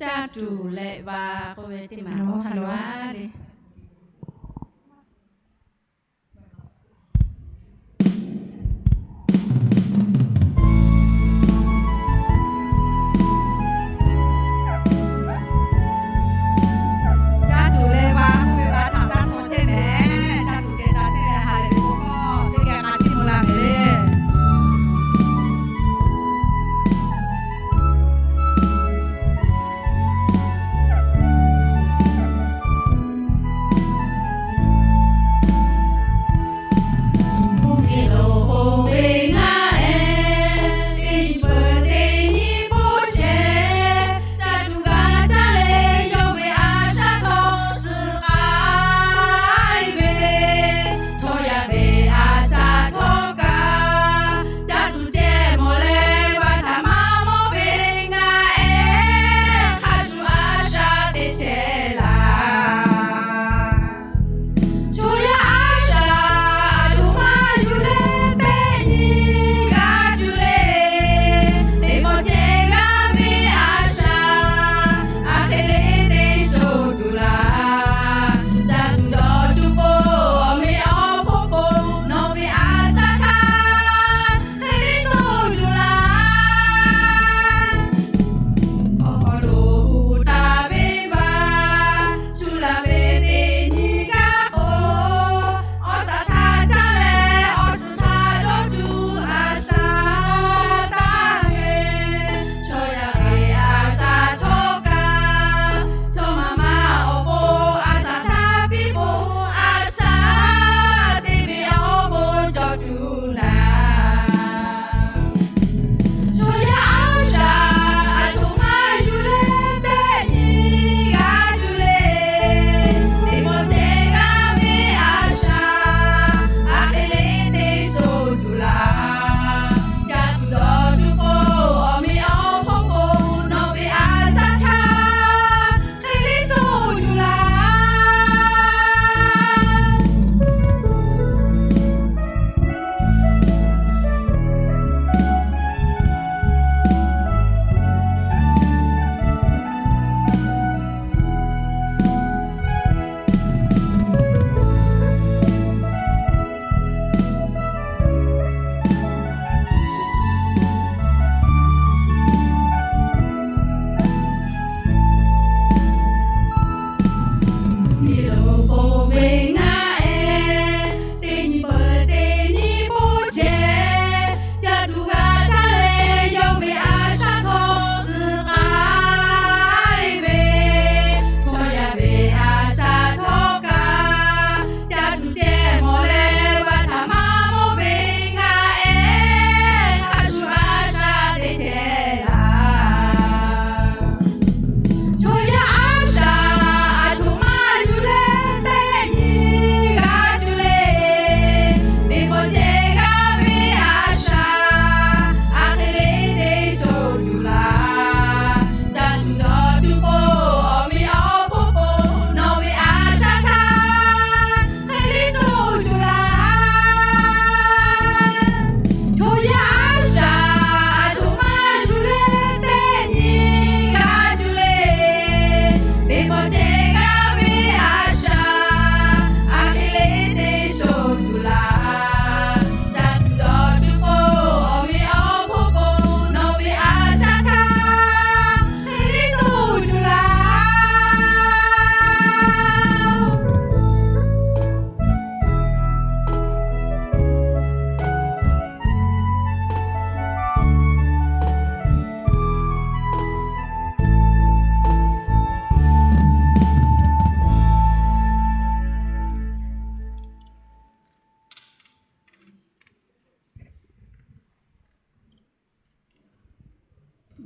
Caˇ tuˬ leh va k'oˆ ve teˇ maˬ k'awꞈ hk'a lo a le. Caˇ tuˬ leh va k'oˆ ve htaꞈ taˇ htaw hteˇ mehˍ. Caˇ tuˬ geh taˇ hteˇ leh ha lehˬ ve k'o, teˇ geh k'a tiˉ mvuh la ve le.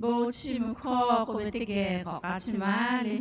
Bon chiˇ mvuh hkawˇ k'oˆ ve teˇ geh k'awꞈ k'a chiˇ maˍ le.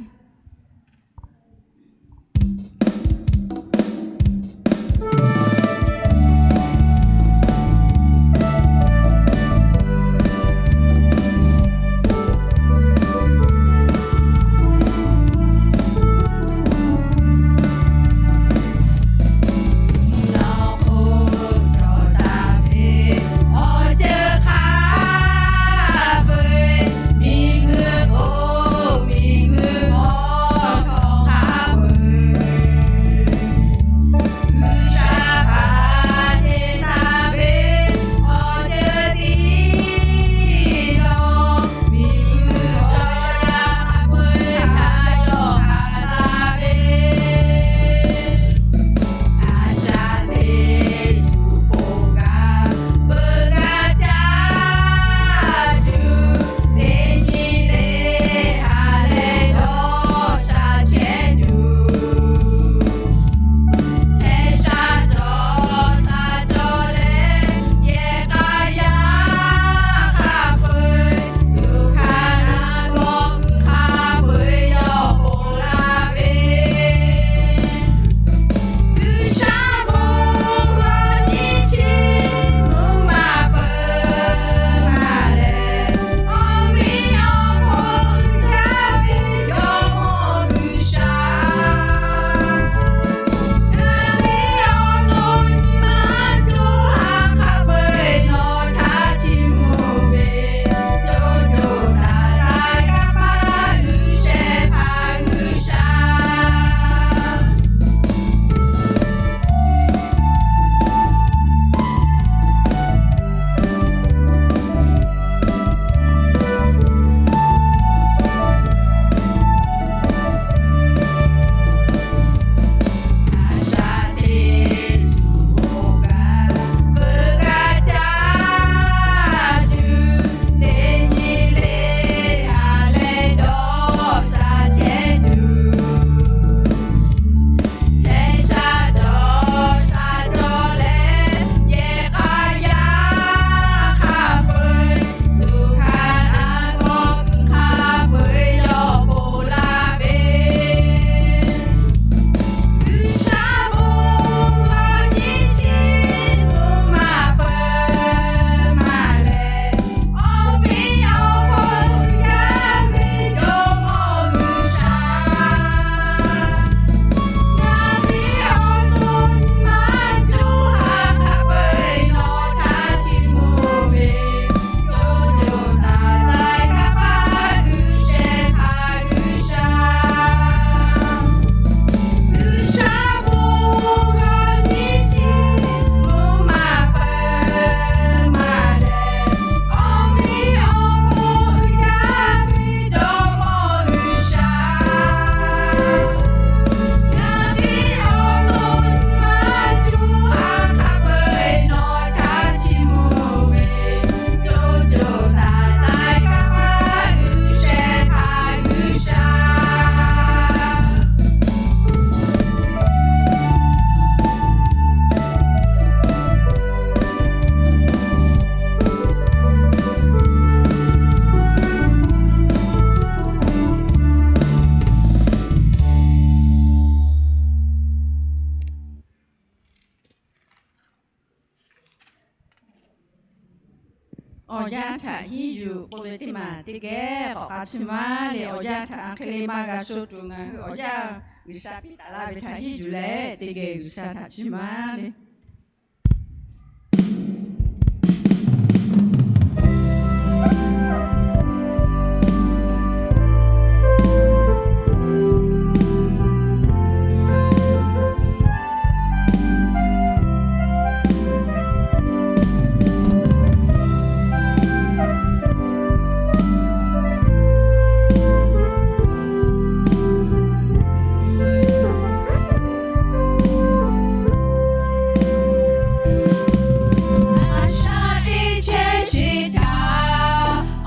yuˬ k'oˆ ve teˇ maˬ teˇ geh k'awꞈ k'a chiˇ maˇ le. Awˬ yanˇ htaꞈ hk'e le maˇ g'a sho tuˬ ngaˬ hui awˬ yanˇ G'uiˬsha piˇ taˍ laˇ ve htaꞈ henˇ yuˬ leh teˇ geh G'uiˬsha htaꞈ chiˇ maˇ le. A shaꞈ teˇ chehˇ sheˍ htaꞈ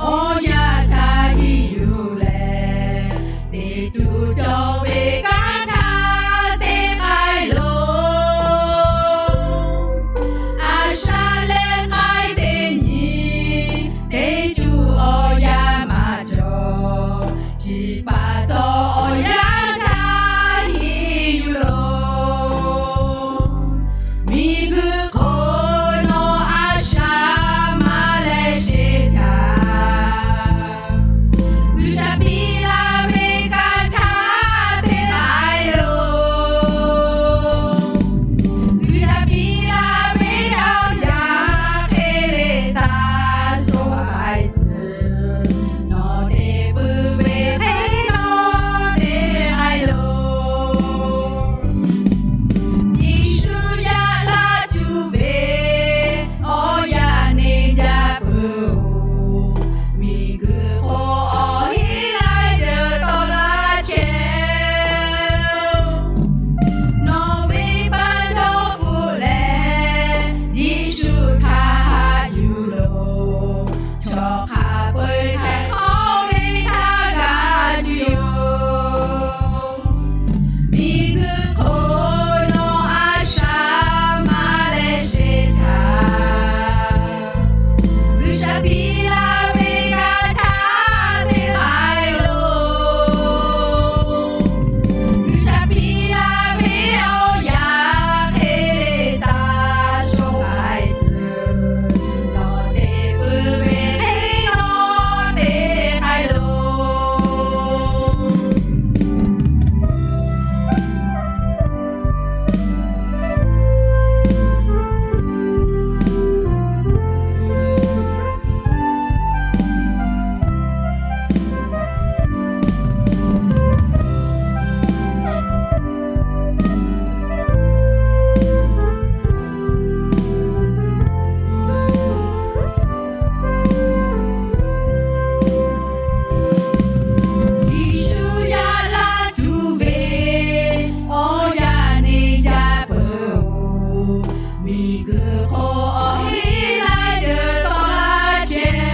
awˬ yanˇ htaꞈ henˇ yuˬ leh, teˇ tuˬ cawˬ ve kanˉ htaˇ teˇ k'ai loˬ. A shaꞈ leh k'ai teˇ nyi, teˇ tuˬ awˬ yanˇ maˇ cawˬ. Chi pa taw awˬ yanˇ htaꞈ henˇ yuˬ loˬ. Miˬguiˬ hk'oˆ nawˬ a shaꞈ maˇ leh sheˍ htaꞈ, G'uiˬsha piˇ laˇ ve kanˉ htaˇ teˇ k'ai loˬ. G'uiˬsha piˇ laˇ ve awˬ yanˇ hk'e le taˇ shawˍ haiˬ tcuh, nawˬ te puiˉ ve hk'e nawˬ te k'ai loˬ. Yeˍsuˆ yaꞈ la tuˬ ve awˬ yanˇ neˇ jaˇ peuˬ-oˬ. Miˬguiˬ hk'oˆ awˬ heˆ laiˉ ceuˬ tawˆ la chehˇ. Nawˬ ve pa dawˇ hpfuhˆ leh Yeˍsuˆ htaꞈ haꞈ yuˬ loˬ. Chaw hk'a peu-eˬ htaiˍ hk'awꞈ ve htaˇ g'a tuˬ yoˬ. Miˬguiˬ hk'oˆ nawˬ a shaꞈ maˇ leh sheˍ htaꞈ, G'uiˬsha piˇ laˇ ve kanˉ htaˇ teˇ k'ai loˬ. G'uiˬsha piˇ laˇ ve awˬ yanˇ hk'e le taˇ shawˍ haiˬ tcuh, nawˬ te puiˉ ve hk'e nawˬ te k'ai loˬ. Yeˍsuˆ yaꞈ la tuˬ ve awˬ yanˇ neˇ jaˇ peuˬ-oˬ. Miˬguiˬ hk'oˆ awˬ heˆ laiˉ ceuˬ tawˆ la chehˇ.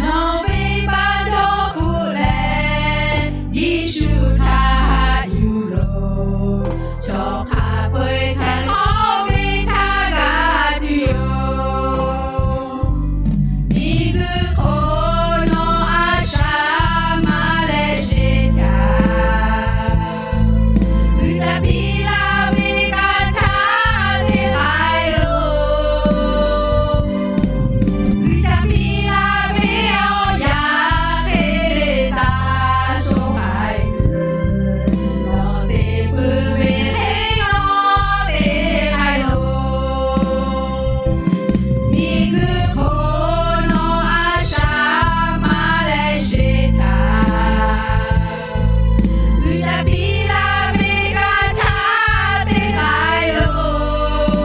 Nawˬ ve pa dawˇ hpfuhˆ leh Yeˍsuˆ htaꞈ haꞈ yuˬ loˬ. Chaw hk'a peu-eˬ htaiˍ hk'awꞈ ve htaˇ g'a tuˬ yoˬ. Miˬguiˬ hk'oˆ nawˬ a shaꞈ maˇ leh sheˍ htaꞈ, G'uiˬsha piˇ laˇ ve kanˉ htaˇ teˇ k'ai loˬ. G'uiˬsha piˇ laˇ ve awˬ yanˇ hk'e le taˇ shawˍ haiˬ tcuh, nawˬ te puiˉ ve hk'e nawˬ te k'ai loˬ. Miˬguiˬ hk'oˆ nawˬ a shaꞈ maˇ leh sheˍ htaꞈ, G'uiˬsha piˇ laˇ ve kanˉ htaˇ teˇ k'ai loˬ.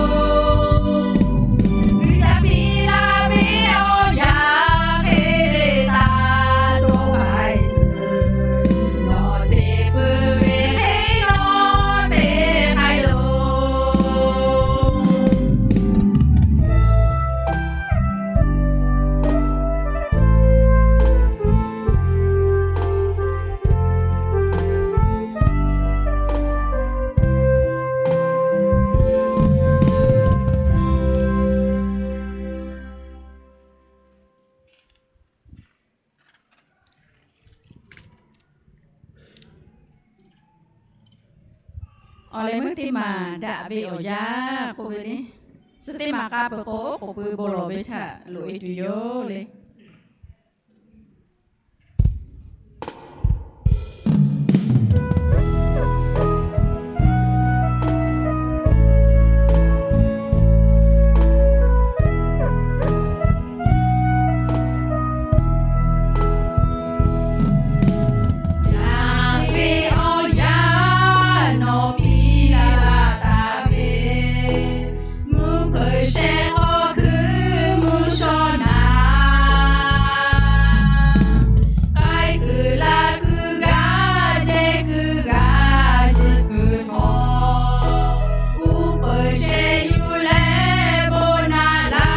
G'uiˬsha piˇ laˇ ve awˬ yanˇ hk'e le taˇ shawˍ haiˬ tcuh, nawˬ te puiˉ ve hk'e nawˬ te k'ai loˬ. Awˬ lehˬ meuˇ teˇ maˬ daꞈ ve awˬ yanˇ k'oˆ ve le. Chi teˇ maˬ k'a peuˬ k'o, oˉ k'oˍ pui bon lawˬ ve htaꞈ loꞈ e tuˬ yoˬ le. Yaˇ ve awˬ yaˇ nawˬ piˇ la taˍ ve, mvuhˇ hpeuꞈ shehˆ k'awˇ hkuiˉ mvuhˇ shawˉ naˍ, k'ai kuiˬ la kuiˬ g'aˇ jehˇ kuiˬ g'aˇ zuhꞈ kuiˬ hk'awꞈ, uˉ peunˍ sheh yuˬ leh bon naˍ laˇ.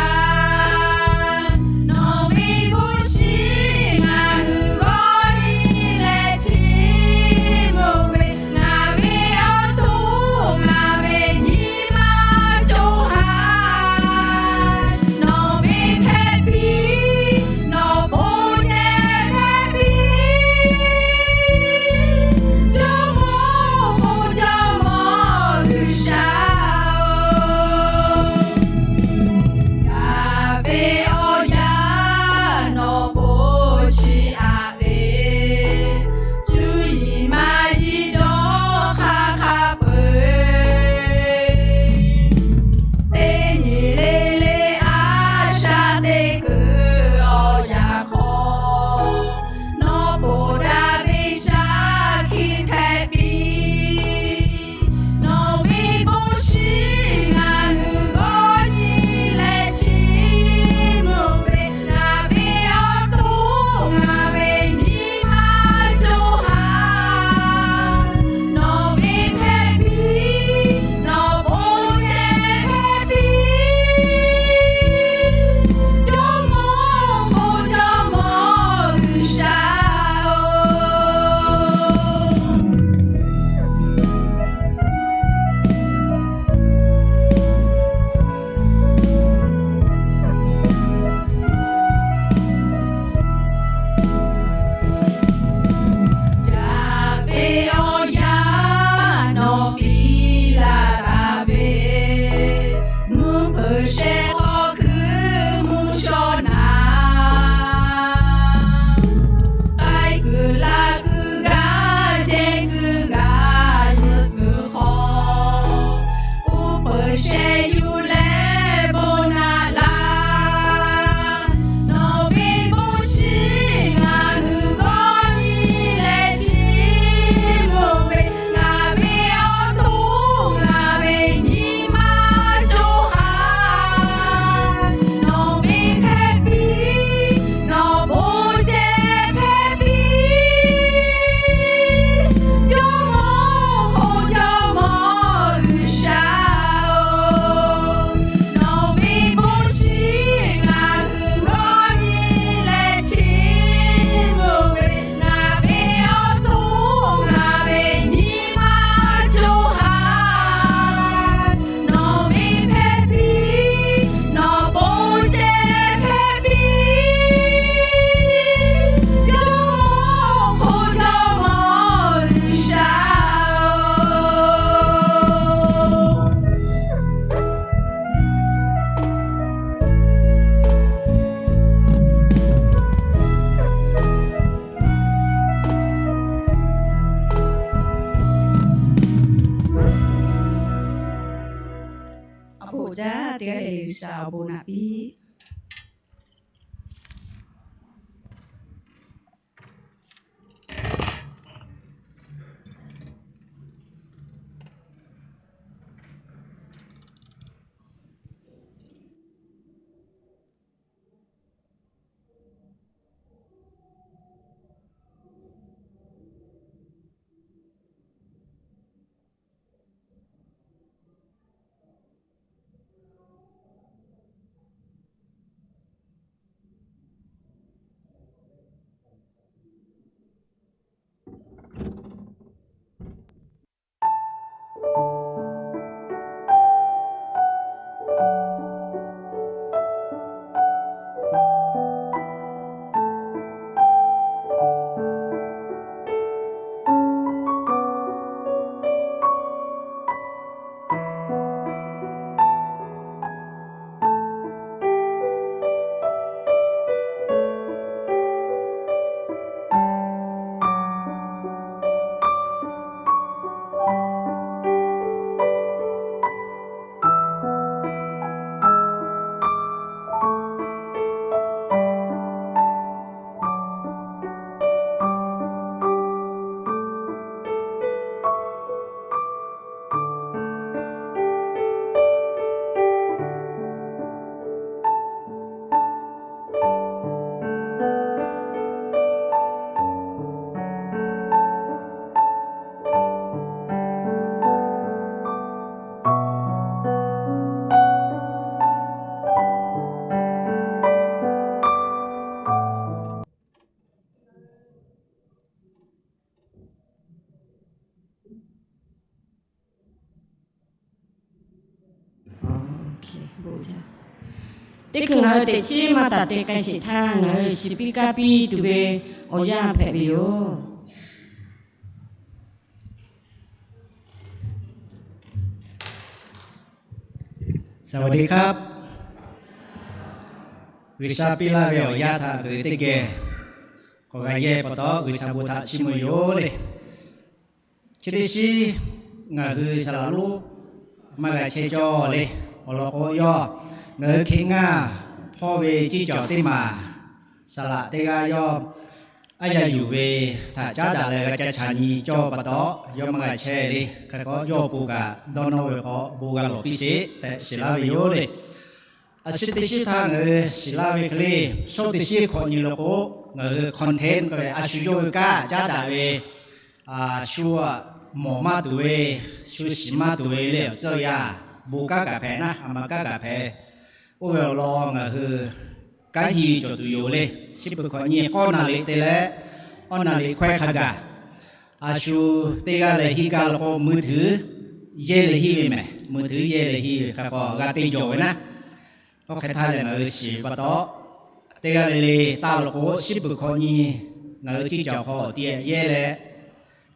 Nawˬ ve bon shiˍ ngaˬ hui g'awˇ nyi leh chi mvuhˇ ve, ngaˬ ve awˬ to ngaˬ ve nyi ma co ha, nawˬ ve hpehꞈ piˇ, nawˬ bon ceh hpehꞈ piˇ, Jawˇmawˇ k'o Jawˇmawˇ G'uiˬsha-oˬ. Yaˇ ve awˬ yaˇ nawˬ po chi aꞈ ve, cuˇ yiˍ maˇ yiˍ dawˇ hk'aˇ hk'a peu-eˬ, teˇ nyi le le a shaꞈ teˇ kuiˬ awˬ yaꞈ hk'aw, nawˬ po daꞈ ve shaˍ hkiˆ hpehꞈ piˇ. Nawˬ ve bon shiˍ ngaˬ hui g'awˇ nyi leh chi mvuhˇ ve, ngaˬ ve awˬ to ngaˬ ve nyi ma co ha, nawˬ ve hpehꞈ piˇ, nawˬ bon ceh hpehꞈ piˇ, Jawˇmawˇ k'o Jawˇmawˇ G'uiˬsha-oˬ. Yaˇ ve awˬ yaˇ nawˬ piˇ la taˍ ve, mvuhˇ hpeuꞈ shehˆ k'awˇ hkuiˉ mvuhˇ shawˉ naˍ, k'ai kuiˬ la kuiˬ g'aˇ jehˇ kuiˬ g'aˇ zuhꞈ kuiˬ hk'awꞈ, uˉ peunˍ sheh yuˬ leh bon naˍ laˇ. Nawˬ ve bon shiˍ ngaˬ hui g'awˇ nyi leh chi mvuhˇ ve, ngaˬ ve awˬ to ngaˬ ve nyi ma co ha, nawˬ ve hpehꞈ piˇ, nawˬ bon ceh hpehꞈ piˇ, Jawˇmawˇ k'o Jawˇmawˇ G'uiˬsha-oˬ. Nawˬ ve bon shiˍ ngaˬ hui g'awˇ nyi leh chi mvuhˇ ve, ngaˬ ve awˬ to ngaˬ ve nyi ma co ha, nawˬ ve hpehꞈ piˇ, nawˬ bon ceh hpehꞈ piˇ, Jawˇmawˇ k'o Jawˇmawˇ G'uiˬsha-oˬ. Awˬ bon uiˍ jaˇ teˇ g'aˇ le le G'uiˬsha awˬ bon naꞈ piˇ. Teˇ hkui ngaˬ hui teꞈ chiˉ maˇ taˍ te k'ai sheˍ htaˇ, ngaˬ hui shiˍ piˇ kaˇ piˇ tuˬ ve awˬ yanˇ hpehꞈ ve yoˬ. สวัสดีครับ G'uiˬsha piˇ laˇ ve awˬ yanˇ htaꞈ g'uiˬ teˇ geh k'awꞈ g'a yehˇ pa taw, G'uiˬsha bon htaꞈ chiˇ mvuh yoˬ le. Chi teˇ shiˉ ngaˬ hui saˍ laˍ lonˉ maˇ g'a chehˇ cawˇ le. Awˬ lawn k'o, yawˇ ngaˬ hui hk'e ngaˇ hpawˇ ve ceˇ cawˬ teˇ maˬ, saˍ laˍ teˇ g'aˇ yawˇ aˉ yaˇ yuˬ ve htaꞈ caˉ daꞈ leh g'a ca chaꞈ nyi cawˇ pa taw, yawˇ maˇ g'a chehˇ le. Hk'e k'o, yawˇ awˬ pon kaꞈ dawˇ nawˇ ve k'awꞈ bon g'a lawˬ piˇ sheˍ tehꞈ shiˍ laˇ ve yoˬ le. A shu teˇ shiˉ htaˇ ngaˬ hui shiˍ laˇ ve hk'e le, shawˉ teˇ shiˉ hk'awꞈ nyi lo k'o, ngaˬ hui content k'oˆ ve a shu yawˇ hui kaꞈ caˉ daꞈ ve, shu mawˬ maˇ tuˬ ve, shu shiˍ maˇ tuˬ ve le, tcuh yaˇ bon kanˉ kaꞈ hpehꞈ naˉ, a ma kanˉ kaꞈ hpehꞈ. Oˇ ve awˬ lawn ngaˬ hui kanˉ hiˇ ve cawˬ tuˬ yoˬ le. Chi beuꞈ hkawꞈ nyi k'awˇ naˍ riꞈ te leh, awˇ naˍ riꞈ hkawehˇ hk'a gaˬ, a shu teˇ g'aˇ leh hiˆ gaˇ lo k'o, mui htuiˍ yehˇ leh hiˇ ve mehˬ, mui htuiˍ yehˇ leh hiˇ ve hk'a k'o g'a te jawˬ ve naˉ. Oˇ hk'e htaˇ lehˬ, ngaˬ hui shiˍ ve pa taw, teˇ g'aˇ le le taˇ lo k'o, shiˉ peuˬ hkawꞈ nyi ngaˬ hui ceˇ cawˬ hk'aw awˬ ti yehˇ leh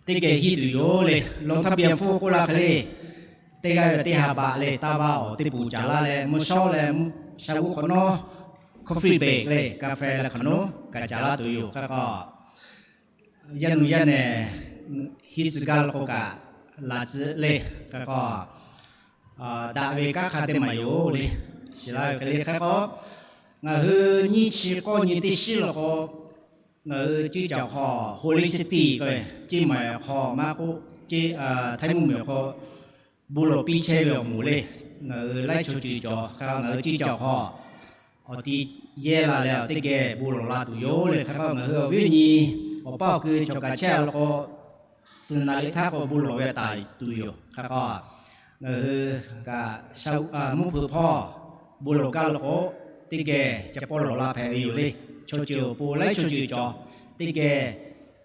teˇ geh hiˇ tuˬ yoˬ le. Longˬ htaˇ piˇ a hpfuhˇ k'oˆ laˇ hk'e le, teˇ g'aˇ ve teˇ ha baꞈ leh taˇ vaˇ awˬ teˇ puˍ caˍ laˇ leh, mvuhˇ shawˉ leh sha g'uˇ hk'awꞈ nawˉ, coffee break le, กาแฟ leh hk'awꞈ nawˉ kaꞈ caˍ laˇ tuˬ yoˬ. Hk'e k'o, yaˇ nu yaˇ nehˬ hiˇ tcuh gaˇ lo k'o kaꞈ laˬ tcuh le. Hk'e k'o, daꞈ ve kanˉ hk'a teˇ maˬ yoˬ le. Shiˍ laˇ ve hk'e le hk'e k'o, ngaˬ hui nyiˇ chi k'awˇ nyi teˇ shiˉ lo k'o, ngaˬ hui ceˇ cawˬ hk'aw holy city k'oˆ ve, ceˇ maˬ awˬ hk'aw maˇ k'oˆ, Htaiˇ mvuhˇmiˬ awˬ hk'aw bon lawˬ piˇ chehˇ ve awˬ moˍ le. Ngaˬ hui laiˉ chaw ceuˬ cawˬ hk'a, ngaˬ hui ceˇ cawˬ hk'aw awˬ ti yehˇ la leh awˬ teˇ geh bon lawˬ la tuˬ yoˬ le. Hk'e k'o, ngaˬ hui awˬ viˉ awˬ nyi awˬ paˇ awˬ kui cawˬ kaꞈ chehˇ a lo k'o, suhˍ naˍ riꞈ htaˇ k'o bon lawˬ ve taˍ tuˬ yoˬ. Hk'e k'o, ngaˬ hui kaꞈ mvuhˇ hpeuꞈ hpawˇ bon lawˬ gaˇ lo k'o, teˇ geh ca pawˆ lawˬ la hpehꞈ ve yoˬ le. Chaw ceuˬ awˬ pon laiˉ chaw ceuˬ cawˬ, teˇ geh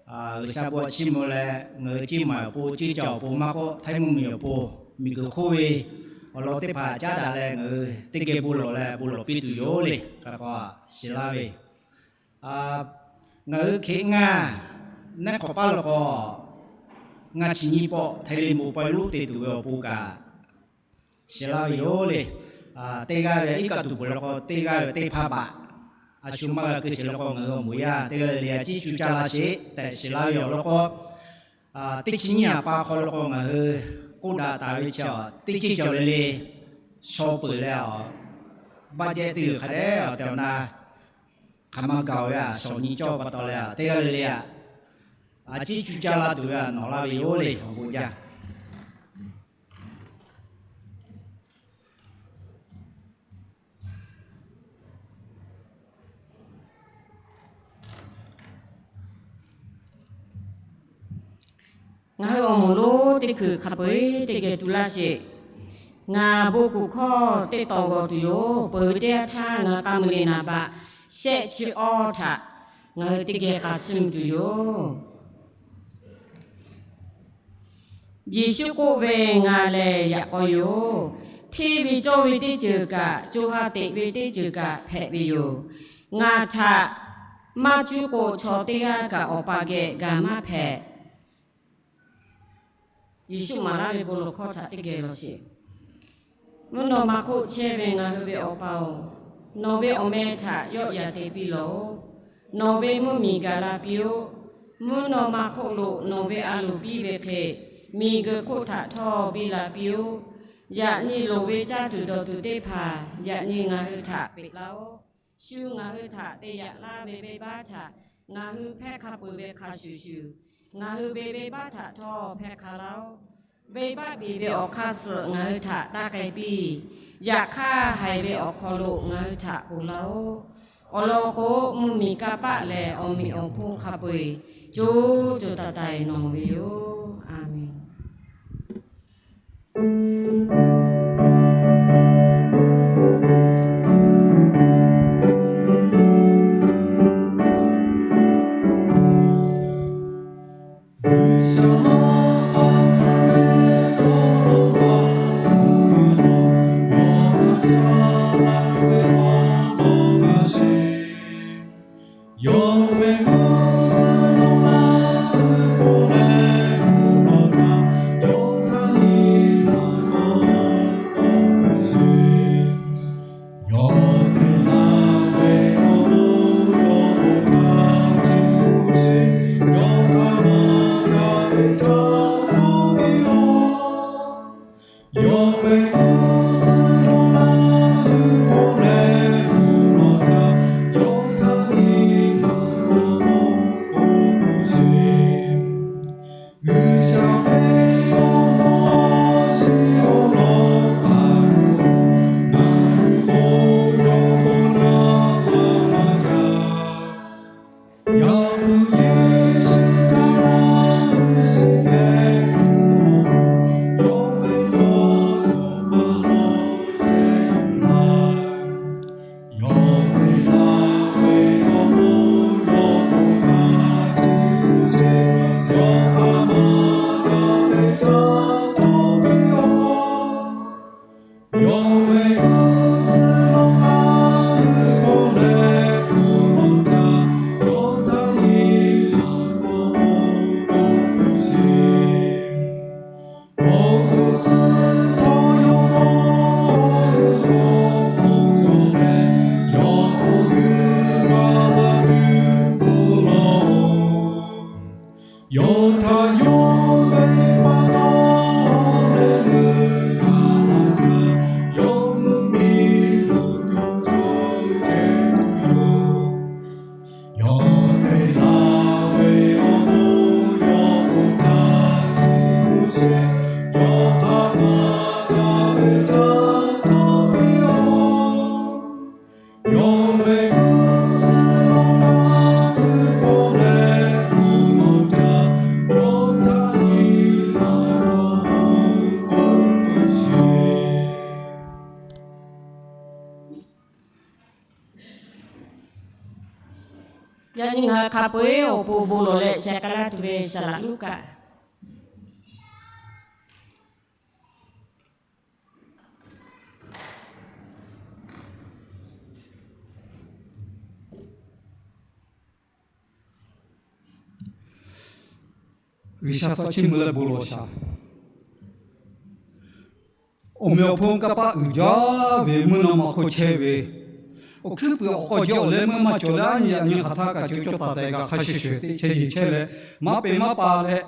G'uiˬsha bon htaꞈ chiˇ mvuh leh, ngaˬ hui ceˇ maˬ awˬ pon, ceˇ cawˬ awˬ pon maˇ k'oˆ, Htaiˇ mvuhˇmiˬ awˬ pon, miˬguiˬ hk'oˆ ve awˬ lawn teˇ hpaˍ caˉ daꞈ leh ngaˬ hui teˇ geh bon lawˬ leh bon lawˬ piˇ tuˬ yoˬ le. Hk'e k'o, shiˍ laˇ ve, ngaˬ hui hk'e ngaˇ, neˉ hk'awꞈ paˇ lo k'o, ngaˇ chi nyiˇ pawˆ Htaiˇ le bon pawehˇ lonˉ te tuˬ ve awˬ pon kaꞈ shiˍ laˇ ve yoˬ le. Teˇ g'aˇ ve iˉ kaˆ tuˬ peuˬ lo k'o, teˇ g'aˇ ve teˇ hpaˇ baꞈ, a shu maˇ g'a keu sheˍ lo k'o, ngaˬ hui awˬ moˍ yaˇ teˇ g'aˇ le le a ciˉ cuˇ caˇ laˇ sheˍ tehꞈ shiˍ laˇ ve yoˬ. Awˬ lawn k'o, teˇ chi nyiˇ yaꞈ pa hk'aw lo k'o, ngaˬ hui k'oˆ daꞈ taˍ ve chi teˇ ceˇ cawˬ le le shaw peuˬ leh, baˆ jehˇ teˇ g'uiˬ hk'a dehꞈ awˬ tehˬ awˬ na hk'aˬ ma gaˬ ve a shawˍ nyi cawˇ pa taw leh, teˇ g'aˇ le le a ciˉ cuˇ caˇ laˇ tuˬ ve a nawˬ laˇ ve yoˬ le. Awˬ bon jaˇ. Ngaˬ hui awˬ moˍ lonˉ teˇ hkui hk'a peu-eˬ teˇ geh tu laˇ sheˍ. Ngaˬ bon kuˬ hkawˇ teˇ taw g'aw tuˬ yoˬ. Peuˬ ve teˇ yanˇ htaˇ ngaˬ hui k'a muiˬ le naˍ baꞈ shehˆ chi awˇ htaꞈ ngaˬ hui teˇ geh k'a chiˇ mvuh tuˬ yoˬ. Yeˍsuˆ k'oˆ ve, Ngaˬ lehˬ yaꞈ k'aw yoˬ. Hteˇ ve cawˇ ve teˇ ceuˬ kaꞈ, co ha teꞈ ve teˇ ceuˬ kaꞈ hpehꞈ ve yoˬ. Ngaˬ htaꞈ maˇ cuˇ k'o, chaw teˇ g'aˇ kaꞈ Awˬ pa geh g'a maˇ hpehꞈ. Yeˍsuˆ maˍ laˇ ve bon lawˬ hkawˇ htaꞈ teˇ geh lawˬ sheˍ. Mvuhˇ naw ma hk'oˆ chehˇ ve ngaˬ hui ve Awˬ pa-oˬ, nawˬ ve awˬ meh htaꞈ yawˆ yan te piˇ lawˬ-oꞈ. Nawˬ ve mvuhˇ miˬ gaˬ la piˇ-oˆ. Mvuhˇ naw ma hk'oˆ lo nawˬ ve a loˍ piˇ ve hk'e, miˬguiˬ hk'oˆ htaꞈ htawˇ biˇ la piˇ-oˆ. Yaꞈ nyi loˍ ve caˇ tuˬ dawˬ tuˬ teˇ hpaˍ yaꞈ nyi ngaˬ hui htaꞈ peꞈ laˇ-oˆ. Shu ngaˬ hui htaꞈ te yaꞈ laˇ ve venˇbaˆ htaꞈ ngaˬ hui hpehˇ hk'a peuˬ ve hk'a shuˍ shuˍ, ngaˬ hui ve venˇbaˆ htaꞈ htawˇ hpehˇ hk'a laˇ-oˆ. Venˇbaˆ beˬ ve awˬ hk'aˇ suh ngaˬ hui htaꞈ taˇ k'ai piˇ. Yaꞈ hk'aˇ, haiˬ ve awˬ hk'aw lo ngaˬ hui htaꞈ ponˬ laˇ-oˆ. Awˬ lawn k'o, mvuhˇ miˬ kanˇ paˆ lehˬ, awˬ meꞈ awˬ hponˇ hk'a peu-eˬ co co taiˍ taiˍ nawˬ ve yoˬ. A menˬ. Yawˇ mehˆ g'uˇ suhˍ lo laˇ hui bon leh bon lawˬ kaꞈ, yawˇ htaꞈ nyi ma k'awꞈ k'oˆ piˇ sheˍ. Yawˇ te laˇ ve awˬ bon yawˇ k'oˆ htaˇ cuˇ sheˍ. Yawˇ hk'a maˇ g'a ve htaˇ dawˇ piˇ-oˆ. Yawˇ mehˆ g'uˇ suhˍ lo laˇ hui bon leh bon lawˬ kaꞈ, yawˇ htaꞈ nyi ma k'awꞈ k'oˆ piˇ sheˍ. G'uiˬsha ve awˬ bon shiˍ awˬ lawn k'aꞈ muˬ, ngaˬ hui k'o yawˇ bon naˇ maˇ maˇ jaˇ. Yaꞈ puiˉ Yeˍsuˆ htaꞈ laˇ hui shiˍ hpehꞈ tuˬ, yawˇ ve awˬ yawˬ pa lawˬ chehˇ yuˬ laˇ. Yawˇ te laˇ ve awˬ bon yawˇ k'oˆ htaˇ cuˇ sheˍ. Yawˇ hk'a maˇ g'a ve htaˇ dawˇ piˇ-oˆ. Yawˇ mehˆ g'uˇ suhˍ lo laˇ hui bon leh bon lawˬ kaꞈ, yawˇ htaꞈ nyi ma k'awꞈ k'oˆ piˇ sheˍ. Awˬ g'uˇ suhˍ htawˇ yawˇ awˬ g'uˇ awˬ hk'aw cawˬ leh, yawˇ awˬ g'uˇ g'a laˇ tuˬ bon lawˬ-oˬ. Yawˇ htaꞈ yonˍ ve pa taw, leh leuˬ kaꞈ laˬ kaꞈ, yawˇ mvuhˇ miˬ lo tuˬ co ceh tuˬ yoˬ. Yawˇ te laˇ ve awˬ bon yawˇ k'oˆ htaˇ cuˇ sheˍ. Yawˇ hk'a maˇ g'a ve htaˇ dawˇ piˇ-oˆ. Yawˇ mehˆ g'uˇ suhˍ lo laˇ hui bon leh bon lawˬ kaꞈ, yawˇ htaꞈ nyi ma k'awꞈ k'oˆ piˇ sheˍ. Yaꞈ nyi ngaˬ hui hk'a peu-eˬ awˬ pon bon lawˬ leh sheh k'ai laˇ tuˬ ve saˍ laꞈ Luˉkaꞈ. G'uiˬsha htaꞈ chiˇ mvuh leh bon lawˬ shaˍ. Awˬ meꞈ awˬ hponˇ kanˇ paˆ uiˍ jaˇ ve mvuhˇ naw ma hk'oˆ chehˇ ve, awˬ hkuiˉ puiˍ awˬ k'aw jehˇ awˬ leh meuˇ maˇ cawˬ leh, a nyi a nyi hk'aˬ htaˇ kaꞈ co cawˇ taˍ tehꞈ g'a hk'a shuˍ shuˍ teꞈ chehˇ yeˬ chehˇ leh, maˇ peꞈ maˇ pa leh,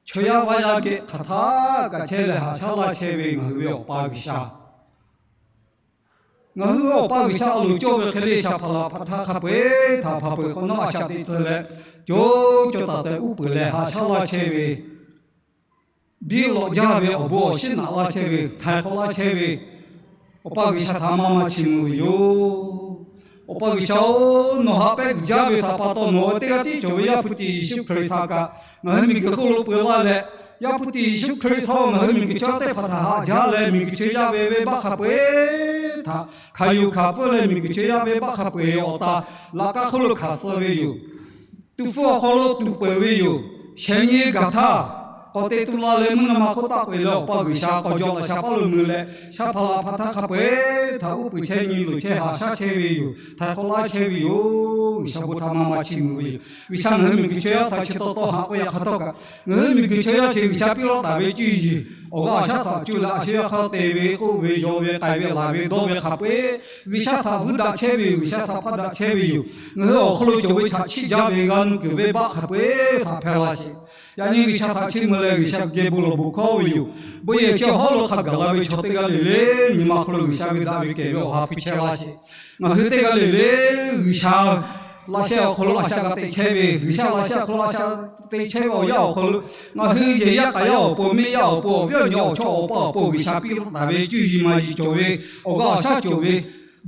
chaw yaˇ vaˇ yaˇ geh hk'aˬ htaˇ kaꞈ chehˇ leh haꞈ shaˉ laˇ chehˇ ve ngaˬ hui ve Awˬ pa G'uiˬsha, ngaˬ hui ve Awˬ pa G'uiˬsha a loˍ cawˇ ve hk'e le, shaˍ hpaˍ laˬ hpaˍ htaˇ hk'a peu-eˬ htaꞈ hpaˍ peu-eˬ hk'awꞈ nawˉ a shaꞈ teꞈ tcuh leh, co cawˇ taˍ tehꞈ uˉ peunˍ leh haꞈ shaˉ laˇ chehˇ ve, biˇ lawꞈ jaˇ ve awˬ bon awˬ shiˉ naꞈ laˇ chehˇ ve, htaiˍ hk'awꞈ laˇ chehˇ ve Awˬ pa G'uiˬsha htaꞈ maˇ maˇ chiˇ mvuh ve yoˬ. Awˬ pa G'uiˬsha-oˬ, nawˬ haꞈ pehnˇ uiˍ jaˇ ve htaꞈ pa taw, nawˬ hui teˇ g'aˇ tiˉ cawˬ ve Yaˇ hpu tiꞈ Yeˍsuˆ Hkriꞈ htaꞈ kaꞈ ngaˬ hui miˬguiˬ hk'oˆ lo peu laˇ leh, Yaˇ hpu tiꞈ Yeˍsuˆ Hkriꞈ htawˇ ngaˬ hui miˬguiˬ chaw yaˇ teˇ hpaˍ htaꞈ haꞈ jaˇ leh, miˬguiˬ chaw yaˇ ve venˇbaˆ hk'a peu-eˬ htaꞈ hkanˍ yuˬ hkanˍ pfuhˇ leh, miˬguiˬ chaw yaˇ venˇbaˆ hk'a peu-eˬ awˬ ta laꞈ kaˇ hk'oˆ lo hkanˍ suh ve yoˬ. Tuꞈ hpfuhˇ awˬ hk'aw lo tuꞈ peuˬ ve yoˬ. Shehˍ nyi gaˬ htaˇ, k'awꞈ te tu la leh mvuhˇ naw ma hk'oˆ taˆ peuˬ leh, Awˬ pa G'uiˬsha k'awꞈ jaw laꞈ sha paˇ lo mui leh, shaˍ hpaˍ laˬ hpaˍ htaˇ hk'a peu-eˬ htaꞈ uˉ peunˍ chehˇ nyi loˍ chehˇ haꞈ shaˉ chehˇ ve yoˬ. Htaiˍ hk'awꞈ laˇ chehˇ ve yoˬ. G'uiˬsha bon htaꞈ maˇ maˇ chiˇ mvuh ve yoˬ. G'uiˬsha ngaˬ hui miˬguiˬ chaw yaˇ htaꞈ chi taw taw haꞈ k'oˆ yaꞈ hk'aˇ htawˇ kaꞈ, ngaˬ hui miˬguiˬ chaw yaˇ chi G'uiˬsha piˇ laˇ taˍ ve cuˇ yiˍ awˬ g'aˇ awˬ shaˉ htaꞈ cuˇ leh a shu yaˇ hk'aˇ te ve k'oˆ ve yaw ve k'ai ve laˬ ve dawˇ ve hk'a peu-eˬ, G'uiˬsha htaꞈ vuiˇ daꞈ chehˇ ve yoˬ. G'uiˬsha htaꞈ hpaˇ daꞈ chehˇ ve yoˬ. Ngaˬ hui awˬ hk'aw lo cawˬ ve chaꞈ chiˆ jaˇ ve g'a nuˇ kuiˬ venˇbaˆ hk'a peu-eˬ htaꞈ hpehꞈ la sheˍ. Yaꞈ nyi G'uiˬsha htaꞈ chiˇ mvuh leh G'uiˬsha geh bon lawˬ bon hkawˇ ve yoˬ. Bon yehˬ chi awˬ hawˉ lo hk'a gaˬ la ve chaw teˇ g'aˇ le le, nyi ma hk'aw lo G'uiˬsha ve daꞈ ve kehˬ ve awˬ ha hpu chehˇ laˇ sheˍ. Ngaˬ hui teˇ g'aˇ le le, G'uiˬsha laꞈ sheh awˬ hk'aw lo a shaꞈ g'a teꞈ chehˇ ve, G'uiˬsha laꞈ sheh awˬ hk'aw lo a shaꞈ teꞈ chehˇ ve awˬ yanˇ awˬ hk'aw lo, ngaˬ hui yehˬ yaˇ k'aˍ yaˇ awˬ pon, miˇ yaˇ awˬ pon, awˬ viˉ awˬ nyi awˬ chawˇ awˬ pa awˬ pon G'uiˬsha piˇ laˇ taˍ ve cuˇ yiˍ maˍ yiˍ cawˬ ve, awˬ g'aˇ awˬ shaˉ cawˬ ve,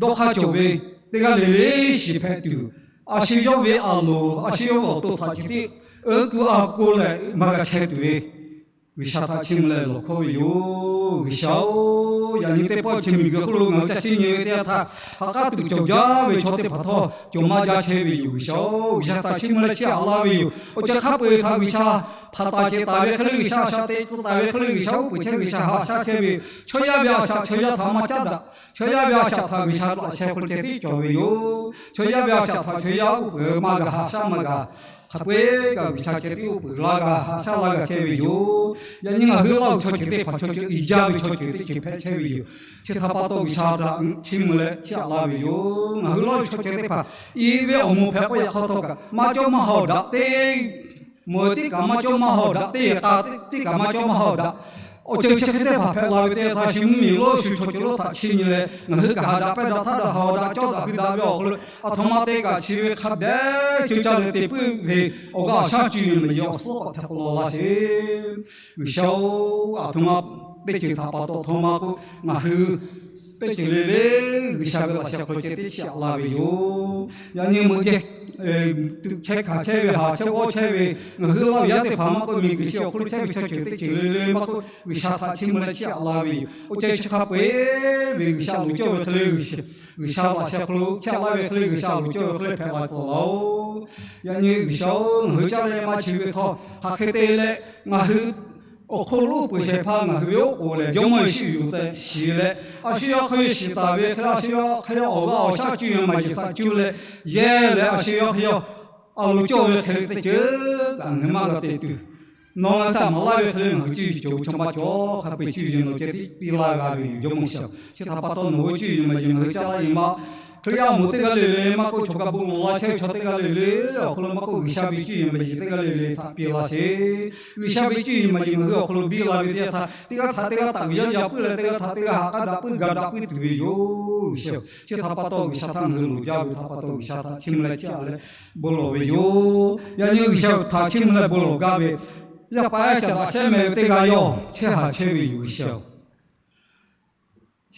dawˇ hk'aˇ cawˬ ve, teˇ g'aˇ le le shiˍ hpehꞈ tuˬ, a shu yawˇ ve a loˍ, a shu yawˇ ve awˬ to htaꞈ ceh tiˉ uˉ kuˬ a ko leh maˇ g'a chehˇ tuˬ ve, G'uiˬsha htaꞈ chiˇ mvuh leh lawˬ hkawˇ ve yoˬ. G'uiˬsha-oˬ, yaꞈ nyi teˇ pawˆ chi miˬguiˬ hk'oˆ lo ngaˬ hui ca chiˇ nyi ve teˇ yanˇ htaˇ, ha k'aˉ tuꞈ cawˬ jaˇ ve chaw teˇ hpaˍ htawˇ cawˬ maˇ jaˇ chehˇ ve yoˬ. G'uiˬsha-oˬ, G'uiˬsha htaꞈ chiˇ mvuh leh chiˇ aꞈ laˇ ve yoˬ. Awˬ ceuˬ hk'a peu-eˬ htaꞈ G'uiˬsha hpanˍ taˍ cehˬ taˍ ve hk'e le, G'uiˬsha a shaꞈ teꞈ tcuh taˍ ve hk'e le, G'uiˬsha uˉ peunˍ chehˇ, G'uiˬsha haꞈ shaˉ chehˇ ve yoˬ. Chaw yaˇ ve a shaꞈ chaw yaˇ htaꞈ maˇ caˉ daꞈ. Chaw yaˇ ve a shaꞈ htaꞈ G'uiˬsha laꞈ sheh hk'aw lo ceh tiˉ cawˬ ve yoˬ. Chaw yaˇ ve a shaꞈ htaꞈ chaw yaˇ uˉ peunˍ maˇ g'a, haꞈ shaˉ maˇ g'a. Hk'a peu-eˬ kaꞈ G'uiˬsha ceh tiˉ uˉ peunˍ laˇ g'a, haꞈ shaˉ laˇ g'a chehˇ ve yoˬ. Yaꞈ nyi ngaˬ hui Laˇ huˍ chaw ceuˬ teˇ hpaˍ chaw ceuˬ, iˍ jaˇ ve chaw ceuˬ teˇ ceuˬ hpehꞈ chehˇ ve yoˬ. Chi htaꞈ pa taw G'uiˬsha htaꞈ chiˇ mvuh leh chiˇ aꞈ laˇ ve yoˬ. Ngaˬ hui Laˇ huˍ chaw ceuˬ teˇ hpaˍ iˉ ve awˬ moˍ hpehꞈ k'oˆ yaꞈ hk'aˇ htawˇ kaꞈ maˇ cawˇ maˇ haw daꞈ teˇ, meuꞈ tiˉ kaꞈ maˇ cawˇ maˇ haw daꞈ teˇ, k'a tiˉ kaꞈ maˇ cawˇ maˇ haw daꞈ. Awˬ ceuˬ chi hk'e teˇ hpaˍ hpehꞈ la ve teˇ yanˇ htaˇ, shu mvuhˇmiˬ lonˉ shu chaw ceuˬ lonˉ htaꞈ chiˇ nyi leh, ngaˬ hui kaꞈ haꞈ daꞈ pehˇ daꞈ htaˇ daꞈ haw daꞈ cawˇ daꞈ hui daꞈ ve awˬ hk'aw lo, aˬ htoꞈ ma te kaꞈ chi ve hk'a dehꞈ ceuˬ caˇ leh te puiˉ ve awˬ g'aˇ awˬ shaˉ cuˇ yiˍ maˬ yiˍ awˬ suhˉ k'awꞈ htaꞈ k'oˆ law laˇ sheˍ. G'uiˬsha-oˬ, aˬ htoꞈ ma teˇ ceuˬ htaꞈ pa taw aˬ htoꞈ ma k'o, ngaˬ hui teˇ ceuˬ le le G'uiˬsha ve laꞈ sheh hk'aw lo ceh tiˉ chiˇ aꞈ laˇ ve yoˬ. Yaꞈ nyi meuꞈ jehˬ tuꞈ chehˇ hkanˍ chehˇ ve, haˍ chehˇ g'awˇ chehˇ ve, ngaˬ hui Laˇ huˍ yaˇ teˇ hpaˍ maˇ k'oˆ, miˬguiˬ chi awˬ hk'aw lo chehˇ ve chaw ceuˬ teˇ ceuˬ le le maˇ k'oˆ, G'uiˬsha htaꞈ chiˇ mvuh leh chiˇ aꞈ laˇ ve yoˬ. Awˬ ceuˬ chi hk'a peu-eˬ ve G'uiˬsha loˍ cawˇ ve hk'e le, G'uiˬsha laꞈ sheh hk'aw lo chiˇ aꞈ laˇ ve hk'e le, G'uiˬsha loˍ cawˇ ve hk'e le hpehꞈ la tcuh laˇ-oˬ. Yaꞈ nyi G'uiˬsha-oˬ, ngaˬ hui caˇ leh maˇ chi ve htawˇ, hk'aˬ hk'e te leh ngaˬ hui awˬ hk'aw lo uˉ peunˍ shehˍ hpaˇ ngaˬ hui ve oˉ k'oˍ lehˬ, Jawˇmawˇ Yeˍsuˆ yuˬ tehꞈ shiˍ leh, a shu yawˇ hk'aˇ yawˇ shiˍ taˍ ve hk'e le, a shu yawˇ hk'aˇ yawˇ awˬ g'aˇ awˬ shaˉ cuˇ yiˍ maˬ yiˍ htaꞈ cuˇ leh, yehˇ leh a shu yawˇ hk'aˇ yawˇ a loˍ cawˇ ve hk'e le teˇ ceuˬ kaꞈ ngaˬ hui maˇ g'a te tuˬ, nawˬ ngaˬ hui htaꞈ maˍ laˇ ve hk'e le ngaˬ hui cuˇ yiˍ cawˬ ve chaw maˇ cawˬ, hk'a peu-eˬ cuˇ yiˍ nawˬ ceh tiˉ piˇ laˇ g'a ve yoˬ. Jawˇmawˇ Yeˍsuˆ, chi htaꞈ pa taw nawˬ ve cuˇ yiˍ maˬ yiˍ ngaˬ hui caˇ laˇ ve maˇ Hkriꞈ yaˇ awˬ moˍ teˇ g'aˇ le le maˇ k'oˆ, chaw ka bon lawˬ la chehˇ ve chaw teˇ g'aˇ le le awˬ hk'aw lo maˇ k'oˆ, G'uiˬsha ve cuˇ yiˍ maˬ yiˍ teˇ g'aˇ le le htaꞈ piˇ laˇ sheˍ. G'uiˬsha ve cuˇ yiˍ maˬ yiˍ ngaˬ hui awˬ hk'aw lo biˇ la ve teˇ yanˇ htaˇ, teˇ g'aˇ htaꞈ teˇ g'aˇ taꞈ uiˍ yaˇ yaˇ puiˉ leh, teˇ g'aˇ htaꞈ teˇ g'aˇ haꞈ k'aˉ daꞈ puiˉ ga daꞈ puiˉ tuˬ ve yoˬ. G'uiˬsha-oˬ, chi htaꞈ pa taw G'uiˬsha htaꞈ ngaˬ hui loˍ jaˇ ve htaꞈ pa taw G'uiˬsha htaꞈ chiˇ mvuh leh chiˇ aꞈ leh bon lawˬ ve yoˬ. Yaꞈ nyi G'uiˬsha htaꞈ chiˇ mvuh leh bon lawˬ gaˇ ve, yaˇ paˍ ehˉ ca daꞈ shehˉ meh ve teˇ g'aˇ yawˇ chehˇ haˍ chehˇ ve yoˬ. G'uiˬsha-oˬ,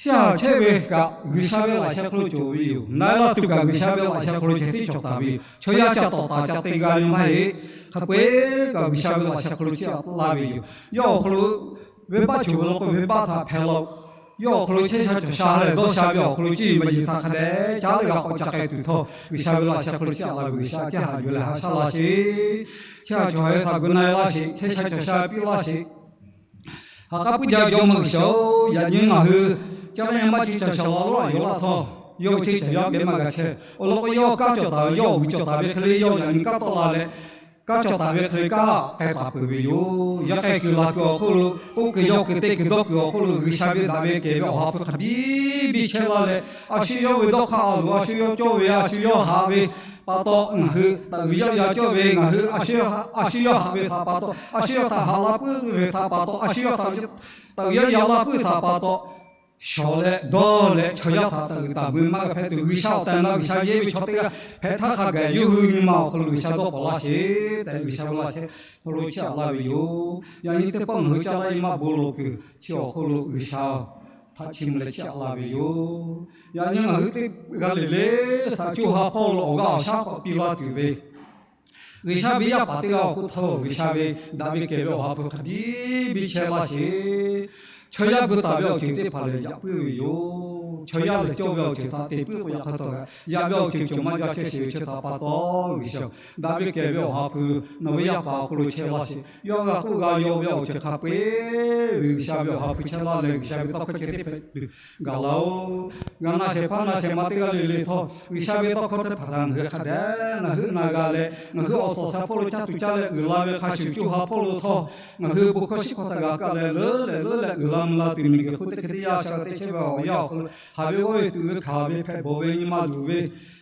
chehˇ haˍ chehˇ ve kaꞈ G'uiˬsha ve laꞈ sheh hk'aw lo cawˬ ve yoˬ. Na eˉ laˇ tuˬ kaꞈ G'uiˬsha ve laꞈ sheh hk'aw lo ceh tiˉ cawˬ taˍ ve yoˬ. Chaw yaˇ ca tawˍ taˍ ca te g'a ve maˇ heˆ. Hk'a peu-eˬ kaꞈ G'uiˬsha ve laꞈ sheh hk'aw lo chiˇ aꞈ laˇ ve yoˬ. Yawˇ awˬ hk'aw lo venˇbaˆ cawˬ ve law k'o, venˇbaˆ htaꞈ hpehˇ laˇ-oˆ. Yawˇ awˬ hk'aw lo chehˇ sha cawˬ sha leh dawˇ sha ve awˬ hk'aw lo cuˇ yiˍ maˬ yiˍ htaꞈ hk'a dehꞈ caˉ leh g'a k'awꞈ ca k'ai tuˬ htawˇ, G'uiˬsha ve laꞈ sheh hk'aw lo chiˇ aꞈ laˇ ve G'uiˬsha chehˇ haˍ yuˬ leh haꞈ shaˉ laˇ sheˍ. Chehˇ haˍ cawˬ haˍ ve htaꞈ gu na-e laˇ sheˍ. Chehˇ sha cawˬ sha piˇ laˇ sheˍ. Ha k'aˉ puiˉ jaˇ ve Jawˇmawˇ G'uiˬsha-oˬ, yaꞈ nyi ngaˬ hui caˇ leh maˇ chi caˇ sha law lawˉ a yaw laˇ htawˇ, yawˇ hui chehˇ caˬ yaˇ geh maˇ g'a chehˇ. Awˬ lawn k'o, yawˇ kanˉ cawˬ taˍ ve, yawˇ g'uiˬ cawˬ taˍ ve hk'e le, yawˇ yaꞈ nyi kanˉ tawˆ la leh, kanˉ cawˬ taˍ ve hk'e le kanˉ k'ai taˍ peuˬ ve yoˬ. Yaꞈ hk'aˇ kuiˬ la kuiˬ awˬ hk'oˆ lo, oˇ kuiˬ yawˇ kuiˬ te kuiˬ dawˇ kuiˬ awˬ hk'oˆ lo G'uiˬsha ve daꞈ ve kehˬ ve Awˬ ha hpu hk'a biˇ biˇ chehˇ laˇ leh, a shu yawˇ ve dawˇ hk'aˇ a loˍ, a shu yawˇ cawˇ ve, a shu yawˇ haꞈ ve pa taw ngaˬ hui taꞈ uiˍ yaˇ yaˇ cawˇ ve, ngaˬ hui a shu yawˇ haꞈ ve htaꞈ pa taw, a shu yawˇ htaꞈ haꞈ la puiˉ ve htaꞈ pa taw, a shu yawˇ htaꞈ taꞈ uiˍ yaˇ yaˇ laˇ puiˉ htaꞈ pa taw, shawˍ leh dawˇ leh chaw yaˇ htaꞈ taꞈ uiˍ taˍ ve maˇ g'a hpehꞈ tuˬ, G'uiˬsha awˬ tehˬ na G'uiˬsha yehˇ ve chaw teˇ g'aˇ hpehꞈ htaˇ hk'a gaˬ yawˇ hui nyi ma awˬ hk'aw lo G'uiˬsha dawˇ paw laˇ sheˍ tehꞈ G'uiˬsha ve laꞈ sheh hk'aw lo chiˇ aꞈ laˇ ve yoˬ. Yaꞈ nyi teˇ pawˆ ngaˬ hui caˇ laˇ ve maˇ bon lawˬ kuiˬ chi awˬ hk'oˆ lo G'uiˬsha htaꞈ chiˇ mvuh leh chiˇ aꞈ laˇ ve yoˬ. Yaꞈ nyi ngaˬ hui teˇ g'aˇ le le htaꞈ co ha hpawˇ lo awˬ g'aˇ awˬ shaˉ k'awꞈ piˇ laˇ tuˬ ve, G'uiˬsha ve yaˇ paˍ teˇ g'aˇ awˬ hk'oˆ htawˇ G'uiˬsha ve daꞈ ve kehˬ ve Awˬ ha hpu hk'a biˇ biˇ chehˇ laˇ sheˍ. Chaw yaˇ gu taˍ ve awˬ ceuˬ teˇ hpaˍ lehˬ yaꞈ puiˉ ve yoˬ. Chaw yaˇ lehˬ cawˇ ve awˬ ceuˬ htaꞈ te puiˉ k'o, yaꞈ hk'aˇ htawˇ g'a yaꞈ ve awˬ ceuˬ cawˬ maˇ jaˇ chehˇ sheˍ ve chi htaꞈ pa taw, G'uiˬsha daꞈ ve kehˬ ve Awˬ ha hpu nawˬ ve yaˇ paˍ awˬ hk'aw lo chehˇ laˇ sheˍ. Yawˇ g'a k'oˆ g'a yaw ve awˬ ceuˬ hk'a peu-eˬ ve G'uiˬsha ve Awˬ ha hpu chehˇ laˇ leh, G'uiˬsha ve tawˇ hkawˇ ceh teˇ hpehꞈ tuˬ gaˬ laˇ-oˬ. G'a na shehˍ hpaˇ na shehˍ ma teˇ g'aˇ le le htawˇ, G'uiˬsha ve tawˇ hkawˇ teˇ hpaˍ htaꞈ ngaˬ hui hk'a dehꞈ ngaˬ hui na g'a leh, ngaˬ hui awˬ suhˍ awˬ shaˍ hpawˇ lo caˇ tuˬ caˇ leh uiˍ la ve hk'a shuˍ, co ha hpawˇ lo htawˇ ngaˬ hui bon hkawˇ shiˉ hkawˇ htaꞈ g'a kaˇ leh leuˉ leh leuˉ leh uiˍ la mvuh la tuˬ miˬguiˬ hk'oˆ teˇ hk'e teˇ yanˇ sha teˇ chehˇ ve awˬ yanˇ awˬ hk'aw lo, haˍ ve g'awˇ ve tuꞈ ve hkanˍ ve hpehꞈ bawˬ ve nyi ma luˬ ve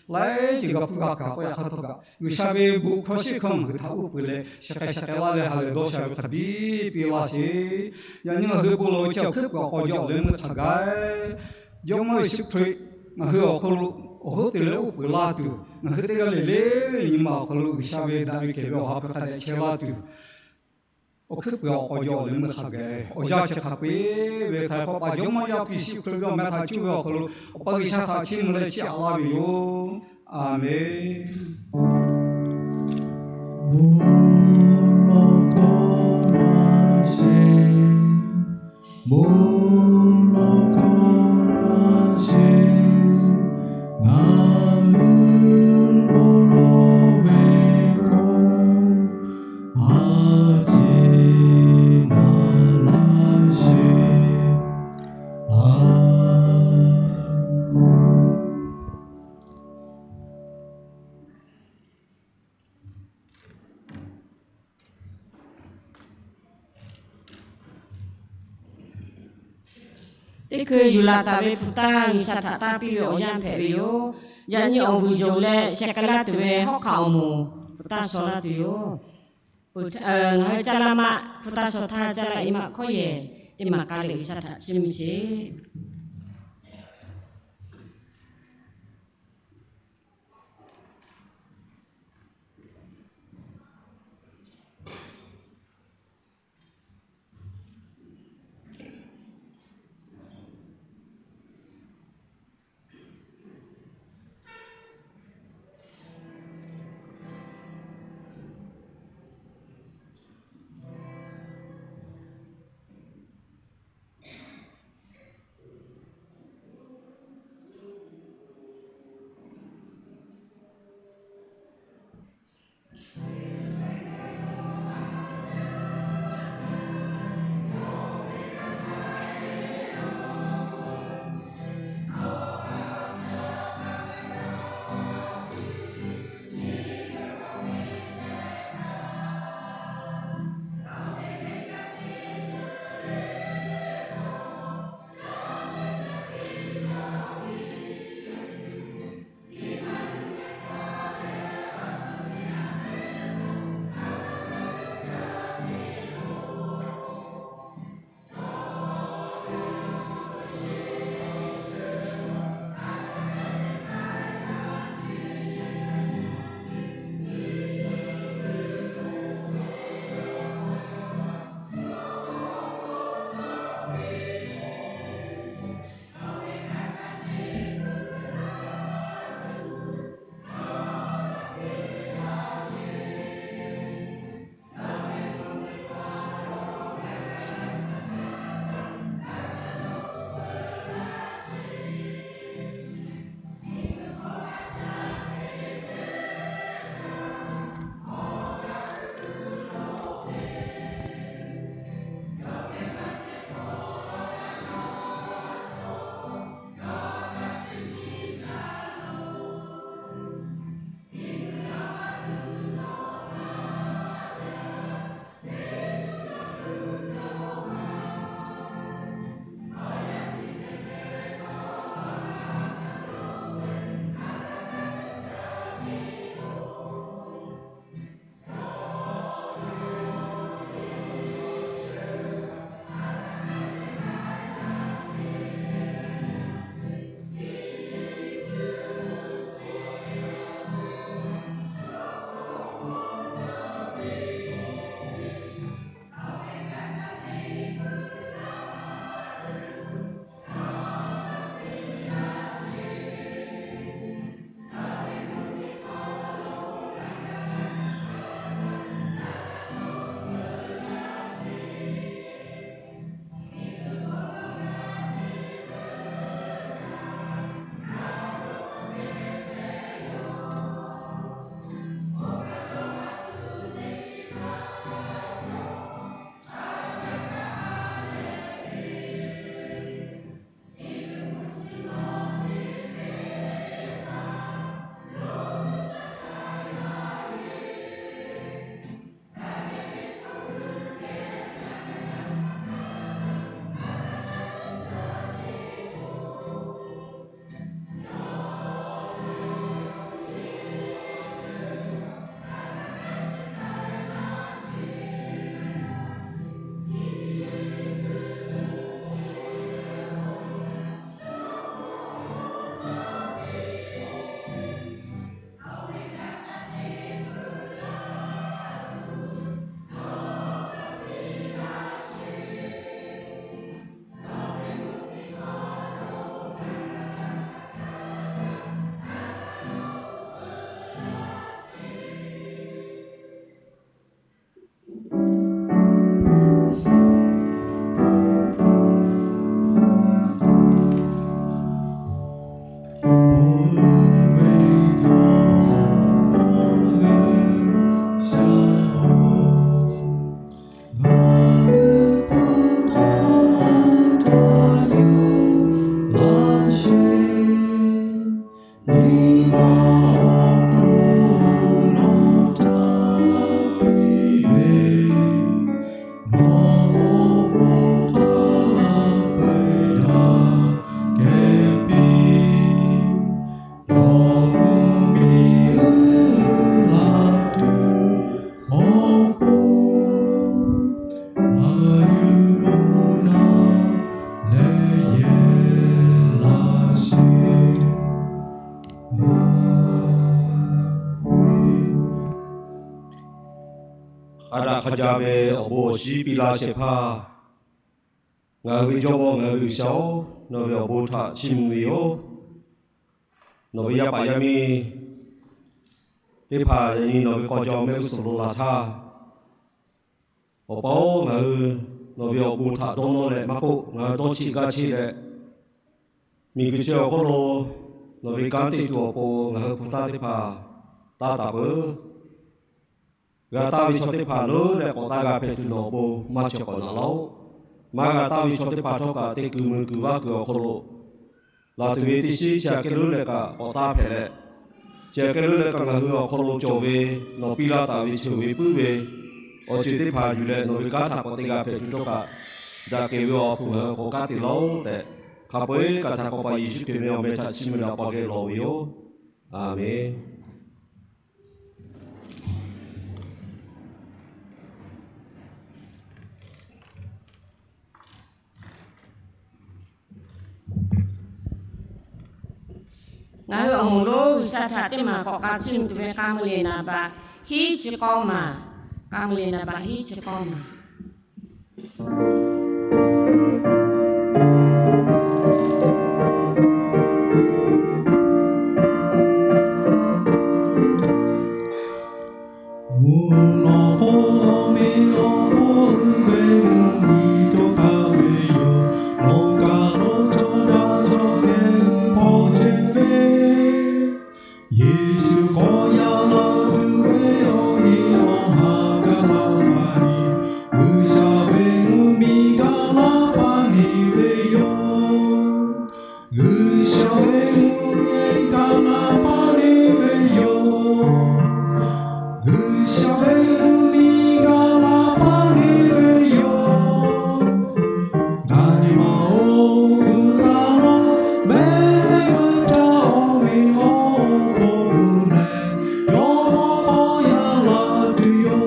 laiˉ ceuˬ g'a hpuˇ g'a hkanˍ k'oˆ, yaꞈ hk'aˇ htawˇ kaꞈ G'uiˬsha ve bon hkawˇ shiˉ hkawˇ ngaˬ hui htaꞈ uˉ peunˍ leh, sheh k'ai sheh k'ai laˇ leh ha lehˬ dawˇ sha ve hk'a biˇ piˇ laˇ sheˍ. Yaꞈ nyi ngaˬ hui bon lawˬ ve chi awˬ hkuiˉ puiˍ awˬ k'aw jaw leh meuˇ hk'a gaˬ, Jawˇmawˇ Yeˍsuˆ Hkriꞈ ngaˬ hui awˬ hk'aw lo awˬ hoˉ te leh uˉ peunˍ laˇ tuˬ, ngaˬ hui teˇ g'aˇ le le ve nyi ma awˬ hk'aw lo G'uiˬsha ve daꞈ ve kehˬ ve Awˬ ha hpu hk'a dehꞈ chehˇ laˇ tuˬ, awˬ hkuiˉ puiˍ awˬ k'aw jaw leh meuˇ hk'a gaˬ, awˬ yanˇ chi hk'a peu-eˬ ve htaiˍ hk'awꞈ paˍ Jawˇmawˇ yaˇ Hkriꞈ Yeˍsuˆ Hkriꞈ ve awˬ meh htaꞈ cuˇ ve awˬ hk'aw lo Awˬ pa G'uiˬsha htaꞈ chiˇ mvuh leh chiˇ aꞈ laˇ ve yoˬ. A menˬ. Bon lawˬ k'o maˇ sheˍ, bon Teˇ hkui yuˬ laˬ taˍ ve hpu taˇ G'uiˬsha htaꞈ tanˇ piˇ ve awˬ yanˇ hpehꞈ ve yoˬ. Yaꞈ nyi awˬ vuiˬ jawˬ leh sheh k'ai laˇ tuˬ ve hawˉ hk'aˆ awˬ moˍ hpu taˇ shaw laˇ tuˬ yoˬ. Ngaˬ hui caˇ laˇ maˆ hpu taˇ shaw htaˇ caˇ laˇ e maˆ hkawˉ yehˬ teˇ maˬ k'a leh G'uiˬsha htaꞈ chiˇ mvuh sheˍ. A daꞈ hk'a jaˇ ve awˬ bon awˬ shiˉ piˇ laˇ shehˍ hpaˇ, ngaˬ hui ve Jawˇmawˇ, ngaˬ hui ve G'uiˬsha-oˬ, nawˬ ve awˬ bon htaꞈ chiˇ mvuh ve yoˬ. Nawˬ ve yaˇ paˍ yaˇ miˇ teˇ hpaˍ yaꞈ nyi nawˬ ve k'aw jaw mehˆ g'uˇ suhˍ lo laˬ htaˇ, Awˬ pa-oˬ, ngaˬ hui nawˬ ve awˬ bon htaꞈ dawˇ nawˇ leh maˇ k'oˆ, ngaˬ hui dawˇ cheˆ gaˇ cheˆ leh, miˬguiˬ chi awˬ hk'oˆ lo nawˬ ve kanˉ te tuˬ awˬ pon ngaˬ hui hpu taˇ teˇ hpaˍ taˇ taˍ peuˬ. G'a taˇ ve chaw teˇ hpaˍ leuˉ leh k'awꞈ taˇ g'a hpehꞈ tuˬ nawˬ awˬ pon maˇ chaweh k'awꞈ naꞈ laˇ-oˆ. Maˇ g'a taˇ ve chaw teˇ hpaˍ htawˇ kaꞈ te kuiˬ muiˬ kuiˬ vaˇ kuiˬ awˬ hk'aw lo laˬ tuˬ ve teˇ shiˉ chi aꞈ kehˉ leuˉ leh kaꞈ k'awꞈ taˇ hpehꞈ leh, chi aꞈ kehˉ leuˉ leh kaꞈ ngaˬ hui awˬ hk'aw lo cawˬ ve nawˬ piˇ laˇ taˍ ve cheuˬ ve puiˉ ve awˬ ceuˬ teˇ hpaˍ yuˬ leh nawˬ ve kanˉ htaꞈ k'awꞈ te g'a hpehꞈ tuˬ htawˇ kaꞈ, daꞈ kehˬ ve awˬ hk'aw ngaˬ hui k'awꞈ kanˉ te laˇ-oˆ tehꞈ, hk'a peu-eˬ kaꞈ htaꞈ k'awꞈ pa Yeˍsuˆ Hkriꞈ ve awˬ meh htaꞈ chiˇ mvuh leh Awˬ pa geh lawˬ ve yoˬ. Aˍmenˍ. Ngaˬ hui awˬ moˍ lonˉ G'uiˬsha htaꞈ teˇ maˬ k'awꞈ k'a chiˇ mvuh tuˬ ve k'a mui le naˍ baꞈ hiˉ chi k'awˇ maˬ, k'a mui le naˍ baꞈ hiˉ chi k'awˇ maˬ. Mvuhˇ naw k'oˆ, awˬ meꞈ awˬ hponˇ ve mvuhˇmiˬ cawˬ taˍ ve yoˬ. Nawˬ kaˬ lo chaw daꞈ chaw kehˬ hpawˇ chehˇ ve, Yeˍsuˆ k'awꞈ yaꞈ la tuˬ ve awˬ nyi awˬ ha gaˬ la pa ni, G'uiˬsha ve mvuhˇmiˬ gaˬ la pa ni ve yoˬ. G'uiˬsha ve mvuhˇmiˬ gaˬ la pa ni ve yoˬ. G'uiˬsha ve mvuhˇmiˬ gaˬ la pa ni ve yoˬ. Ngaˬ nyi ma oˇ guˬ taˍ lo mehˆ meuˇ htaˇ awˬ meꞈ awˬ hponˇ hpfuhˆ leh, yawˇ k'awꞈ yaꞈ la tuˬ yoˬ.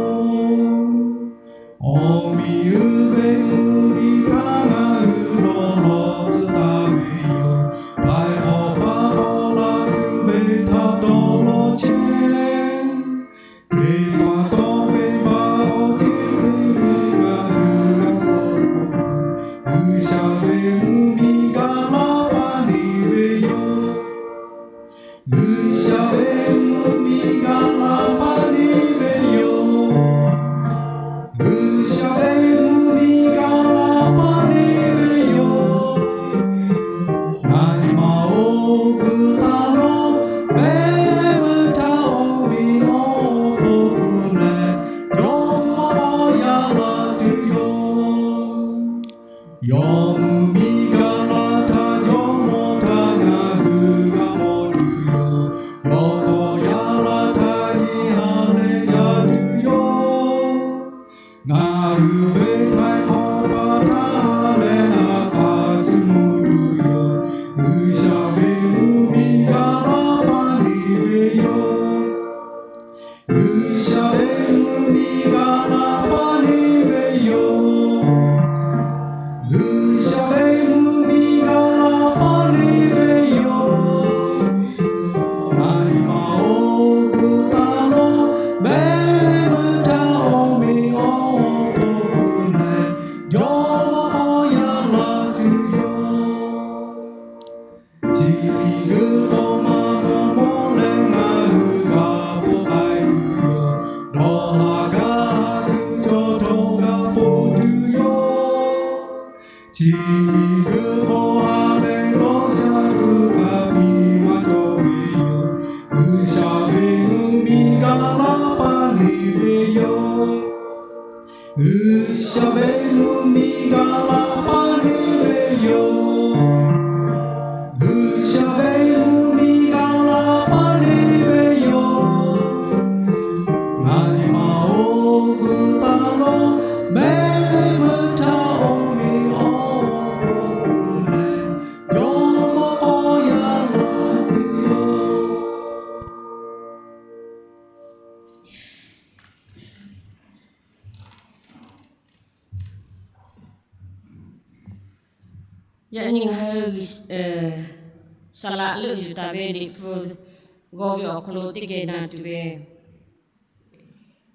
Awˬ miˬ uiˍ ve mvuhˇmiˬ htaꞈ ngaˬ hui dawˇ law tcuh taˍ ve yoˬ. Laiˬ hk'awꞈ paˍ k'awꞈ la tuˬ ve htaꞈ dawˇ law chehˇ. Teˇ hpaˍ tawˇ ve maˇ awˬ tiˉ ve ngaˬ hui g'a k'oˆ k'o, G'uiˬsha ve mvuhˇmiˬ gaˬ la pa ni ve yoˬ. G'uiˬsha ve mvuhˇmiˬ gaˬ la pa ni ve yoˬ. G'uiˬsha ve mvuhˇmiˬ gaˬ la pa ni ve yoˬ. Ngaˬ nyi ma oˇ guˬ taˍ lo mehˆ meuˇ htaˇ awˬ meꞈ awˬ hponˇ hpfuhˆ leh, yawˇ k'awꞈ yaꞈ la tuˬ yoˬ. Yawˇ mvuhˇmiˬ gaˬ la htaˇ, Jawˇmawˇ htaꞈ ngaˬ hui g'a mawˬ tuˬ yoˬ. Yawˇ k'awꞈ yaꞈ la htaˇ nyi ha leh jaˇ tuˬ yoˬ. Ngaˬ hui ve htaiˍ hk'awꞈ pa htaˇ leh a hkaˍ chiˇ mvuh tuˬ yoˬ. G'uiˬsha ve mvuhˇmiˬ gaˬ la pa ni ve yoˬ. G'uiˬsha ve mvuhˇmiˬ gaˬ la pa ni ve yoˬ. G'uiˬsha ve mvuhˇmiˬ gaˬ la pa ni ve yoˬ. Ngaˬ nyi ma oˇ guˬ taˍ lo mehˆ meuˇ htaˇ awˬ meꞈ awˬ hponˇ hpfuhˆ leh, Jawˇmawˇ k'awꞈ yaꞈ la tuˬ yoˬ. Chi miˬguiˬ hk'oˆ maˇ mawˬ mawˬ leh ngaˬ hui g'a k'oˆ k'ai tuˬ yoˬ. Dawˇ haˍ gaˇ tuˬ chaw htawˇ g'a ponˬ tuˬ yoˬ. Chi miˬguiˬ hk'oˆ ha leh g'awˇ sha tuˬ hk'a biˇ maˇ cawˬ ve yoˬ. G'uiˬsha ve mvuhˇmiˬ gaˬ la pa ni ve yoˬ. G'uiˬsha ve mvuhˇmiˬ gaˬ la pa ni ve yoˬ. G'uiˬsha ve mvuhˇmiˬ gaˬ la pa ni ve yoˬ. Ngaˬ nyi ma oˇ guˬ taˍ lo mehˆ meuˇ htaˇ awˬ meꞈ awˬ hponˇ hpfuhˆ leh, Jawˇmawˇ k'awꞈ yaꞈ la tuˬ yoˬ. Yaꞈ nyi ngaˬ hui saˍ laꞈ leuˆ yuˬ taˍ ve Liꞈ hpu g'aw ve awˬ hk'aw lo teˇ geh na tuˬ ve,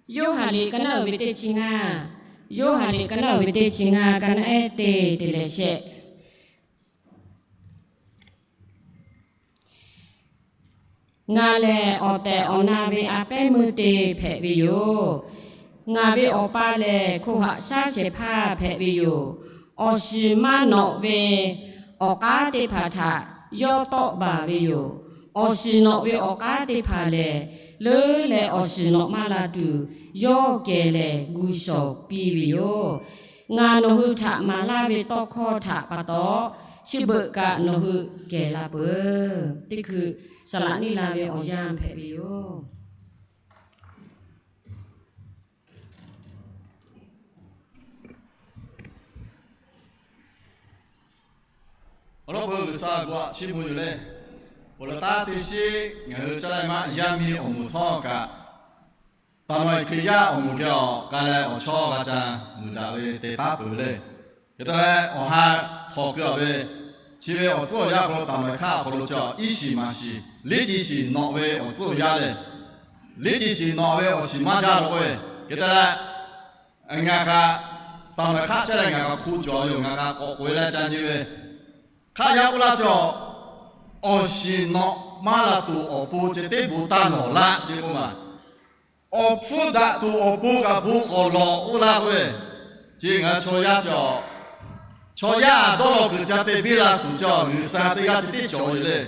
Yoˇhanˬ liꞈ ka naˉ uiˍ ve teˇ chi ngaˇ. Yoˇhanˬ liꞈ ka naˉ uiˍ ve teˇ chi ngaˇ, ka naˉ ehˉ teˇ te leh shehˆ. Ngaˬ lehˬ awˬ tehˬ awˬ na ve a pehˉ meuˇ te hpehꞈ ve yoˬ. Ngaˬ ve Awˬ pa lehˬ hko haꞈ shaˉ shehˍ hpaˇ hpehꞈ ve yoˬ. Awˬ shiˍ maˇ nawꞈ ve awˬ k'aˉ teˇ hpaˍ htaꞈ yawˇ tawˆ baˬ ve yoˬ. Awˬ shiˍ nawꞈ ve awˬ k'aˉ teˇ hpaˍ lehˬ, leuˉ leh awˬ shiˍ nawꞈ maˇ la tuˬ, yawˇ kehˬ lehˬ gu shawˍ piˇ ve yoˬ. Ngaˬ nawˬ hui htaꞈ maˍ laˇ ve tawˇ hkawˇ htaꞈ pa taw, chi beuꞈ kaꞈ nawˬ hui kehˬ la peuˬ. Teˇ hkui saˍ laꞈ neˇ la ve awˬ yanˇ hpehꞈ ve yoˬ. Awˬ lawn k'o, G'uiˬsha bon htaꞈ chiˇ mvuh yoˬ le. Peuˬ laˬ taˉ teˇ shiˉ ngaˬ hui caˇ leh maˇ yaˇ miˇ awˬ moˍ htawˇ kaꞈ, taˍ maˍ Hkriꞈ yaˇ awˬ moˍ geh awˬ k'ai leh awˬ chawˇ g'a ca muiˬ daꞈ ve te taˉ peuˬ le. Hk'e te leh awˬ ha htawnˍ keu a ve, chi ve awˬ tcuhˉ awˬ yanˇ hk'aw lo taˍ maˍ hk'aˇ awˬ hk'aw lo chi a iˉ shiˍ maˍ shiˍ, liˇ ci shiˍ nawꞈ ve awˬ tcuhˉ awˬ yanˇ le. Liˇ ci shiˍ nawꞈ ve awˬ shiˍ maˇ jaˇ la k'oˆ ve, hk'e te leh ngaˬ kaꞈ taˍ maˍ hk'aˇ chehˇ leh ngaˬ kaꞈ hk'oˆ cawˬ yoˬ, ngaˬ kaꞈ k'awꞈ k'oꞈ e leh ca nyi ve. Hk'aˆ yaˇ k'oˆ laˇ chi a, awˬ shiˍ nawꞈ maˇ la tuˬ awˬ pon ceh teˇ bon taˇ lawˬ laˇ ce k'oˆ ma. Awˬ hpfuhˇ daꞈ tuˬ awˬ pon kaꞈ bon k'awꞈ lawˬ k'oˆ laˇ k'oˆ ve, chi ngaˬ chaw yaˇ cawˬ, chaw yaˇ dawˇ law kuiˬ ca te biˇ la tuˬ cawˬ, G'uiˬsha teˇ g'aˇ ceh tiˉ cawˬ yoˬ le.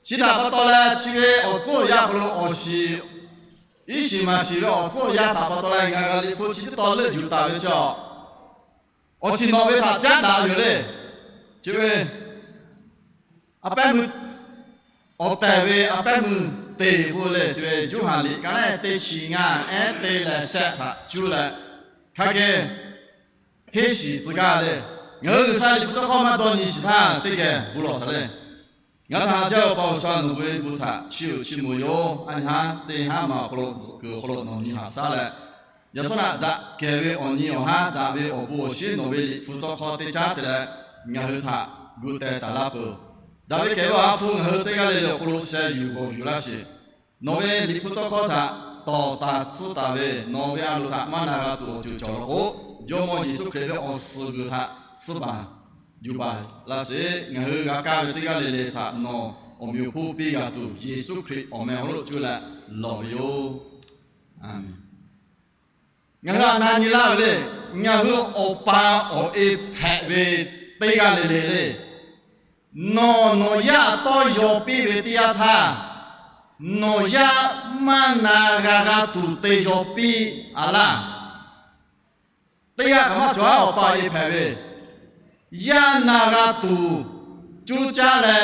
Chi htaꞈ pa taw leh chi ve awˬ tcuhˉ awˬ yanˇ hk'aw lo awˬ shiˍ, iˉ shiˍ maˍ shiˍ ve awˬ tcuhˉ awˬ yanˇ htaꞈ pa taw leh ngaˬ g'a liꞈ hpu chi teˇ taw leuˆ yuˬ taˍ ve cawˬ, awˬ shiˍ nawꞈ ve htaꞈ caˉ daꞈ yoˬ le. Chi ve a pehˉ meuˇ awˬ tehˬ ve a pehˉ meuˇ te k'oˆ le, chi ve Yoˇhanˬ liꞈ ka naˉ teˇ chi ngaˇ ehˉ teˇ leh shehˆ htaꞈ cuˇ leh hk'a geh henˇ shiˍ tcuh gaˇ le. Ngaˬ hui G'uiˬsha liꞈ hpu tawˇ hkawˇ maˇ dawˇ nyi shiˍ htaˇ teˇ geh bon lawˬ htaꞈ le. Ngaˬ htaꞈ haꞈ jaˇ Awˬ pa G'uiˬsha, nawˬ ve bon htaꞈ chiˇ uiˍ chiˇ mvuh yoˬ. A nyi haˉ teˇ haˉ ma awˬ hk'aw lo zuhꞈ kuiˬ awˬ hk'aw lo nawˬ nyi haꞈ shaˉ leh, yaꞈ sawˉ naꞈ daꞈ kehˬ ve awˬ nyi awˬ haˉ daꞈ ve awˬ bon awˬ shiˉ nawˬ ve liꞈ hpu tawˇ hkawˇ teˇ caˉ te leh ngaˬ hui htaꞈ gu teh taˍ laˇ peuˬ. Daꞈ ve kehˬ ve awˬ ha hpu ngaˬ hui teˇ g'aˇ le le awˬ hk'aw lo sheh yuˬ g'awˬ yuˬ laˇ sheˍ. Nawˬ ve liꞈ hpu tawˇ hkawˇ htaꞈ tawˍ taˍ tsuhˇ taˍ ve nawˬ ve a loˍ htaꞈ maˇ na g'a tuˬ awˬ ceuˬ cawˬ law k'o, Jawˇmawˇ Yeˍsuˆ Hkriꞈ ve awˬ suhˍ g'uiˬ htaꞈ tsuhˇ baˬ yuˬ baˬ laˇ sheˍ. Ngaˬ hui g'a kaˇ ve teˇ g'aˇ le le htaꞈ nawˬ awˬ meꞈ awˬ hponˇ piˇ g'a tuˬ, Yeˍsuˆ Hkriꞈ awˬ meh awˬ hk'aw lo cuˇ leh lawˬ ve yoˬ. Ngaˬ hui a na nyi laˇ ve le. Ngaˬ hui awˬ pa awˬ e hpehꞈ ve teˇ g'aˇ le le le, nawˬ nawˬ yaˇ tawˇ yaw piˇ ve teˇ yanˇ htaˇ, nawˬ yaˇ maˇ na g'a g'a tuˬ te yaw piˇ a laˇ. Teˇ g'aˇ kaꞈ maˇ cawˬ, awˬ pa awˬ e hpehꞈ ve, yaˇ na g'a tuˬ cuˇ caˇ leh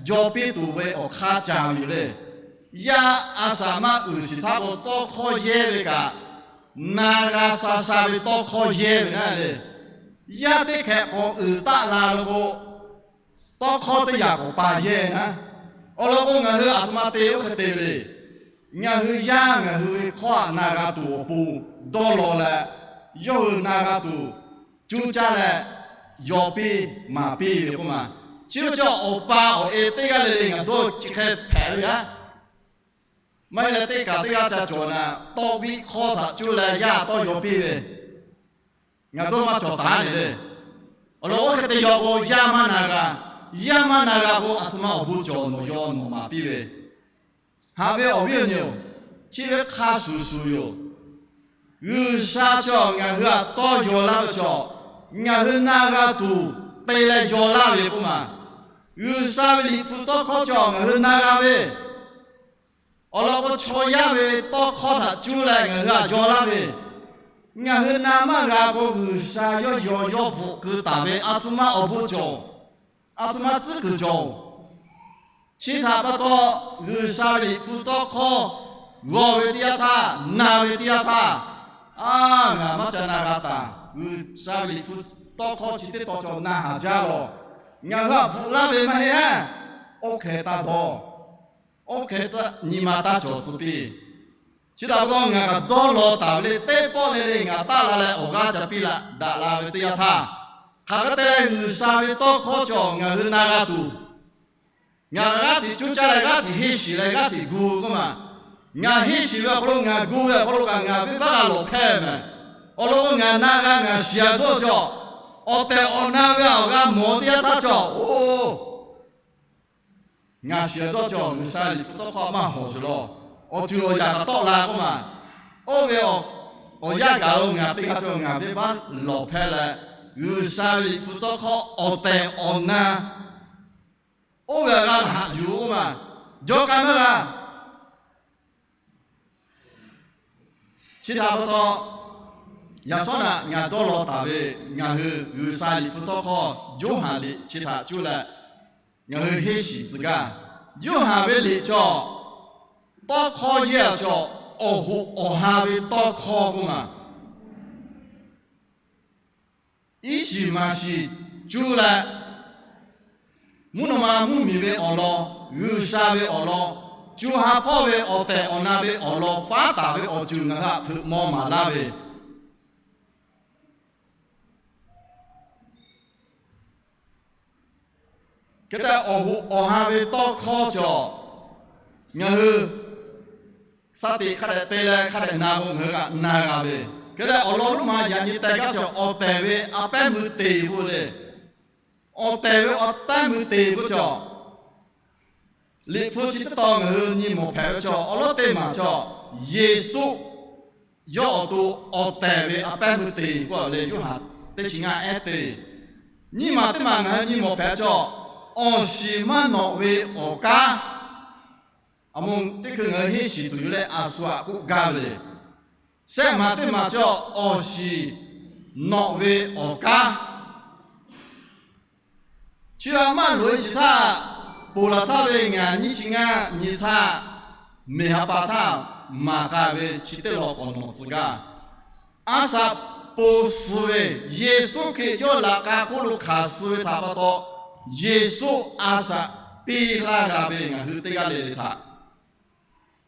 yaw piˇ tuˬ ve awˬ hk'aˇ ca ve yoˬ le. Yaˇ a shaꞈ maˇ uiˍ shiˍ htaˇ k'o, tawˇ hkawˇ yehˇ ve kaꞈ na g'a sha sha ve tawˇ hkawˇ yehˇ ve naˉ le. Yaˇ teˇ hkehꞈ k'awꞈ uiˍ taˆ la lo k'o, tawˇ hkawˇ teˇ yaꞈ k'awꞈ pa yehˇ naˉ. Awˬ lawn k'o, ngaˬ hui a htoꞈ ma te oˇ hk'e te ve le. Ngaˬ hui yaˇ ngaˬ hui ve hkawˇ htaꞈ na g'a tuˬ awˬ pon dawˇ law leh, yawˇ hui na g'a tuˬ cuˇ caˇ leh yaw piˇ maˍ piˇ ve k'oˆ ma. Chi ve chi awˬ pa awˬ e teˇ g'aˇ le le ngaˬ dawˇ chi hk'e hpehꞈ ve yaˇ. Maˇ heˆ leh teˇ kaꞈ teˇ g'aˇ ca cawˬ na, tawˇ viˆ hkawˇ htaꞈ cuˇ leh yaˇ tawˇ yaw piˇ ve, ngaˬ dawˇ maˇ cawˬ taˍ le le. Awˬ lawn oˇ hk'e te yaw k'o, yaˇ maˇ na g'a. Yaˇ maˇ na g'a k'o, a htoꞈ ma awˬ bon cawˬ, nawˬ yaw nawˬ maˍ piˇ ve. Haꞈ ve awˬ viˉ awˬ nyi-oˬ, chi ve hk'a shuˍ shuˍ yoˬ. G'uiˬsha chaw ngaˬ hui htaꞈ tawˇ yaw laˇ ve chaw, ngaˬ hui na g'a tuˬ te leh yaw laˇ ve k'oˆ ma. G'uiˬsha ve liꞈ hpu tawˇ hkawˇ chaw ngaˬ hui na g'a ve, awˬ lawn k'o, chaw yaˇ ve tawˇ hkawˇ htaꞈ cuˇ leh ngaˬ hui htaꞈ yaw laˇ ve, ngaˬ hui na maˇ g'a k'o, G'uiˬsha yawˇ yaw yawˇ bvuhꞈ keu taˍ ve a htoꞈ ma awˬ bon cawˬ, a htoꞈ ma tcuhˉ kuiˬ cawˬ. Chi htaꞈ pa taw, G'uiˬsha ve liꞈ hpu tawˇ hkawˇ g'aw ve teˇ yanˇ htaˇ, na ve teˇ yanˇ htaˇ, a, ngaˬ maˇ ca na g'a taˍ. G'uiˬsha ve liꞈ hpu tawˇ hkawˇ chi teˇ taw cawˬ na haˍ jaˇ lawˬ. Ngaˬ hui htaꞈ bvuhꞈ laˇ ve maˇ heˆ. Oˇ hk'e taˇ dawˇ. Oˇ hk'e nyi ma taˇ cawˬ tcuh piˇ. Chi htaꞈ pa taw ngaˬ kaꞈ dawˇ law taˍ ve le. Teˇ pawˆ le le ngaˬ taˆ la leh awˬ g'aˇ ca piˇ la daꞈ la ve teˇ yanˇ htaˇ, hk'aˬ hk'e te leh G'uiˬsha ve tawˇ hkawˇ cawˬ ngaˬ hui na g'a tuˬ, ngaˬ g'aˇ hteꞈ cuˇ caˇ leh g'aˇ hteꞈ henˇ shiˍ leh g'aˇ hteꞈ gu k'oˆ ma. Ngaˬ henˇ shiˍ ve awˬ hk'aw lo ngaˬ gu ve awˬ hk'aw lo kaꞈ ngaˬ venˇbaˆ g'a lawˬ hpehˇ mehˍ. Awˬ lawn k'o, ngaˬ na g'a ngaˬ shiˍ a dawˇ cawˬ. Awˬ tehˬ awˬ na ve awˬ g'a mawˬ teˇ yanˇ htaˇ cawˬ oˬ, ngaˬ shiˍ a dawˇ cawˬ. G'uiˬsha Liꞈ hpu tawˇ hkawˇ maˇ hawˬ sheˍ law. Awˬ ceuˬ awˬ yaꞈ kaꞈ tawˆ la k'oˆ ma. Oˇ ve awˬ yanˇ gaˬ lo ngaˬ teˇ g'aˇ cawˬ ngaˬ venˇbaˆ lawˬ hpehˇ leh, G'uiˬsha ve Liꞈ hpu tawˇ hkawˇ awˬ tehˬ awˬ na oˇ ve awˬ g'a haꞈ yuˬ k'oˆ ma. Jawˇ k'ai maˇ g'a. Chi htaꞈ pa taw, yaꞈ shawˉ naꞈ ngaˬ dawˇ law taˍ ve, ngaˬ hui G'uiˬsha Liꞈ hpu tawˇ hkawˇ Yoˇhanˬ liꞈ chi htaꞈ cuˇ leh ngaˬ hui henˇ shiˍ tcuh gaˇ. Yoˇhanˬ ve liꞈ cawˬ, tawˇ hkawˇ yehˇ a cawˬ, awˬ hoꞈ awˬ ha ve tawˇ hkawˇ k'oˆ ma. Iˉ shiˍ maˍ shiˍ cuˇ leh, mvuhˇ naw ma mvuhˇmiˬ ve awˬ lawn, G'uiˬsha ve awˬ lawn, co ha hpawˇ ve awˬ tehˬ awˬ na ve awˬ lawn faˉ taˍ ve awˬ ceuˬ ngaˬ hui htaꞈ hpeuꞈ maw maˍ laˇ ve Hk'e te awˬ hoꞈ awˬ ha ve tawˇ hkawˇ cawˬ. Ngaˬ hui saˍ teꞈ hk'a dehꞈ te leh hk'a dehꞈ na k'o, ngaˬ hui kaꞈ na g'a ve. Hk'e te awˬ lawn lonˉ ma yaꞈ nyi teh gaˇ cawˬ, awˬ tehˬ ve a pehˉ meuˇ te k'oˆ le. Awˬ tehˬ ve a pehˉ meuˇ te k'oˆ cawˬ. Liꞈ hpu chi teˇ tawn ngaˬ hui nyi mawˬ hpehꞈ ve cawˬ. Awˬ lawn teˇ maˬ cawˬ, Yeˍsuˆ yawˇ awˬ to awˬ tehˬ ve a pehˉ meuˇ te k'oˆ le. Yoˇhanˬ teˇ chi ngaˇ ehˉ te, nyiˇ maˬ teˇ maˬ ngaˬ hui nyi mawˬ hpehꞈ cawˬ. Awˬ shiˍ maˇ nawꞈ ve awˬ kanˉ, a mo teˇ hkui ngaˬ hui henˇ shiˍ tuˬ yoˬ leh a shu aꞈ k'oˆ gaˇ ve le. Shehˆ maˬ teˇ maˬ cawˬ, awˬ shiˍ nawꞈ ve awˬ kanˉ. Chi a maˇ loꞈ e shiˍ htaˇ, ponˬ laˬ htaˇ ve ngaˬ nyiˇ chi ngaˇ nyi htaˇ, meˬ ha pa htaˇ maˍ k'ai ve chi teˇ lawn k'awꞈ nawˬ tcuh gaˇ. A shaꞈ ponˬ suh ve, Yeˍsuˆ Hkriꞈ yawˇ laꞈ k'a hk'oˆ lo hkanˍ suh ve htaꞈ pa taw, Yeˍsuˆ a shaꞈ piˇ laˇ g'a ve ngaˬ hui teˇ g'aˇ le le htaꞈ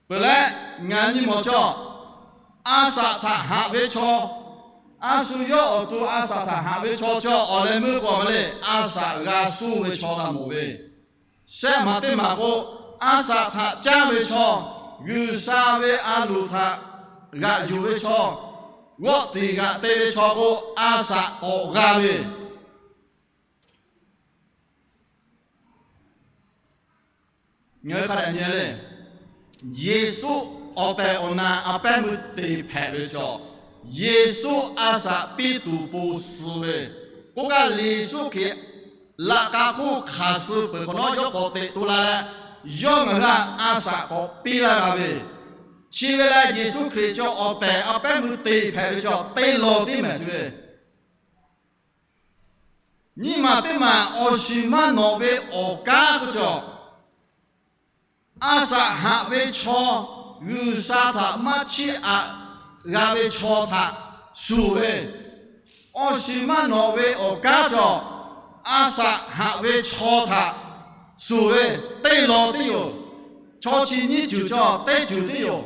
peuˬ leh, ngaˬ nyi mawˬ cawˬ. A shaꞈ htaꞈ haꞈ ve chaw, a shu yawˇ awˬ to a shaꞈ htaꞈ haꞈ ve chaw cawˬ. Awˬ leh meuˇ k'o a ma le, a shaꞈ g'a suh ve chaw g'a mawˬ ve. Shehˆ maˬ teˇ maˬ k'o, a shaꞈ htaꞈ caˇ ve chaw, G'uiˬsha ve a loˍ htaꞈ g'aꞈ yuˬ ve chaw, g'awˆ tiˍ g'aꞈ te ve chaw k'o, a shaꞈ k'awꞈ g'a ve Ngaˬ hui hk'a dehꞈ nyi le. Yeˍsuˆ awˬ tehˬ awˬ na a pehˉ meuˇ te hpehꞈ ve cawˬ. Yeˍsuˆ a shaꞈ piˇ tuˬ ponˬ suh ve, k'oˆ gaˇ Yeˍsuˆ Hkriꞈ laꞈ k'a hk'oˆ hkanˍ suh peuˬ hk'awꞈ nawˉ yawˇ k'awꞈ teꞈ to la leh, yawˇ ngaˬ hui htaꞈ a shaꞈ k'awꞈ piˇ laˇ g'a ve. Chi ve leh Yeˍsuˆ Hkriꞈ cawˬ awˬ tehˬ a pehˉ meuˇ te hpehꞈ ve cawˬ te lawˬ tiˉ mehˍ tuˬ ve Nyiˇ maˬ teˇ maˬ awˬ shiˍ maˇ nawꞈ ve awˬ kanˉ k'oˆ cawˬ. A shaꞈ haꞈ ve chaw, G'uiˬsha htaꞈ maˇ chiˇ aꞈ g'a ve chaw htaꞈ shuˍ ve, awˬ shiˍ maˇ nawꞈ ve awˬ kanˉ cawˬ. A shaꞈ haꞈ ve chaw htaꞈ shuˍ ve, teˇ law teˇ yoˬ. Chaw chi nyiˇ ceuˬ cawˬ, teˇ ceuˬ teˇ yoˬ.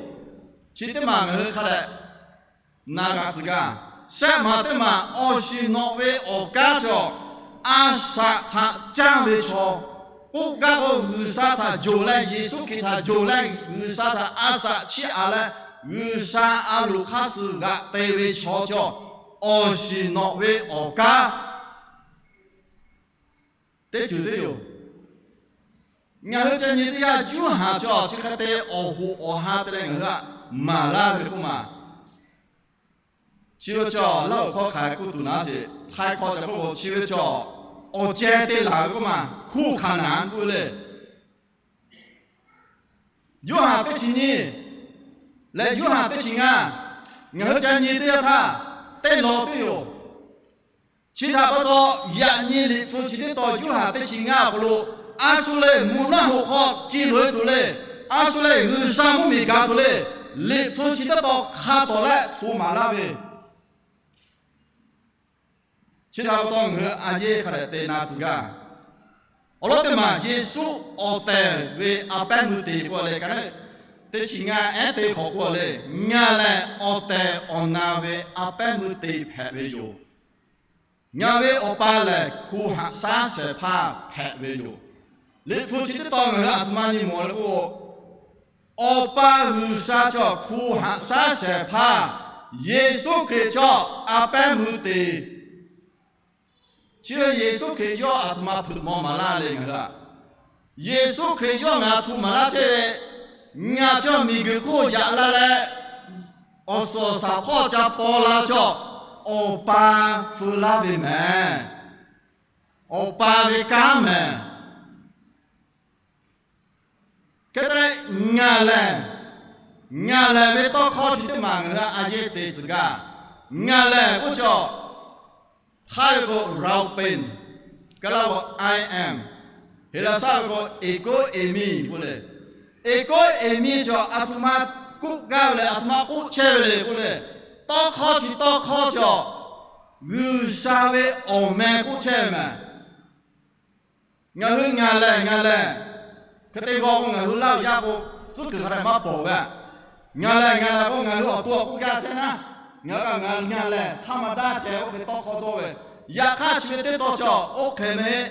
Chi teˇ maˬ ngaˬ hui hk'a dehꞈ na g'a tcuh gaˇ. Shehˆ maˬ teˇ maˬ awˬ shiˍ nawꞈ ve awˬ kanˉ cawˬ. A shaꞈ htaꞈ caˇ ve chaw, k'oˆ gaˇ k'o G'uiˬsha htaꞈ jawˬ leh, Yeˍsuˆ Hkriꞈ htaꞈ jawˬ leh, G'uiˬsha htaꞈ a shaꞈ chiˇ aꞈ leh, G'uiˬsha a loˍ hk'aˇ suh g'aꞈ te ve chaw cawˬ. Awˬ shiˍ nawꞈ ve awˬ kanˉ teˇ ceuˬ teˇ yoˬ. Ngaˬ hui ca nyi teˇ yanˇ, Yoˇhanˬ cawˬ chi hk'e te awˬ hoꞈ awˬ ha te leh ngaˬ hui htaꞈ maˍ laˇ ve k'oˆ maˬ. Chi ve cawˬ Laˇ huˍ hkawˇ hk'aˬ hk'e k'oˆ tuˬ naˉ sheˍ, Htaiˇ hkawˇ ca k'oˆ k'o, chi ve cawˬ awˬ ceh te laˬ ve k'oˆ maˬ, hkuˇ hkanˍ naˍ k'oˆ ve le. Yoˇhanˬ teˇ chi nyiˇ leh Yoˇhanˬ teˇ chi ngaˇ, ngaˬ hui ca nyi teˇ yanˇ htaˇ, teˇ law teˇ yoˬ. Chi htaꞈ pa taw, yaꞈ nyi Liꞈ hpu chi teˇ tawn Yoˇhanˬ teˇ chi ngaˇ awˬ hk'aw lo, a shu lehˬ mvuhˇ naˆ hoꞈ hk'aw ci loꞈ e tuˬ le, a shu lehˬ G'uiˬsha mvuhˇmiˬ gaˬ tuˬ le, Liꞈ hpu chi teˇ tawn hk'a tawˍ leh hto maˍ laˇ ve, chi htaꞈ pa taw ngaˬ hui a yehˇ hk'a dehꞈ te na tcuh gaˇ. Awˬ lawn teˇ maˬ Yeˍsuˆ awˬ tehˬ ve a pehˉ meuˇ te k'oˆ le, ka teˇ chi ngaˇ ehˉ te hk'awꞈ k'oˆ le, ngaˬ lehˬ awˬ tehˬ awˬ na ve a pehˉ meuˇ te hpehꞈ ve yoˬ. Ngaˬ ve Awˬ pa lehˬ hko haꞈ shaˉ shehˍ hpaˇ hpehꞈ ve yoˬ. Liꞈ hpu chi teˇ tawn ngaˬ hui a htoꞈ ma nyi mawˬ le k'o, Awˬ pa G'uiˬsha chaw hku haꞈ shaˉ shehˍ hpaˇ Yeˍsuˆ Hkriꞈ chaw a pehˉ meuˇ te. Chi Yeˍsuˆ Hkriꞈ yawˇ aˬ htoꞈ ma hpeuꞈ maw maˍ laˇ le ngaˬ hui a. Yeˍsuˆ Hkriꞈ yawˇ ngaˬ htoꞈ maˍ laˇ chehˇ ve, ngaˬ chaw miˬguiˬ hk'oˆ yaꞈ la leh, awˬ suhˍ awˬ shaˍ hpawˇ ca paw la chaw, Awˬ pa feu laˇ ve mehˍ. Awˬ pa ve kanˉ mehˍ. Hk'e te leh, ngaˬ lehˬ, ngaˬ lehˬ ve tawˇ hkawˇ chi teˇ maˬ ngaˬ hui a yeˇ te tcuh gaˇ. Ngaˬ lehˬ k'oˆ chaw, Htaiˇ ve k'o, rao pen, Kaˍlaˇ k'o, I am, Heˍlaˍsaˆ ve k'o, ego eimi k'oˆ le. Ego eimi chaw aˬ htoꞈ ma k'oˆ gaˇ ve le, aˬ htoꞈ ma k'oˆ chehˇ ve le k'oˆ le, tawˇ hkawˇ chi tawˇ hkawˇ chaw, G'uiˬsha ve awˬ meh k'oˆ chehˇ ve mehˍ. Ngaˬ hui ngaˬ lehˬ, ngaˬ lehˬ, hk'e te g'aw k'o ngaˬ hui Laˇhuˍ yaˇ k'o, tcuhˉ kuiˬ hk'a dehꞈ maˇ pawˍ ve. Ngaˬ lehˬ, ngaˬ lehˬ k'o ngaˬ hui awˬ to awˬ k'oˆ gaˇ chehˇ naˉ, ngaˬ hui kaꞈ ngaˬ lehˬ htaˇ ma daˇ ceh oˇ hk'e tawˇ hkawˇ dawˇ ve. Yaꞈ hk'aˇ chi ve teˇ tawn chaw oˇ hk'e meh,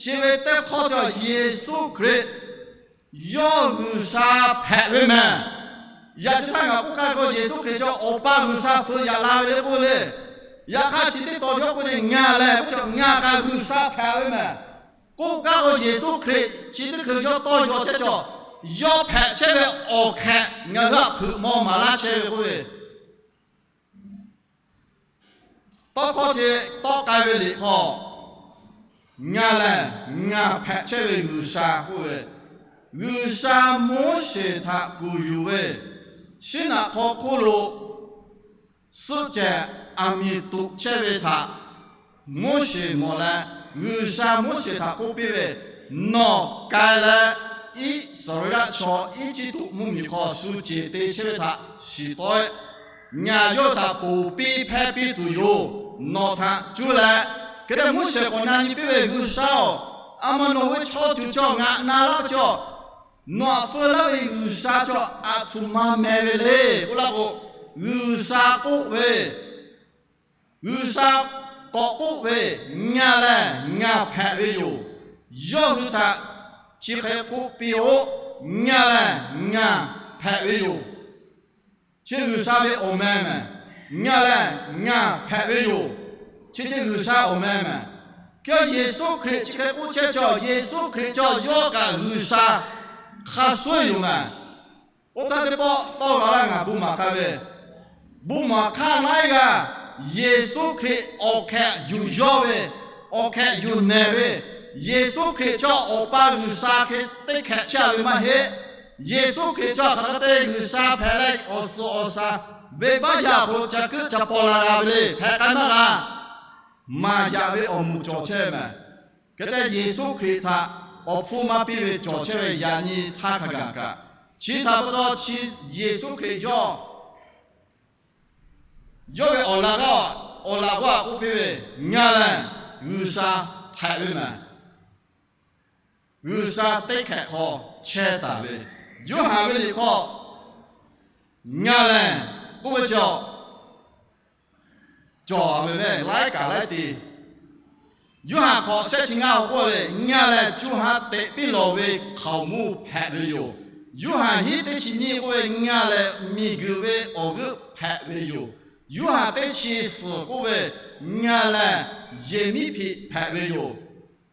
chi ve teˇ hkawˇ chaw Yeˍsuˆ Hkriꞈ yawˇ G'uiˬsha hpehꞈ ve mehˍ. Yaꞈ chi htaˇ ngaˬ k'oˆ hk'aˇ k'o, Yeˍsuˆ Hkriꞈ chaw Awˬ pa G'uiˬsha feu yaꞈ la ve le k'oˆ le. Yaꞈ hk'aˇ chi teˇ tawn yawˇ k'oˆ ve, ngaˬ lehˬ k'oˆ chaw ngaˬ kaꞈ G'uiˬsha hpehꞈ ve mehˍ. K'oˆ gaˇ k'o, Yeˍsuˆ Hkriꞈ chi teˇ hkui yawˇ tawˇ yaw chehˇ chaw, yawˇ hpehꞈ chehˇ ve awˬ hk'ehꞈ ngaˬ hui htaꞈ hpeuꞈ maw maˍ laˇ chehˇ ve k'oˆ ve, tawˇ hkawˇ chi tawˆ k'ai ve liꞈ hk'aw, ngaˬ lehˬ ngaˬ hpehꞈ chehˇ ve G'uiˬsha k'oˆ ve, G'uiˬsha Moˉseˍ htaꞈ kuˬ yuˬ ve, Siˉnaꞈ hk'aw hk'oˆ lo suhˆ cehˬ aˬ miˍ tuꞈ chehˇ ve htaꞈ Moˉseˍ mawˬ leh, G'uiˬsha Moˉseˍ htaꞈ k'oˆ piˇ ve, Nawˬ k'ai leh Iˉsaˍreˍlaˆ chaw Eˇjiˇtuꞈ mvuhˇmiˬ hk'aw shu ceˬ te chehˇ ve htaꞈ shiˍ tawˆ-e. Ngaˬ yawˇ htaꞈ ponˬ piˇ hpehˇ piˇ tuˬ yoˬ. Nawˬ htaꞈ cuˇ leh, hk'e te Moˉseˍ k'awꞈ na nyi piˇ ve, G'uiˬsha-oˬ, aˬ ma nawˬ ve chaw ceuˬ chaw ngaˬ na laˇ ve chaw, nawˬ htaꞈ feu laˇ ve G'uiˬsha chaw aˬ htoꞈ ma meh ve le k'oˆ laˇ k'o, G'uiˬsha k'oˆ ve, G'uiˬsha k'awꞈ k'oˆ ve, Ngaˬ lehˬ ngaˬ hpehꞈ ve yoˬ. Yawˇ hui htaꞈ chi hk'e k'oˆ piˇ-oˆ, Ngaˬ lehˬ ngaˬ hpehꞈ ve yoˬ. Chi G'uiˬsha ve awˬ meh mehˍ. Ngaˬ lehˬ ngaˬ hpehꞈ ve yoˬ. Chi chi G'uiˬsha awˬ meh mehˍ. Hk'e Yeˍsuˆ Hkriꞈ chi hk'e k'oˆ chehˇ chaw, Yeˍsuˆ Hkriꞈ chaw yawˇ kaꞈ G'uiˬsha hk'a suhˉ yoˬ mehˍ. Oˇ htaˇ teˇ pawˆ tawˇ g'a laˇ ngaˬ bon maˍ k'ai ve, bon maˍ hk'aˇ laiˉ g'aˇ, Yeˍsuˆ Hkriꞈ awˬ hk'ehꞈ yuˬ yawˇ ve, awˬ hk'ehꞈ yuˬ nehˬ ve, Yeˍsuˆ Hkriꞈ chaw Awˬ pa G'uiˬsha hk'e teˇ hkehꞈ chehˇ ve maˇ heˆ. Yeˍsuˆ Hkriꞈ chaw hk'aˬ hk'e te G'uiˬsha hpehꞈ leh awˬ suhˍ awˬ shaˍ venˇbaˆ yaˇ hk'aw ca kuiˉ ca paw la g'a ve le, hpehꞈ k'ai maˇ g'a. Maˍ yaꞈ ve awˬ moˍ cawˬ chehˇ mehˍ. Hk'e te Yeˍsuˆ Hkriꞈ htaꞈ awˬ hpfuhˇ maˇ piˇ ve cawˬ chehˇ ve yaꞈ nyi htaˇ hk'a gaˬ kaꞈ, chi htaꞈ pa taw chi Yeˍsuˆ Hkriꞈ yawˇ, yawˇ ve awˬ laꞈ g'aˇ, awˬ laꞈ g'awˇ htaꞈ k'oˆ piˇ ve, Ngaˬ lehˬ G'uiˬsha hpehꞈ ve mehˍ. G'uiˬsha teˇ hkehꞈ hk'aw chehˇ taˍ ve, Yoˇhanˬ ve liꞈ hk'aw, Ngaˬ lehˬ k'oˆ ve chi a cawˬ ve mehˍ, laiˉ kaꞈ laiˉ te. Yoˇhanˬ hk'awꞈ shehˆ chi ngaˇ k'oˆ ve, Ngaˬ lehˬ co ha teꞈ piˇ lawˬ ve hkaoˍmonˇ hpehꞈ ve yoˬ. Yoˇhanˬ hiˉ teˇ chi nyiˇ k'oˆ ve, Ngaˬ lehˬ miˬguiˬ ve awˬ g'euˆ hpehꞈ ve yoˬ. Yoˇhanˬ teˇ chi suhˍ k'oˆ ve, Ngaˬ lehˬ yehˬ miˉ hpiꞈ hpehꞈ ve yoˬ.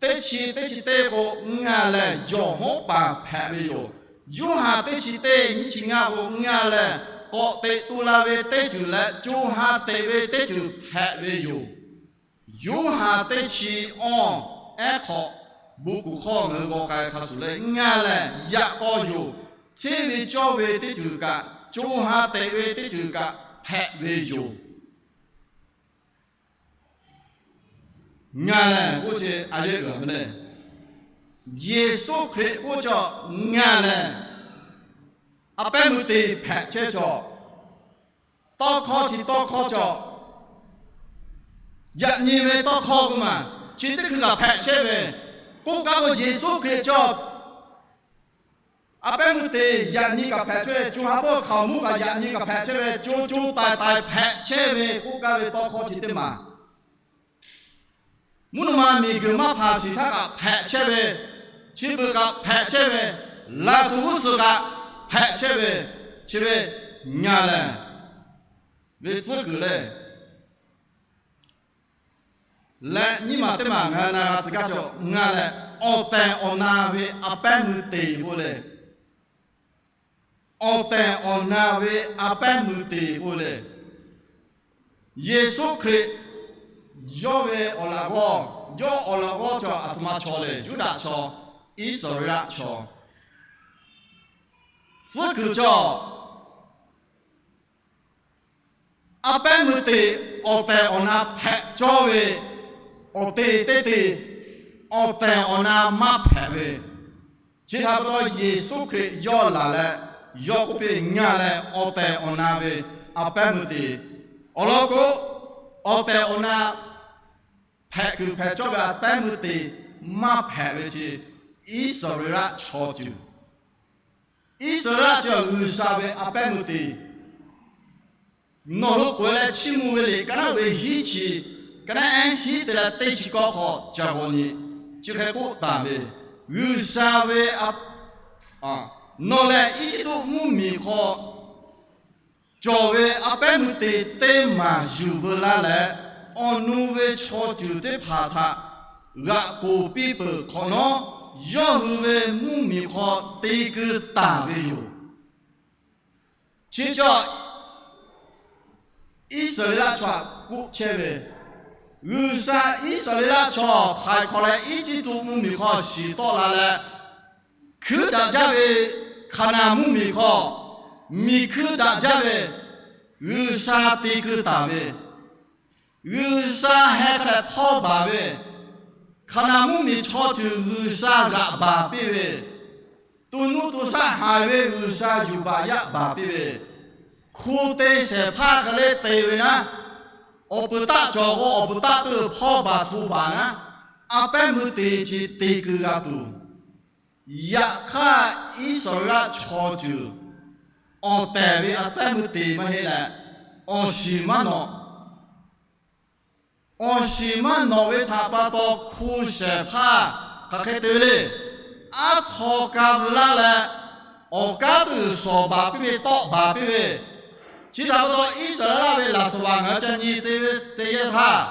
Teˇ chi teˇ chi teˇ k'o, Ngaˬ lehˬ yawˬ hawˉ paˍ hpehꞈ ve yoˬ. Yoˇhanˬ teˇ chi teˇ nyiˇ chi ngaˇ k'o, Ngaˬ lehˬ k'awꞈ teꞈ tu la ve teˇ ceuˬ leh co ha teꞈ ve teˇ ceuˬ hpehꞈ ve yoˬ. Yoˇhanˬ teˇ chi awˇ ehˉ hk'awꞈ bon kuˬ hk'awˇ ngaˬ hui g'aw k'ai hk'a shuˍ leh, Ngaˬ lehˬ yaꞈ k'aw yoˬ. Hteˇ ve cawˇ ve teˇ ceuˬ kaꞈ, co ha teꞈ ve teˇ ceuˬ kaꞈ hpehꞈ ve yoˬ. Ngaˬ lehˬ k'oˆ ce a yehˉ uiˍ a ve le. Yeˍsuˆ Hkriꞈ k'oˆ chaw ngaˬ lehˬ a pehˉ meuˇ te hpehꞈ chehˇ chaw, tawˇ hkawˇ chi tawˇ hkawˇ chaw, yaꞈ nyi ve tawˇ hkawˇ k'oˆ maˬ chi teˇ hkui kaꞈ hpehꞈ chehˇ ve, k'oˆ gaˇ k'o Yeˍsuˆ Hkriꞈ chaw a pehˉ meuˇ te yaꞈ nyi kaꞈ hpehꞈ chehˇ ve, co ha pawˆ hkaoˍmonˇ kaꞈ yaꞈ nyi kaꞈ hpehꞈ chehˇ ve, co co taiˍ taiˍ hpehꞈ chehˇ ve k'oˆ gaˇ ve tawˇ hkawˇ chi teˇ maˬ, mvuhˇ naw ma miˬguiˬ maˇ hpanˍ shiˍ htaˇ kaꞈ hpehꞈ chehˇ ve, chi beuꞈ kaꞈ hpehꞈ chehˇ ve, laˬ tuˬ g'uˇ suhˍ kaꞈ hpehꞈ chehˇ ve, chi ve ngaˬ lehˬ ve tcuhˉ kuiˬ le. Leh nyiˇ maˬ teˇ maˬ ngaˬ hui na g'a tcuh gaˇ cawˬ, ngaˬ lehˬ awˬ tehˬ awˬ na ve a pehˉ meuˇ te k'oˆ le. Awˬ tehˬ awˬ na ve a pehˉ meuˇ te k'oˆ le. Yeˍsuˆ Hkriꞈ yawˇ ve awˬ laꞈ g'awˇ, yawˇ awˬ laꞈ g'awˇ cawˬ aˬ htoꞈ ma chaw le, Yuˇdaꞈ chaw, Iˉsaˍreˍlaˆ chaw tcuhˉ kuiˬ cawˬ. A pehˉ meuˇ te awˬ tehˬ awˬ na hpehꞈ cawˇ ve awˬ te teˇ te, awˬ tehˬ awˬ na maˇ hpehꞈ ve, chi htaꞈ pa taw Yeˍsuˆ Hkriꞈ yawˇ laˬ leh, yawˇ k'oˆ piˇ, Ngaˬ lehˬ awˬ tehˬ awˬ na ve a pehˉ meuˇ te. Awˬ lawn k'o, awˬ tehˬ awˬ na hpehꞈ kuiˬ hpehꞈ cawˇ ve a pehˉ meuˇ te maˇ hpehꞈ ve chi Iˉsaˍreˍlaˆ chaw ceuˬ, Iˉsaˍreˍlaˆ chi G'uiˬsha ve a pehˉ meuˇ te. Nawˬ hui k'oꞈ-e leh chiˇ mvuh ve liꞈ ka naˉ ve hiˉ chi, ka naˉ ehˉ hiˉ te leh teˇ chi kawˆ hk'aw ca g'aw nyi, chi hk'e k'oˆ taˍ ve, G'uiˬsha ve, nawˬ lehˬ Eˇjiˇtuꞈ mvuhˇmiˬ hk'aw cawˬ ve a pehˉ meuˇ te teˇ maˬ yuˬ veu laˇ leh, awˬ nu ve chaw ceuˬ teˇ hpaˍ htaꞈ g'aꞈ k'oˍ piˇ peuˬ hk'awꞈ nawˉ, yawˇ hui ve mvuhˇmiˬ hk'aw te keu taˍ ve yoˬ. Chi cawˬ Iˉsaˍreˍlaˆ chaw htaꞈ k'oˆ chehˇ ve, G'uiˬsha Iˉsaˍreˍlaˆ chaw htaiˍ hk'awꞈ leh Eˇjiˇtuꞈ mvuhˇmiˬ hk'aw shiˍ tawˆ la leh, hkuiˉ daꞈ jaˇ ve Hkaˍnanˍ mvuhˇmiˬ hk'aw miˬ hkuiˉ daꞈ jaˇ ve G'uiˬsha te keu taˍ ve, G'uiˬsha heh hk'a dehꞈ hpawˇ baˬ ve, Hkaˍnanˍ mvuhˇmiˬ chaw ceuˬ G'uiˬsha g'aꞈ baˬ piˇ ve, to nuˇ to shaˆ haiˬ ve G'uiˬsha yuˬ baˬ yaˇ baˬ piˇ ve, hko te shehˍ hpaˇ hk'e le te ve naˉ, awˬ peuˬ taˆ cawˬ k'o awˬ peuˬ taˆ teˇ hpawˇ baˬ hto baˬ naˉ, a pehˉ meuˇ te chi te keu g'a tuˬ. Yaꞈ hk'aˇ, Iˉsaˍreˍlaˆ chaw ceuˬ awˬ tehˬ ve a pehˉ meuˇ te maˇ heˆ leh, awˬ shiˍ maˇ nawꞈ. Awˬ shiˍ maˇ nawꞈ ve htaꞈ pa taw hko shehˍ hpaˇ hk'aˬ hk'e te ve le. Aˉ htaw ka veu laˇ leh, awˬ kanˉ tuˬ shawˍ baˬ piˇ ve, tawˆ baˬ piˇ ve, chi htaꞈ pa taw Iˉsaˍreˍlaˆ ve laꞈ shawˍ baˬ ngaˬ hui ca nyi te ve te yehˇ htaˇ,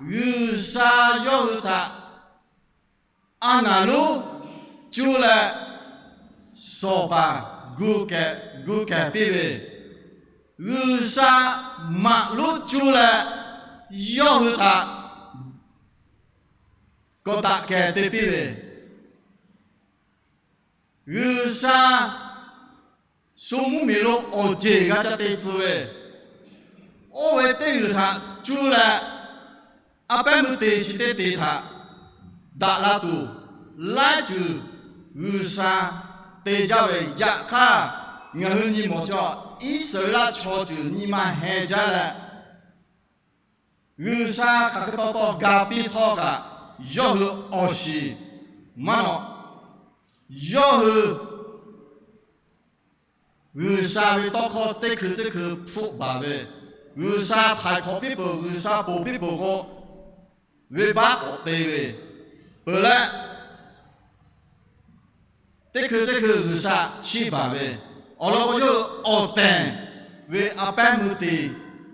G'uiˬsha yawˇ hui htaꞈ a naˍ lonˉ cuˇ leh shawˍ baˬ gu kehˬ gu kehˬ piˇ ve, G'uiˬsha maꞈ lonˉ cuˇ leh yawˇ hui htaꞈ kawꞈ daꞈ kehˬ te piˇ ve, G'uiˬsha shu mvuhˇmiˬ lo awˬ ceˬ g'a ca te tcuh ve, oˇ ve teˇ g'uiˬ htaꞈ cuˇ leh a pehˉ meuˇ te chi teˇ te htaꞈ daꞈ la tuˬ, laiˉ ceuˬ G'uiˬsha te jaˇ ve. Yaꞈ hk'aˇ, ngaˬ hui nyi mawˬ cawˬ Iˉsaˍreˍlaˆ chaw ceuˬ nyi ma heh jaˇ leh, G'uiˬsha hk'aˬ hk'e taw taw ga piˇ htawˇ kaꞈ, yawˇ hui awˬ shiˍ maˇ nawꞈ. Yawˇ hui G'uiˬsha ve tawˇ hkawˇ teˇ hkui teˇ hkui hpfuhˆ baˬ ve, G'uiˬsha htaiˍ hk'awꞈ piˇ peuˬ, G'uiˬsha ponˬ piˇ peuˬ k'o, venˇbaˆ k'awꞈ te ve peuˬ leh, teˇ hkui teˇ hkui G'uiˬsha chiˇ baˬ ve, awˬ lawn k'o yawˇ hui awˬ tehˬ ve a pehˉ meuˇ te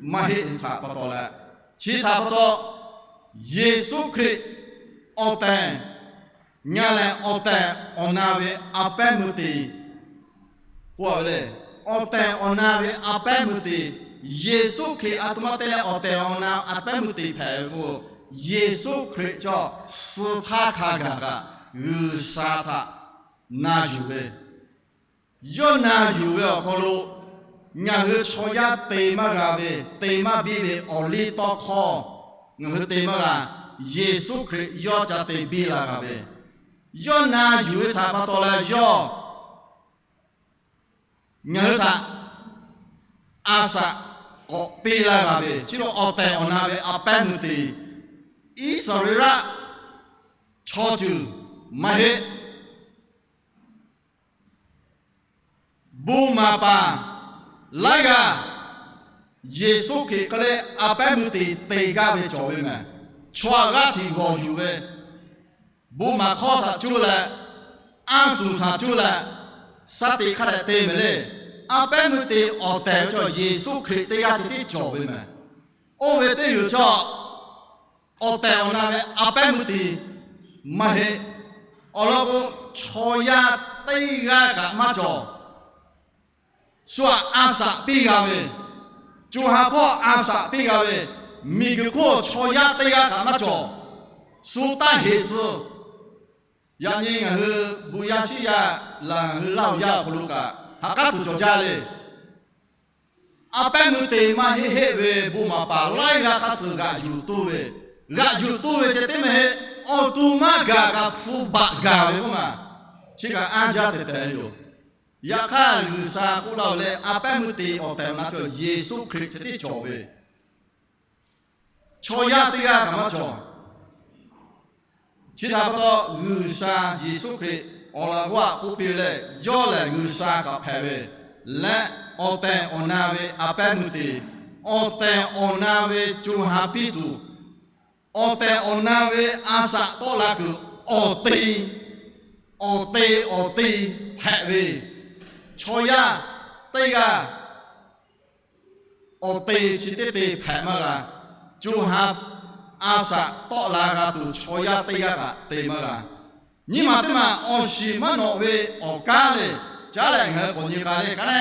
maˇ heˆ ve htaꞈ pa taw leh, chi htaꞈ pa taw Yeˍsuˆ Hkriꞈ awˬ tehˬ, ngaˬ lehˬ awˬ tehˬ awˬ na ve a pehˉ meuˇ te k'oˆ ve le. Awˬ tehˬ awˬ na ve a pehˉ meuˇ te, Yeˍsuˆ Hkriꞈ aˬ htoꞈ ma te leh awˬ tehˬ awˬ na a pehˉ meuˇ te hpehꞈ ve k'o, Yeˍsuˆ Hkriꞈ cawˬ suh htaˇ hk'a gaˬ kaꞈ G'uiˬsha htaꞈ na yuˬ ve, yawˇ na yuˬ ve awˬ hk'aw lo ngaˬ hui chaw yaˇ te maˇ g'a ve, te maˇ biˇ ve awˬ liˇ tawˇ hkawˇ ngaˬ hui te maˇ g'a. Yeˍsuˆ Hkriꞈ yawˇ ca te biˇ la g'a ve, yawˇ na yuˬ ve htaꞈ pa taw leh yawˇ ngaˬ hui htaꞈ a shaꞈ k'awꞈ piˇ laˇ g'a ve, chi awˬ tehˬ awˬ na ve a pehˉ meuˇ te, Iˉsaˍreˍlaˆ chaw ceuˬ maˇ heˆ. Bon maˍ paˍ laiˉ g'aˇ Yeˍsuˆ Hkriꞈ hk'e le a pehˉ meuˇ te te gaˇ ve cawˬ ve mehˬ. Chaw aꞈ g'aˇ htiꞈ g'awˬ yuˬ ve, bon maˍ hkawˇ htaꞈ cuˇ leh, anˇ tuˬ htaꞈ cuˇ leh, shaˉ teꞈ hk'a dehꞈ te mehˍ le. A pehˉ meuˇ te awˬ tehˬ ve chaw Yeˍsuˆ Hkriꞈ teˇ g'aˇ ceh tiˉ cawˬ ve mehˍ. Oˇ ve teˇ g'uiˬ chaw awˬ tehˬ awˬ na ve a pehˉ meuˇ te maˇ heˆ. Awˬ lawn k'o, chaw yaˇ teˇ g'aˇ kaꞈ maˇ cawˬ. Shu htaꞈ a shaꞈ piˇ g'a ve, co ha hpawˇ a shaꞈ piˇ g'a ve, miˬguiˬ hk'oˆ chaw yaˇ teˇ g'aˇ kaꞈ maˇ cawˬ. Shu taˇ heˍ tcuh. Yaꞈ nyi ngaˬ hui bon yaˇ shiˉ yaˇ laˬ ngaˬ hui Laˇ huˍ yaˇ awˬ hk'aw lo kaꞈ ha k'aˉ tuˬ cawˬ jaˇ le. A pehˉ meuˇ te maˇ heˆ heˆ ve bon maˍ paˍ laiˉ g'aˇ hk'aˇ suh g'aꞈ yuˬ toˇ ve, g'aꞈ yuˬ toˇ ve ceh tiˉ maˇ heˆ. Awˬ to maˇ gaˬ kaꞈ hpu baꞈ gaˬ ve k'oˆ ma. Chi kaꞈ anˇ jaˇ tehꞈ tehꞈ yoˬ. Yaꞈ hk'aˇ G'uiˬsha k'oˆ laˇ ve leh, a pehˉ meuˇ te awˬ tehˬ awˬ na chaw Yeˍsuˆ Hkriꞈ ceh tiˉ cawˬ ve, chaw yaˇ teˇ g'aˇ kaꞈ maˇ cawˬ. Chi htaꞈ pa taw, G'uiˬsha Yeˍsuˆ Hkriꞈ awˬ laꞈ g'awˇ aꞈ k'oˆ piˇ ve lehˬ, yawˇ lehˬ G'uiˬsha kaꞈ hpehꞈ ve leh, awˬ tehˬ awˬ na ve a pehˉ meuˇ te, awˬ tehˬ awˬ na ve co ha piˇ tuˬ, awˬ tehˬ awˬ na ve a shaꞈ tawˆ la kuiˬ awˬ te, awˬ te, awˬ te hpehꞈ ve, chaw yaˇ teˇ g'aˇ awˬ te chi teˇ te hpehꞈ maˇ g'a. Co ha a shaꞈ tawˆ la g'a tuˬ chaw yaˇ teˇ g'aˇ kaꞈ te maˇ g'a. Nyi ma teˇ maˬ awˬ shiˍ maˇ nawꞈ ve awˬ kanˉ le, caˉ lehˬ ngaˬ hui k'awꞈ nyi k'a le kanˉ le,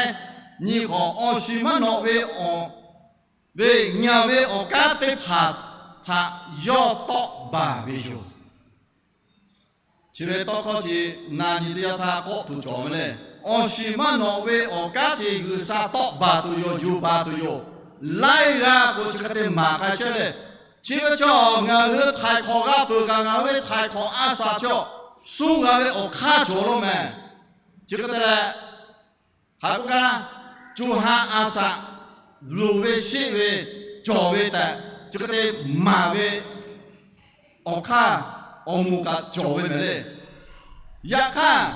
nyi k'awꞈ awˬ shiˍ maˇ nawꞈ ve awˬ ve ngaˬ ve awˬ kanˉ teˇ hpaˍ htaꞈ yawˇ tawˆ baˬ ve yoˬ. Chi ve tawˇ hkawˇ chi na nyi teˇ yanˇ htaˇ kawˆ tuˬ cawˬ ve le. Awˬ shiˍ maˇ nawꞈ ve awˬ kanˉ chi G'uiˬsha tawˆ baˬ tuˬ yoˬ, yuˬ baˬ tuˬ yoˬ. Laiˉ g'aˇ k'o chi hk'e te maˍ k'ai chehˇ le. Chi ve chaw ngaˬ hui htaiˍ hk'awꞈ g'a peuˬ kaꞈ, ngaˬ hui ve htaiˍ hk'awꞈ a shaꞈ chaw suh g'a ve awˬ hk'aˇ cawˬ lo mehˍ. Chi hk'e te leh, hk'aˬ k'oˆ gaˇ, co ha a shaꞈ luˬ ve sheˆ ve cawˬ ve tehꞈ chi hk'e te maˍ ve awˬ hk'aˇ awˬ moˍ kaꞈ cawˬ ve mehˍ le. Yaꞈ hk'aˇ,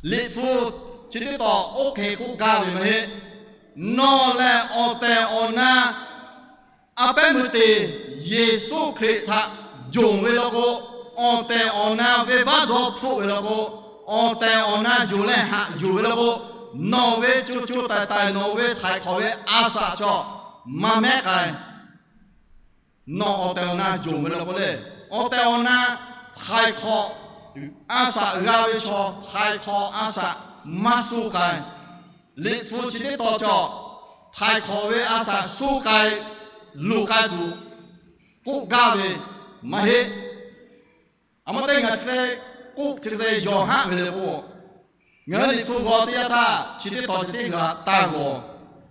Liꞈ hpu chi teˇ tawˬ oˇ hk'e k'oˆ gaˇ ve maˇ heˆ. Nawˬ lehˬ awˬ tehˬ awˬ na a pehˉ meuˇ te Yeˍsuˆ Hkriꞈ htaꞈ jawˬ ve law k'o, awˬ tehˬ awˬ na venˇbaˆ dawˇ hpfuhˆ ve law k'o, awˬ tehˬ awˬ na jawˬ leh haꞈ yuˬ ve law k'o, nawˬ ve co co taiˍ taiˍ nawˬ ve htaiˍ hk'awꞈ ve a shaꞈ chaw maˇ mehˉ k'ai. Nawˬ awˬ tehˬ awˬ na jawˬ ve law k'o le, awˬ tehˬ awˬ na htaiˍ hk'awꞈ a shaꞈ g'a ve chaw htaiˍ hk'awꞈ a shaꞈ maˇ suh k'ai. Liꞈ hpu chi teˇ tawˬ cawˬ, htaiˍ hk'awꞈ ve a shaꞈ suh k'ai, luˬ k'ai tuˬ k'oˆ gaˇ ve maˇ heˆ. A ma teˇ ngaˬ chi hk'e k'oˆ chi hk'e te yawˬ haˆ ve le k'o, ngaˬ hui Liꞈ hpu g'aw teˇ yanˇ htaˇ chi teˇ tawˬ chi teˇ g'aˇ taˇ g'aw.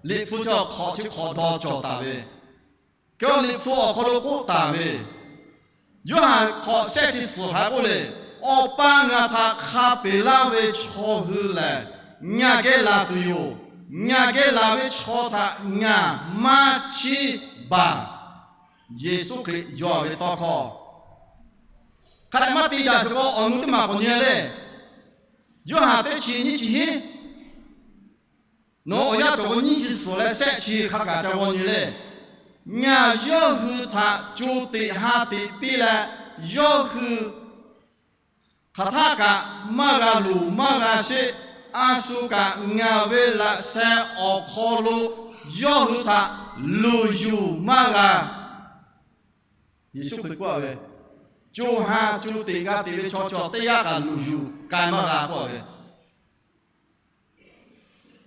Liꞈ hpu cawˬ hk'awꞈ chi hk'awꞈ dawˬ cawˬ taˍ ve, kehˬ Liꞈ hpu awˬ hk'aw lo k'oˆ taˍ ve, Yoˇhanˬ hk'awꞈ shehˆ chi suhˍ hk'a k'oˆ le, Awˬ pa ngaˬ htaꞈ hk'a peꞈ laˇ ve chaw hui lehˬ, ngaˬ geh laˬ tuˬ yoˬ. Ngaˬ geh laˬ ve chaw htaꞈ ngaˬ maˇ chiˇ baˬ. Yeˍsuˆ Hkriꞈ yawˇ ve tawˇ hkawˇ hk'a dehꞈ maˇ te yaꞈ sheˍ k'o, awˬ nu teˇ maˬ k'awꞈ nyi le. Yoˇhanˬ teˇ chi nyiˇ chi hiˉ, nawˬ hui awˬ yanˇ cawˬ k'o nyiˇ chi suhˍ leh shehˆ chi hk'a kaꞈ ca g'aw nyi le. Ngaˬ yawˇ hui htaꞈ co teꞈ ha teꞈ piˇ leh, yawˇ hui hk'aˬ htaˆ kaꞈ maˇ g'a luˬ maˇ g'a sheˆ. A shu kaꞈ ngaˬ ve laꞈ sheh awˬ hk'aw lo yawˇ hui htaꞈ luˬ yuˬ maˇ g'a. Yeˍsuˆ Hkriꞈ k'oˆ ve, co ha co teꞈ g'a teꞈ ve chaw cawˬ teˇ g'aˇ kaꞈ luˬ yuˬ k'ai maˇ g'a k'oˆ ve.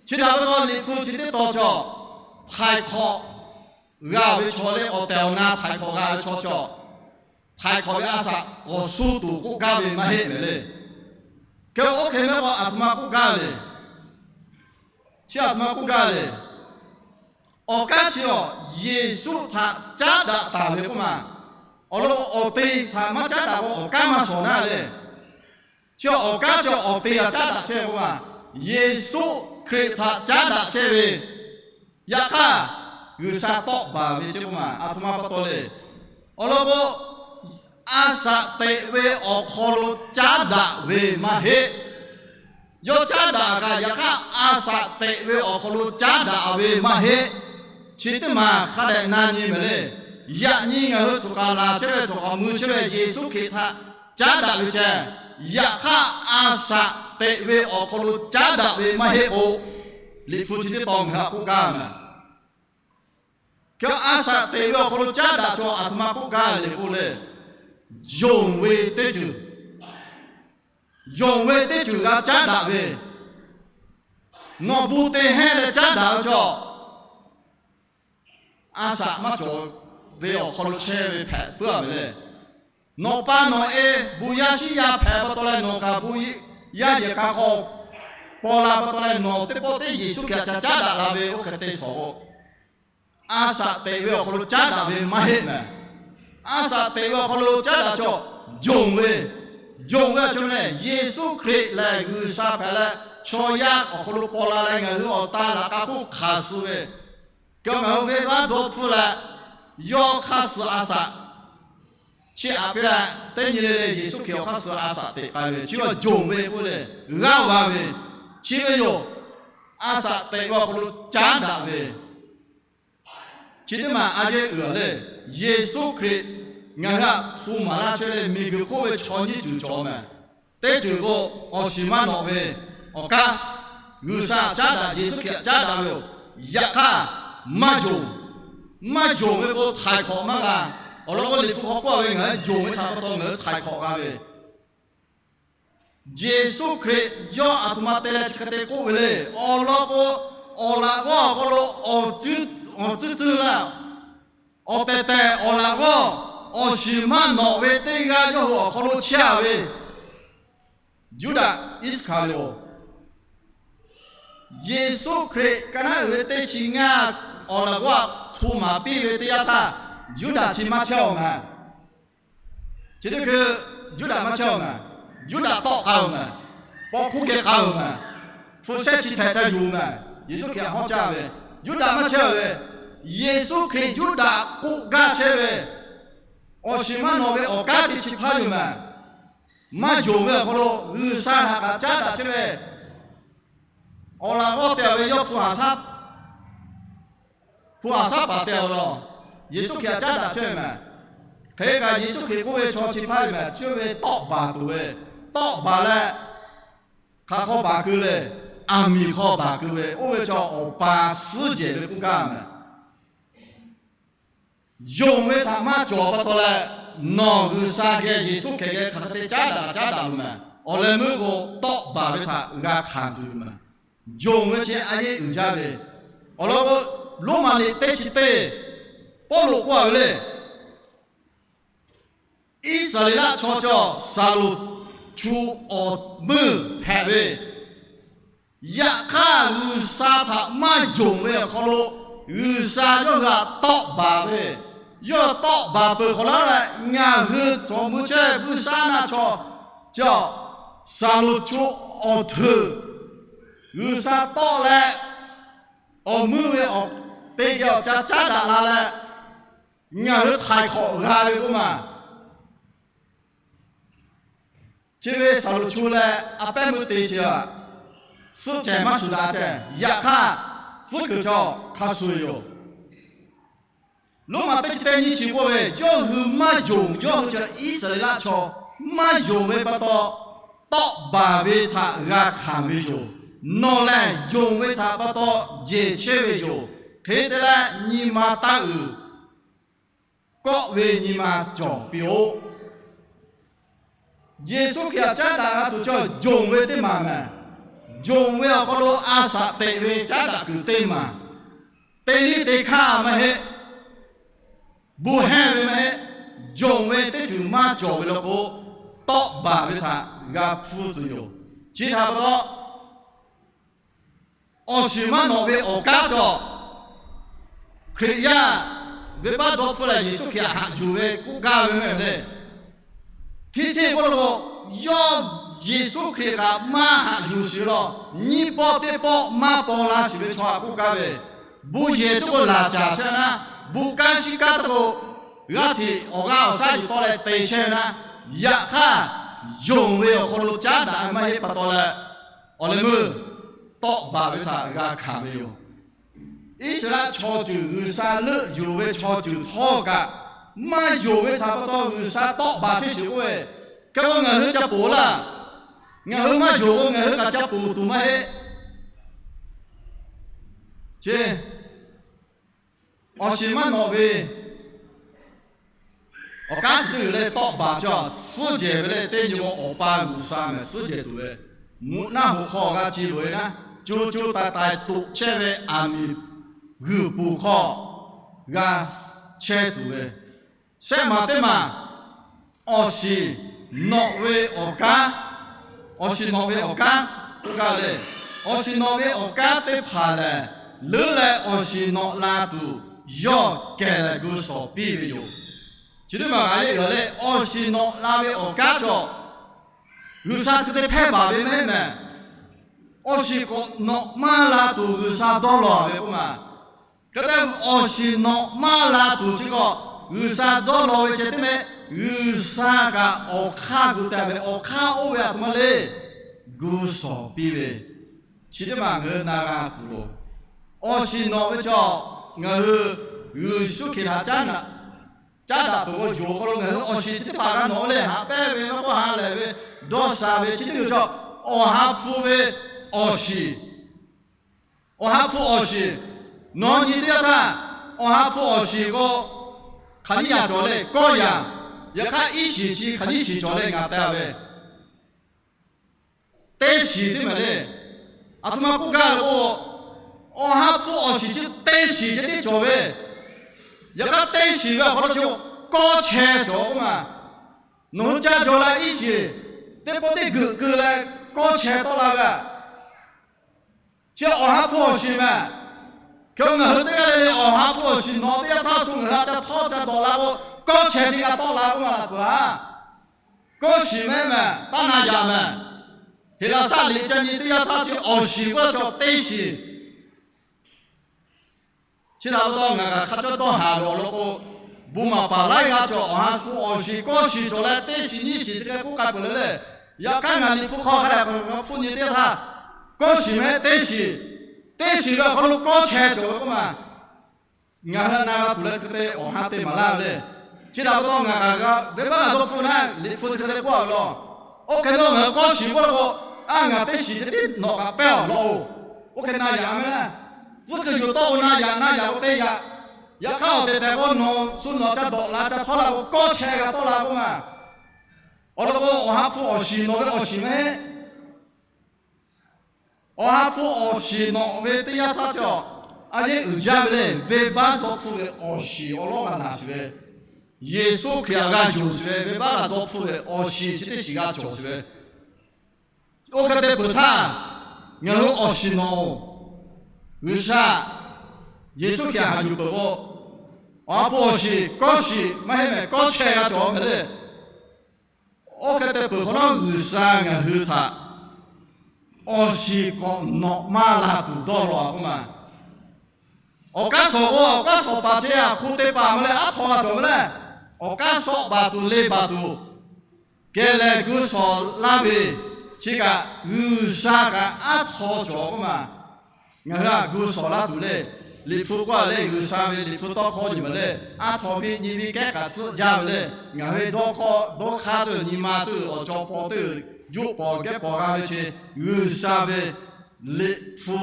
Chi htaꞈ pa taw Liꞈ hpu chi teˇ tawˬ cawˬ, htaiˍ hk'awꞈ g'a ve chaw leh awˬ tehˬ awˬ na htaiˍ hk'awꞈ g'a ve chaw cawˬ, htaiˍ hk'awꞈ ve a shaꞈ k'awꞈ suh tuˬ k'oˆ gaˇ ve maˇ heˆ mehˍ le. Kehˬ oˇ hk'e maˇ k'o, aˬ htoꞈ ma k'oˆ gaˇ le. Chi aˬ htoꞈ ma k'oˆ gaˇ le. Awˬ kanˉ chi awˬ Yeˍsuˆ htaꞈ caˉ daꞈ taˍ ve k'oˆ ma. Awˬ lawn k'o, awˬ te htaꞈ maˇ caˉ daꞈ k'o, awˬ kanˉ maˇ shawˍ naˉ le. Chi awˬ kanˉ chi awˬ te htaꞈ caˉ daꞈ chehˇ k'oˆ ma. Yeˍsuˆ Hkriꞈ htaꞈ caˉ daꞈ chehˇ ve, yaꞈ hk'aˇ G'uiˬsha tawˆ baˬ ve ceˇ k'oˆ ma. Aˬ htoꞈ ma pa taw le. Awˬ lawn k'o, a shaꞈ teꞈ ve awˬ hk'aw lo caˉ daꞈ ve maˇ heˆ. Yawˇ caˉ daꞈ kaꞈ, yaꞈ hk'aˇ a shaꞈ teꞈ ve awˬ hk'aw lo caˉ daꞈ ve maˇ heˆ. Chi teˇ maˬ hk'a dehꞈ na nyi mehˍ le. Yaꞈ nyi ngaˬ hui choˬ kaˬ laˬ chehˇ ve, choˬ kaˬ mui chehˇ ve Yeˍsuˆ Hkriꞈ htaꞈ caˉ daꞈ ve ceh, Yaꞈ hk'aˇ, a shaꞈ teꞈ ve awˬ hk'aw lo caˉ daꞈ ve maˇ heˆ k'o, Liꞈ hpu chi teˇ tawn ngaˬ hui htaꞈ k'oˆ gaˇ ve, a shaꞈ teꞈ ve awˬ hk'aw lo caˉ daꞈ chaw aˬ htoꞈ ma k'oˆ gaˇ ve le k'oˆ le, yonˍ ve teˇ ceuˬ, yonˍ ve teˇ ceuˬ g'a caˉ daꞈ ve, nawˬ bon te hehnˇ leh caˉ daꞈ ve chaw, a shaꞈ maˇ cawˬ ve awˬ hk'aw lo chehˇ ve hpehꞈ puiˉ a ve le. Nawˬ pa nawˬ e bon yaˇ shiˉ yaˇ hpehꞈ pa taw leh, nawˬ kaꞈ bon yaˇ yehˬ k'a hk'aw paw la pa taw leh, nawˬ teˇ pawˆ teˇ Yeˍsuˆ Hkriꞈ htaꞈ caˉ daꞈ la ve oˇ hk'e te shawˍ k'o, a shaꞈ teꞈ ve awˬ hk'aw lo caˉ daꞈ ve maˇ heˆ mehˍ. A shaꞈ teꞈ ve awˬ hk'aw lo caˉ daꞈ chaw, yonˍ ve, yonˍ ve a cawˬ lehˬ, Yeˍsuˆ Hkriꞈ lehˬ G'uiˬsha hpehꞈ leh, chaw yaˇ awˬ hk'aw lo paw la leh ngaˬ hui awˬ ta laꞈ k'a hk'oˆ hk'aˬ suh ve, ngaˬ hui venˇbaˆ dawˇ hpfuhˇ leh, yawˇ hk'aˇ suh a shaꞈ chiˇ aꞈ piˇ leh, teˇ nyi le le Yeˍsuˆ Hkriꞈ awˬ hk'aˇ suh a shaꞈ teꞈ k'ai ve, chi yonˍ ve k'oˆ le, g'aˇ va ve, chi ve yoˬ. A shaꞈ teꞈ ve awˬ hk'aw lo caˉ daꞈ ve, chi teˇ maˬ a yeˇ uiˍ le. Yeˍsuˆ Hkriꞈ ngaˬ hui htaꞈ hto maˍ laˇ chehˇ leh, miˬguiˬ hk'oˆ ve chaw nyiˇ ceuˬ cawˬ mehˍ. Teˇ ceuˬ k'o, awˬ shiˍ maˇ nawꞈ ve awˬ kanˉ, G'uiˬsha caˉ daꞈ, Yeˍsuˆ Hkriꞈ htaꞈ caˉ daꞈ ve yoˬ. Yaꞈ hk'aˇ, maˇ yonˍ, maˇ yonˍ ve k'o htaiˍ hk'awꞈ maˇ g'a. Awˬ lawn k'o, Liꞈ hpu hk'aw k'oˆ ve, ngaˬ hui yonˍ ve htaꞈ pa taw ngaˬ hui htaiˍ hk'awꞈ g'a ve, Yeˍsuˆ Hkriꞈ yawˇ aˬ htoꞈ ma te leh chi hk'e te k'oˆ ve le. Awˬ lawn k'o, awˬ laꞈ g'awˇ awˬ hk'aw lo awˬ tcuhˉ tcuhˉ laˇ, awˬ tehˬ tehˬ awˬ laꞈ g'awˇ, awˬ shiˍ maˇ nawꞈ ve teˇ g'aˇ yawˇ hui awˬ hk'aw lo chehˇ a ve, Yuˇdaꞈ Iˉsaˍkaˍriˍoˍ. Yeˍsuˆ Hkriꞈ ka naˉ uiˍ ve teˇ chi ngaˇ awˬ laꞈ g'awˇ htaꞈ hto maˍ piˇ ve teˇ yanˇ htaˇ, Yuˇdaꞈ chi maˇ chehˇ a mehˍ. Chi teˇ hkui Yuˇdaꞈ maˇ chehˇ a mehˍ. Yuˇdaꞈ tawˆ k'ai a mehˍ. Paw hkuˇ geh k'ai a mehˍ. Hpu shehˆ chi htehꞈ ca yuˬ mehˍ. Yeˍsuˆ Hkriꞈ hawˉ caˇ ve, Yuˇdaꞈ maˇ chehˇ ve. Yeˍsuˆ Hkriꞈ Yuˇdaꞈ k'oˆ gaˇ chehˇ ve, awˬ shiˍ maˇ nawꞈ ve awˬ kanˉ chi chi hpaˇ yoˬ mehˍ. Maˇ yonˍ ve awˬ hk'aw lo G'uiˬsha htaꞈ kaꞈ caˉ daꞈ chehˇ ve, awˬ laꞈ g'awˇ te a ve yawˇ hpu haˍ shaˉ, hpu haˍ shaˉ paˍ te a law. Yeˍsuˆ Hkriꞈ htaꞈ caˉ daꞈ chehˇ ve mehˍ. Hk'e kaꞈ Yeˍsuˆ Hkriꞈ k'oˆ ve chaw chi hpaˇ ve mehˍ, chi ve tawˆ baˬ tuˬ ve, tawˆ baˬ leh hk'aˬ hk'aw baˬ keu le, aˬ miˍ hk'aw baˬ keu ve, oˇ ve chaw awˬ pa suhˉ jehˬ ve k'oˆ gaˇ mehˍ. Yonˍ ve htaꞈ maˇ cawˬ pa taw leh, nawˬ G'uiˬsha geh Yeˍsuˆ Hkriꞈ geh hk'aˬ hk'e te caˉ daꞈ caˉ daꞈ ve mehˍ. Awˬ leh meuˇ k'o, tawˆ baˬ ve htaꞈ g'a hkanˍ tuˬ ve mehˍ. Yonˍ ve chi a yeˇ uiˍ jaˇ ve, awˬ lawn k'o, Roˉmaꞈ liꞈ teˇ chi teˇ, Pawˇluꞈ k'oˆ a ve le. Iˉsaˍreˍlaˆ chaw cawˬ Saˍlonˍ chu awˬ meuˇ hpehꞈ ve, yaꞈ hk'aˇ G'uiˬsha htaꞈ maˇ yonˍ ve awˬ hk'aw lo, G'uiˬsha yawˇ hui htaꞈ tawˆ baˬ ve, yawˇ hui tawˆ baˬ peuˬ hk'awꞈ laˉ leh, ngaˬ hui cawˬ mui chehˇ ve buiˇshaˆaˉnaˆ chaw cawˬ Saˍlonˍ chu awˬ hteuꞈ G'uiˬsha tawˆ leh, awˬ meuˇ ve awˬ te geh awˬ ca caˉ daꞈ la leh, ngaˬ hui htaiˍ hk'awꞈ g'a ve k'oˆ maˬ. Chi ve Saˍlonˍ chu leh a pehˉ meuˇ te chi a, suhˆ cehˬ maˇ shuˍ daꞈ tehꞈ, yaꞈ hk'aˇ tcuhˉ kuiˬ chaw hk'a shuˍ yoˬ. Roˉmaꞈ teˇ chi teˇ nyiˇ chi k'oˆ ve, yawˇ hui maˇ yonˍ, yawˇ hui chi Iˉsaˍreˍlaˆ chaw maˇ yonˍ ve pa taw, tawˆ baˬ ve htaꞈ g'a hkanˍ ve yoˬ. Nawˬ lehˬ yonˍ ve htaꞈ pa taw jeˬ chehˇ ve yoˬ. Hk'e te leh, nyi ma taˇ uiˍ, kawˆ ve nyi ma cawˬ piˇ-oˆ. Yeˍsuˆ Hkriꞈ htaꞈ caˉ daꞈ g'a tuˬ chaw yonˍ ve teˇ maˬ mehˍ. Yonˍ ve awˬ hk'aw lo a shaꞈ teꞈ ve caˉ daꞈ kuiˬ teˇ maˬ, teˇ liˇ teˇ hkanˇ maˇ heˆ. Bon hehnˇ ve maˇ heˆ. Yonˍ ve teˇ ceuˬ maˇ cawˬ ve law k'o, tawˆ baˬ ve htaꞈ g'a hpfuhˇ tuˬ yoˬ. Chi htaꞈ pa taw, awˬ shiˍ maˇ nawꞈ ve awˬ kanˉ cawˬ, Hkriꞈ yaˇ venˇbaˆ dawˇ hpfuhˇ leh Yeˍsuˆ Hkriꞈ haꞈ yuˬ ve k'oˆ gaˇ ve mehˍ le. Hteˇ hteˇ k'oˆ lo, yawˇ Yeˍsuˆ Hkriꞈ kaꞈ maˇ haꞈ yuˬ shiˍ law, nyiˇ pawˆ teˇ pawˆ maˇ paw la shiˍ ve chaw htaꞈ k'oˆ gaˇ ve, bon yehˬ teˇ k'o laˬ caˍ chehˇ naˉ, bon kanˉ shiˉ kanˉ teˇ k'o g'aˇ hteꞈ awˬ g'aˇ awˬ shaˉ yuˬ tawˆ leh te chehˇ ve naˉ, yaꞈ hk'aˇ yonˍ ve awˬ hk'aw lo caˉ daꞈ ve maˇ heˆ pa taw leh, awˬ leh meuˇ tawˆ baˬ ve htaꞈ g'a hkanˍ ve yoˬ. Iˉsaˍreˍlaˆ chaw ceuˬ G'uiˬsha leuˆ yuˬ ve chaw ceuˬ htawˇ kaꞈ, maˇ yonˍ ve htaꞈ pa taw G'uiˬsha tawˆ baˬ chehˇ shiˍ k'oˆ ve, Hk'e k'o ngaˬ hui ca poˬ laˇ. Ngaˬ hui maˇ yonˍ k'o ngaˬ hui kaꞈ ca poˬ tuˬ maˇ heˆ. Chi, awˬ shiˍ maˇ nawꞈ ve awˬ kanˉ chi teˇ g'uiˬ leh tawˆ baˬ cawˬ suhˉ jehˬ ve leh, teˇ nyi k'o Awˬ pa G'uiˬsha mehˍ suhˉ jehˬ tuˬ ve, mvuhꞈ naˆ hoꞈ hk'aw g'a ce loꞈ e naˉ, co co taiˍ taiˍ toꞈ chehˇ ve aˬ miˍ g'uiˬ poˬ hk'aw g'a chehˇ tuˬ ve, shehˆ maˬ teˇ maˬ awˬ shiˍ nawꞈ ve awˬ kanˉ, awˬ shiˍ nawꞈ ve awˬ kanˉ k'oˆ gaˇ leh, awˬ shiˍ nawꞈ ve awˬ kanˉ teˇ hpaˍ lehˬ, leuˉ leh awˬ shiˍ nawꞈ la tuˬ yawˇ kehˬ leh gu shawˍ piˇ ve yoˬ. Chi teˇ maˬ g'a yeˇ uiˍ leh, awˬ shiˍ nawꞈ la ve awˬ kanˉ cawˬ G'uiˬsha chi te hpehˇ baˬ ve mehˉ mehˍ. Awˬ shiˍ k'awꞈ nawꞈ maˇ la tuˬ G'uiˬsha dawˇ law ve k'oˆ maˬ. Hk'e te awˬ shiˍ nawꞈ maˇ la tuˬ chi k'awꞈ G'uiˬsha dawˇ law ve ceh teˇ mehˆ, G'uiˬsha kaꞈ awˬ hk'aˇ gu te ve, awˬ hk'aˇ oˇ ve aˬ htoꞈ ma le, gu shawˍ piˇ ve, chi teˇ maˬ ngaˬ hui na g'a tuˬ loˬ. Awˬ shiˍ nawꞈ ve cawˬ ngaˬ hui Yeˍsuˆ Hkriꞈ htaꞈ caˉ daꞈ peuˬ k'o, yonˍ hk'aw lo ngaˬ hui awˬ shiˍ chi teˇ hpaˍ g'a nawꞈ leh, haꞈ pehnˇ ve, maˇ k'oˆ ha lehˬ ve, dawˇ sha ve, chi teˇ g'uiˬ cawˬ Awˬ ha hpu ve awˬ shiˍ. Awˬ ha hpu awˬ shiˍ, nawˬ nyi teˇ yanˇ htaˇ, Awˬ ha hpu awˬ shiˍ k'o, hk'aˬ nyiˇ yaꞈ cawˬ leh kawˆ yaꞈ, yaꞈ hk'aˇ iˉ shiˍ chi hk'aˬ nyiˇ shiˍ cawˬ leh ngaˬ te ve teˇ shiˍ teˇ maˬ le. Aˬ htoꞈ ma k'oˆ gaˇ ve k'o, Awˬ ha hpu awˬ shiˍ chi teˇ shiˍ ceh tiˉ cawˬ ve, yaꞈ hk'aˇ teˇ shiˍ ve awˬ hk'aw lo chi kawˆ chehˇ cawˬ k'oˆ maˬ. Nawˬ hui caˇ jaw la iˉ shiˍ teˇ pawˆ teˇ geuꞈ keu leh kawˆ chehˇ tawˆ la ve chi Awˬ ha hpu awˬ shiˍ mehˍ. Hk'e ngaˬ hui teˇ g'aˇ le le Awˬ ha hpu awˬ shiˍ nawꞈ teˇ yanˇ htaˇ shu ngaˬ hui a ca htawˇ ca dawꞈ la k'o, kawˆ chehˇ teˇ g'aˇ tawˆ la k'oˆ maˬ laꞈ tcuhˍ a. Kawˆ shiˍ mehˉ mehˍ, taˇ na yaꞈ mehˍ. Heˍlaˍsaˆ liꞈ ca nyi teˇ yanˇ htaˇ chi awˬ shiˍ k'oˆ cawˬ teˇ shiˍ. Chi htaꞈ pa taw ngaˬ kaꞈ hk'a cawˇ dawˇ haˍ ve awˬ lawn k'o, bon maˍ paˍ laiˉ g'aˇ cawˬ Awˬ ha hpu awˬ shiˍ kawˆ shiˍ cawˬ leh teˇ shiˍ nyiˇ shiˍ chi hk'e k'oˆ k'ai peuˬ le le. Yaꞈ hk'aˇ ngaˬ Liꞈ hpu hk'aw hk'a dehꞈ k'awꞈ hpfuhˆ nyi teˇ htaˇ, kawˆ shiˍ mehˍ teˇ shiˍ, teˇ shiˍ ve awˬ hk'aw lo kawˆ chehˇ cawˬ ve k'oˆ maˬ. Ngaˬ hui na g'a tuˬ leh chi hk'e te awˬ ha te maˍ laˇ ve le. Chi htaꞈ pa taw ngaˬ kaꞈ g'a venˇbaˆ g'a dawˇ hpfuhˆ naˉ, Liꞈ hpu chi hk'e te k'oˆ a ve law. Oˇ hk'e te ngaˬ hui kawˆ shiˍ k'oˆ la k'o, a ngaˬ teˇ shiˍ ceh tiˉ nawꞈ kaꞈ pehˇ awˬ lawn-oˬ. Oˇ hk'e na yaꞈ mehˍ. Tcuhˉ kuiˬ yuˬ tawˆ k'o na yaꞈ, na yaꞈ k'o te yaꞈ. Yaꞈ hk'aˇ awˬ tehˬ tehˬ k'o nawˬ shu nawꞈ ca dawꞈ la ca htawˇ la k'o kawˆ chehˇ g'a tawˆ la k'oˆ maˬ. Awˬ lawn k'o Awˬ ha hpu awˬ shiˍ nawꞈ ve awˬ shiˍ mehˍ. Awˬ ha hpu awˬ shiˍ nawꞈ ve teˇ yanˇ htaˇ cawˬ, a yeˇ uiˍ jaˇ ve le, venˇbaˆ dawˇ hpfuhˆ ve awˬ shiˍ awˬ lawˉ g'a laˬ shiˍ ve, Yeˍsuˆ Hkriꞈ htaꞈ g'a yonˍ shiˍ ve, venˇbaˆ g'a dawˇ hpfuhˆ ve awˬ shiˍ chi teˇ shiˍ g'a cawˬ shiˍ ve. Oˇ hk'e te peuˬ htaˇ, ngaˬ hui awˬ shiˍ nawꞈ-oˬ. G'uiˬsha Yeˍsuˆ Hkriꞈ haꞈ yuˬ peuˬ k'o, Awˬ ha hpu awˬ shiˍ kawˆ shiˍ maˇ heˆ mehˍ, kawˆ chehˇ g'a cawˬ mehˍ le. Oˇ hk'e te peuˬ hk'awꞈ nawˉ G'uiˬsha ngaˬ hui htaꞈ awˬ shiˍ k'awꞈ nawꞈ maˇ la tuˬ dawˇ law k'oˆ maˬ. Awˬ k'aˉ shawˍ k'o, awˬ k'aˉ shawˍ paˍ ceh aˬ hk'u te paˍ ma leh aˉ htaw g'a cawˬ ve le. Awˬ k'aˉ shawˆ baˬ tuˬ le baˬ tuˬ geh leh gu shawˍ laˇ ve, chi kaꞈ G'uiˬsha kaꞈ aˉ htaw cawˬ k'oˆ maˬ. Ngaˬ hui aꞈ gu shawˍ laˇ tuˬ le. Liꞈ hpu k'oˆ a le, G'uiˬsha ve Liꞈ hpu tawˇ hkawˇ nyi ma le, aˉ htaw biˇ nyi biˇ kehˉ kaꞈ tcuhˆ jaˇ ve le. Ngaˬ hui dawˇ hkawˇ dawˇ hk'aˇ tuˬ nyi ma tuˬ awˬ cawˬ paw tuˬ juˆ paw gehˉ paw g'a ve chi, G'uiˬsha ve Liꞈ hpu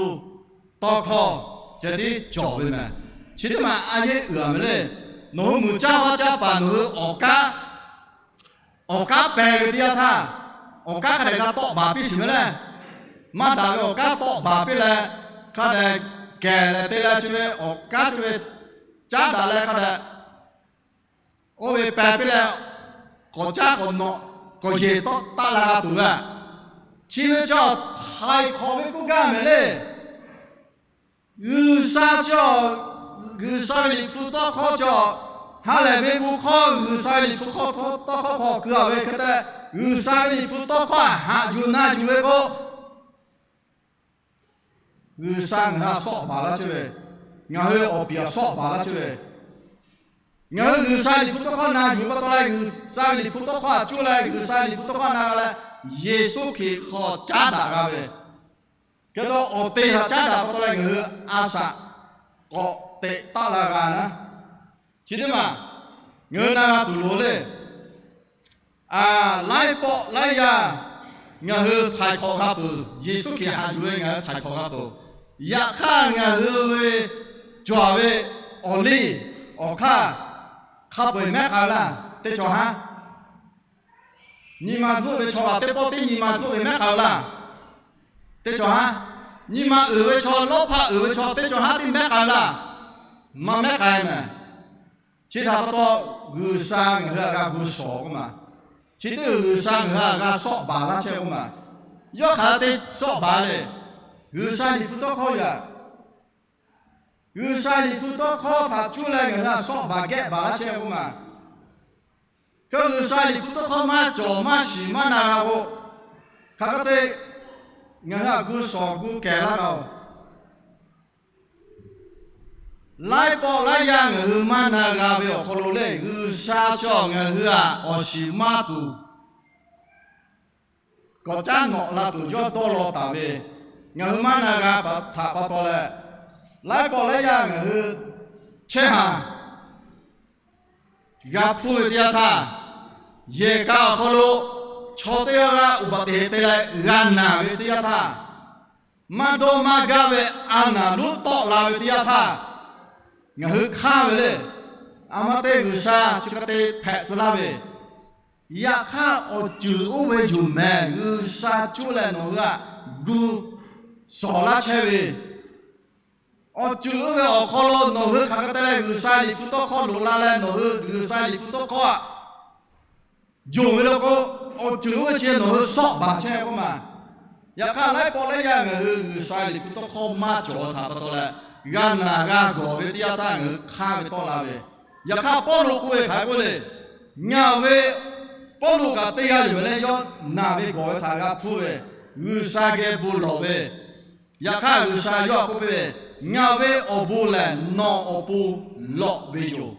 tawˇ hkawˇ ceh tiˉ cawˬ ve mehˍ. Chi teˇ maˬ a yeˇ uiˍ a mehˍ le. Nawˬ hui muiˬ caˇ vaˇ caˇ paˍ nawˬ hui awˬ k'aˉ awˬ k'aˉ peh ve teˇ yanˇ htaˇ, awˬ k'aˉ hk'a dehꞈ g'a tawˆ baˬ piˇ shiˍ mehˍ le. Maˇ daꞈ ve awˬ k'aˉ tawˆ baˬ piˇ leh, hk'a dehꞈ kehˬ leh te leh chi ve awˬ k'aˉ chi ve caˉ daꞈ leh hk'a dehꞈ oˇ ve peh piˇ leh, k'awꞈ caˉ k'awꞈ nawꞈ k'awꞈ yeˬ tawˆ taˆ la g'a tuˬ ve, chi ve chaw htaiˍ hk'awꞈ ve k'oˆ gaˇ mehˍ le. G'uiˬsha chi, G'uiˬsha ve Liꞈ hpu tawˇ hkawˇ chi, ha lehˬ ve bon hkawˇ G'uiˬsha ve Liꞈ hpu hkawˇ tawˇ hkawˇ hk'aw keu a ve hk'e te, G'uiˬsha ve Liꞈ hpu tawˇ hkawˇ haꞈ yuˬ na yuˬ ve k'o, G'uiˬsha ngaˬ hui a sawˆ baˬ laˇ chehˇ ve, ngaˬ hui awˬ piˍ a sawˆ baˬ laˇ chehˇ ve, ngaˬ hui G'uiˬsha Liꞈ hpu tawˇ hkawˇ na yuˬ pa taw leh, G'uiˬsha Liꞈ hpu tawˇ hkawˇ a cuˇ leh G'uiˬsha Liꞈ hpu tawˇ hkawˇ na g'a leh, Yeˍsuˆ Hkriꞈ hk'aw caˉ daꞈ g'a ve, hk'e te awˬ te htaꞈ caˉ daꞈ pa taw leh ngaˬ hui a shaꞈ k'awꞈ teꞈ taˆ la g'a naˉ. Chi teˇ maˬ ngaˬ hui na g'a tuˬ loˍ le. A, laiˉ pawˆ laiˉ yaˇ ngaˬ hui htaiˍ hk'awꞈ g'a peuˬ. Yeˍsuˆ Hkriꞈ haꞈ yuˬ ve ngaˬ hui htaiˍ hk'awꞈ g'a peuˬ. Yaꞈ hk'aˇ, ngaˬ hui ve cawˬ ve awˬ liˇ awˬ hk'aˇ hk'a peu-eˬ mehˉ k'ai laˇ, teˇ cawˬ haˉ. Nyi ma zuhˆ ve chaw htaꞈ teˇ pawˆ teˇ nyi ma zuhˆ ve mehˉ k'ai laˇ, teˇ cawˬ haˉ. Nyi ma uiˍ ve chaw, lawˇ hpaˆ uiˍ ve chaw teˇ cawˬ haˉ teˇ mehˉ k'ai laˇ, maˇ mehˉ k'ai mehˍ. Chi htaꞈ pa taw, G'uiˬsha ngaˬ hui htaꞈ g'a gu shawˍ k'oˆ ma. Chi teˇ uiˍ G'uiˬsha ngaˬ hui htaꞈ g'a shawˆ baˬ laˇ chehˇ k'oˆ ma. Yawˇ hk'aˬ hk'e te shawˆ baˬ le. G'uiˬsha Liꞈ hpu tawˇ hkawˇ yaꞈ G'uiˬsha Liꞈ hpu tawˇ hkawˇ htaꞈ cuˇ leh ngaˬ hui htaꞈ shawˆ baˬ gehˆ baˬ laˇ chehˇ k'oˆ ma. Hk'e G'uiˬsha Liꞈ hpu tawˇ hkawˇ maˇ cawˬ maˇ shiˍ maˇ na g'a k'o, hk'aˬ hk'e te ngaˬ hui htaꞈ gu shawˍ gu kehˬ laˇ g'a-oˬ. Laiˉ pawˆ laiˉ yaˇ ngaˬ hui maˇ na g'a ve awˬ hk'aw lo le, G'uiˬsha chaw ngaˬ hui htaꞈ awˬ shiˍ maˇ tuˬ k'awꞈ caˉ nawꞈ la tuˬ yawˇ dawˇ law taˍ ve, ngaˬ hui maˇ na g'a htaꞈ pa taw leh, laiˉ pawˆ laiˉ yaˇ ngaˬ hui chehˇ haˍ g'a hpuˇ ve teˇ yanˇ htaˇ, yehˬ ka awˬ hk'aw lo chaw teˇ g'aˇ g'aˇ uˍ baˬ te te leh g'a naˬ ve teˇ yanˇ htaˇ, maˇ dawˇ maˇ gaˇ ve a naˍ lonˉ tawˆ la ve teˇ yanˇ htaˇ, ngaˬ hui hk'aˇ ve le. A ma te G'uiˬsha chi hk'e te hpehꞈ tcuh laˇ ve, yaꞈ hk'aˇ awˬ ceuˬ oˇ ve yoˬ mehˍ. G'uiˬsha cuˇ leh nawˬ hui htaꞈ gu shawˍ laˇ chehˇ ve awˬ ceuˬ oˇ ve awˬ hk'aw lo nawˬ hui hk'aˬ hk'e te leh G'uiˬsha Liꞈ hpu tawˇ hkawˇ loꞈ la leh nawˬ hui G'uiˬsha Liꞈ hpu tawˇ hkawˇ htaꞈ yonˍ ve lo k'o, awˬ ceuˬ oˇ ve chi nawˬ hui shawˆ baˬ chehˇ k'oˆ ma. Yaꞈ hk'aˇ laiˉ pawˆ laiˉ yaˇ ngaˬ hui G'uiˬsha Liꞈ hpu tawˇ hkawˇ maˇ cawˬ htaꞈ pa taw leh, g'a naˬ g'a gawˬ ve teˇ yanˇ htaˇ ngaˬ hui hk'aˇ ve tawˆ la ve. Yaꞈ hk'aˇ Pawˇluꞈ k'oˆ ve hk'aˬ hk'e k'oˆ le, ngaˬ ve Pawˇluꞈ kaꞈ teˇ g'aˇ yoˬ ve leh yawˇ naˬ ve gawˬ ve htaꞈ g'a hpuˇ ve, G'uiˬsha geh bon lawˬ ve, yaꞈ hk'aˇ G'uiˬsha yawˇ htaꞈ k'oˆ piˇ ve, ngaˬ ve awˬ bon lehˬ nawˬ awˬ pon lawꞈ ve yoˬ.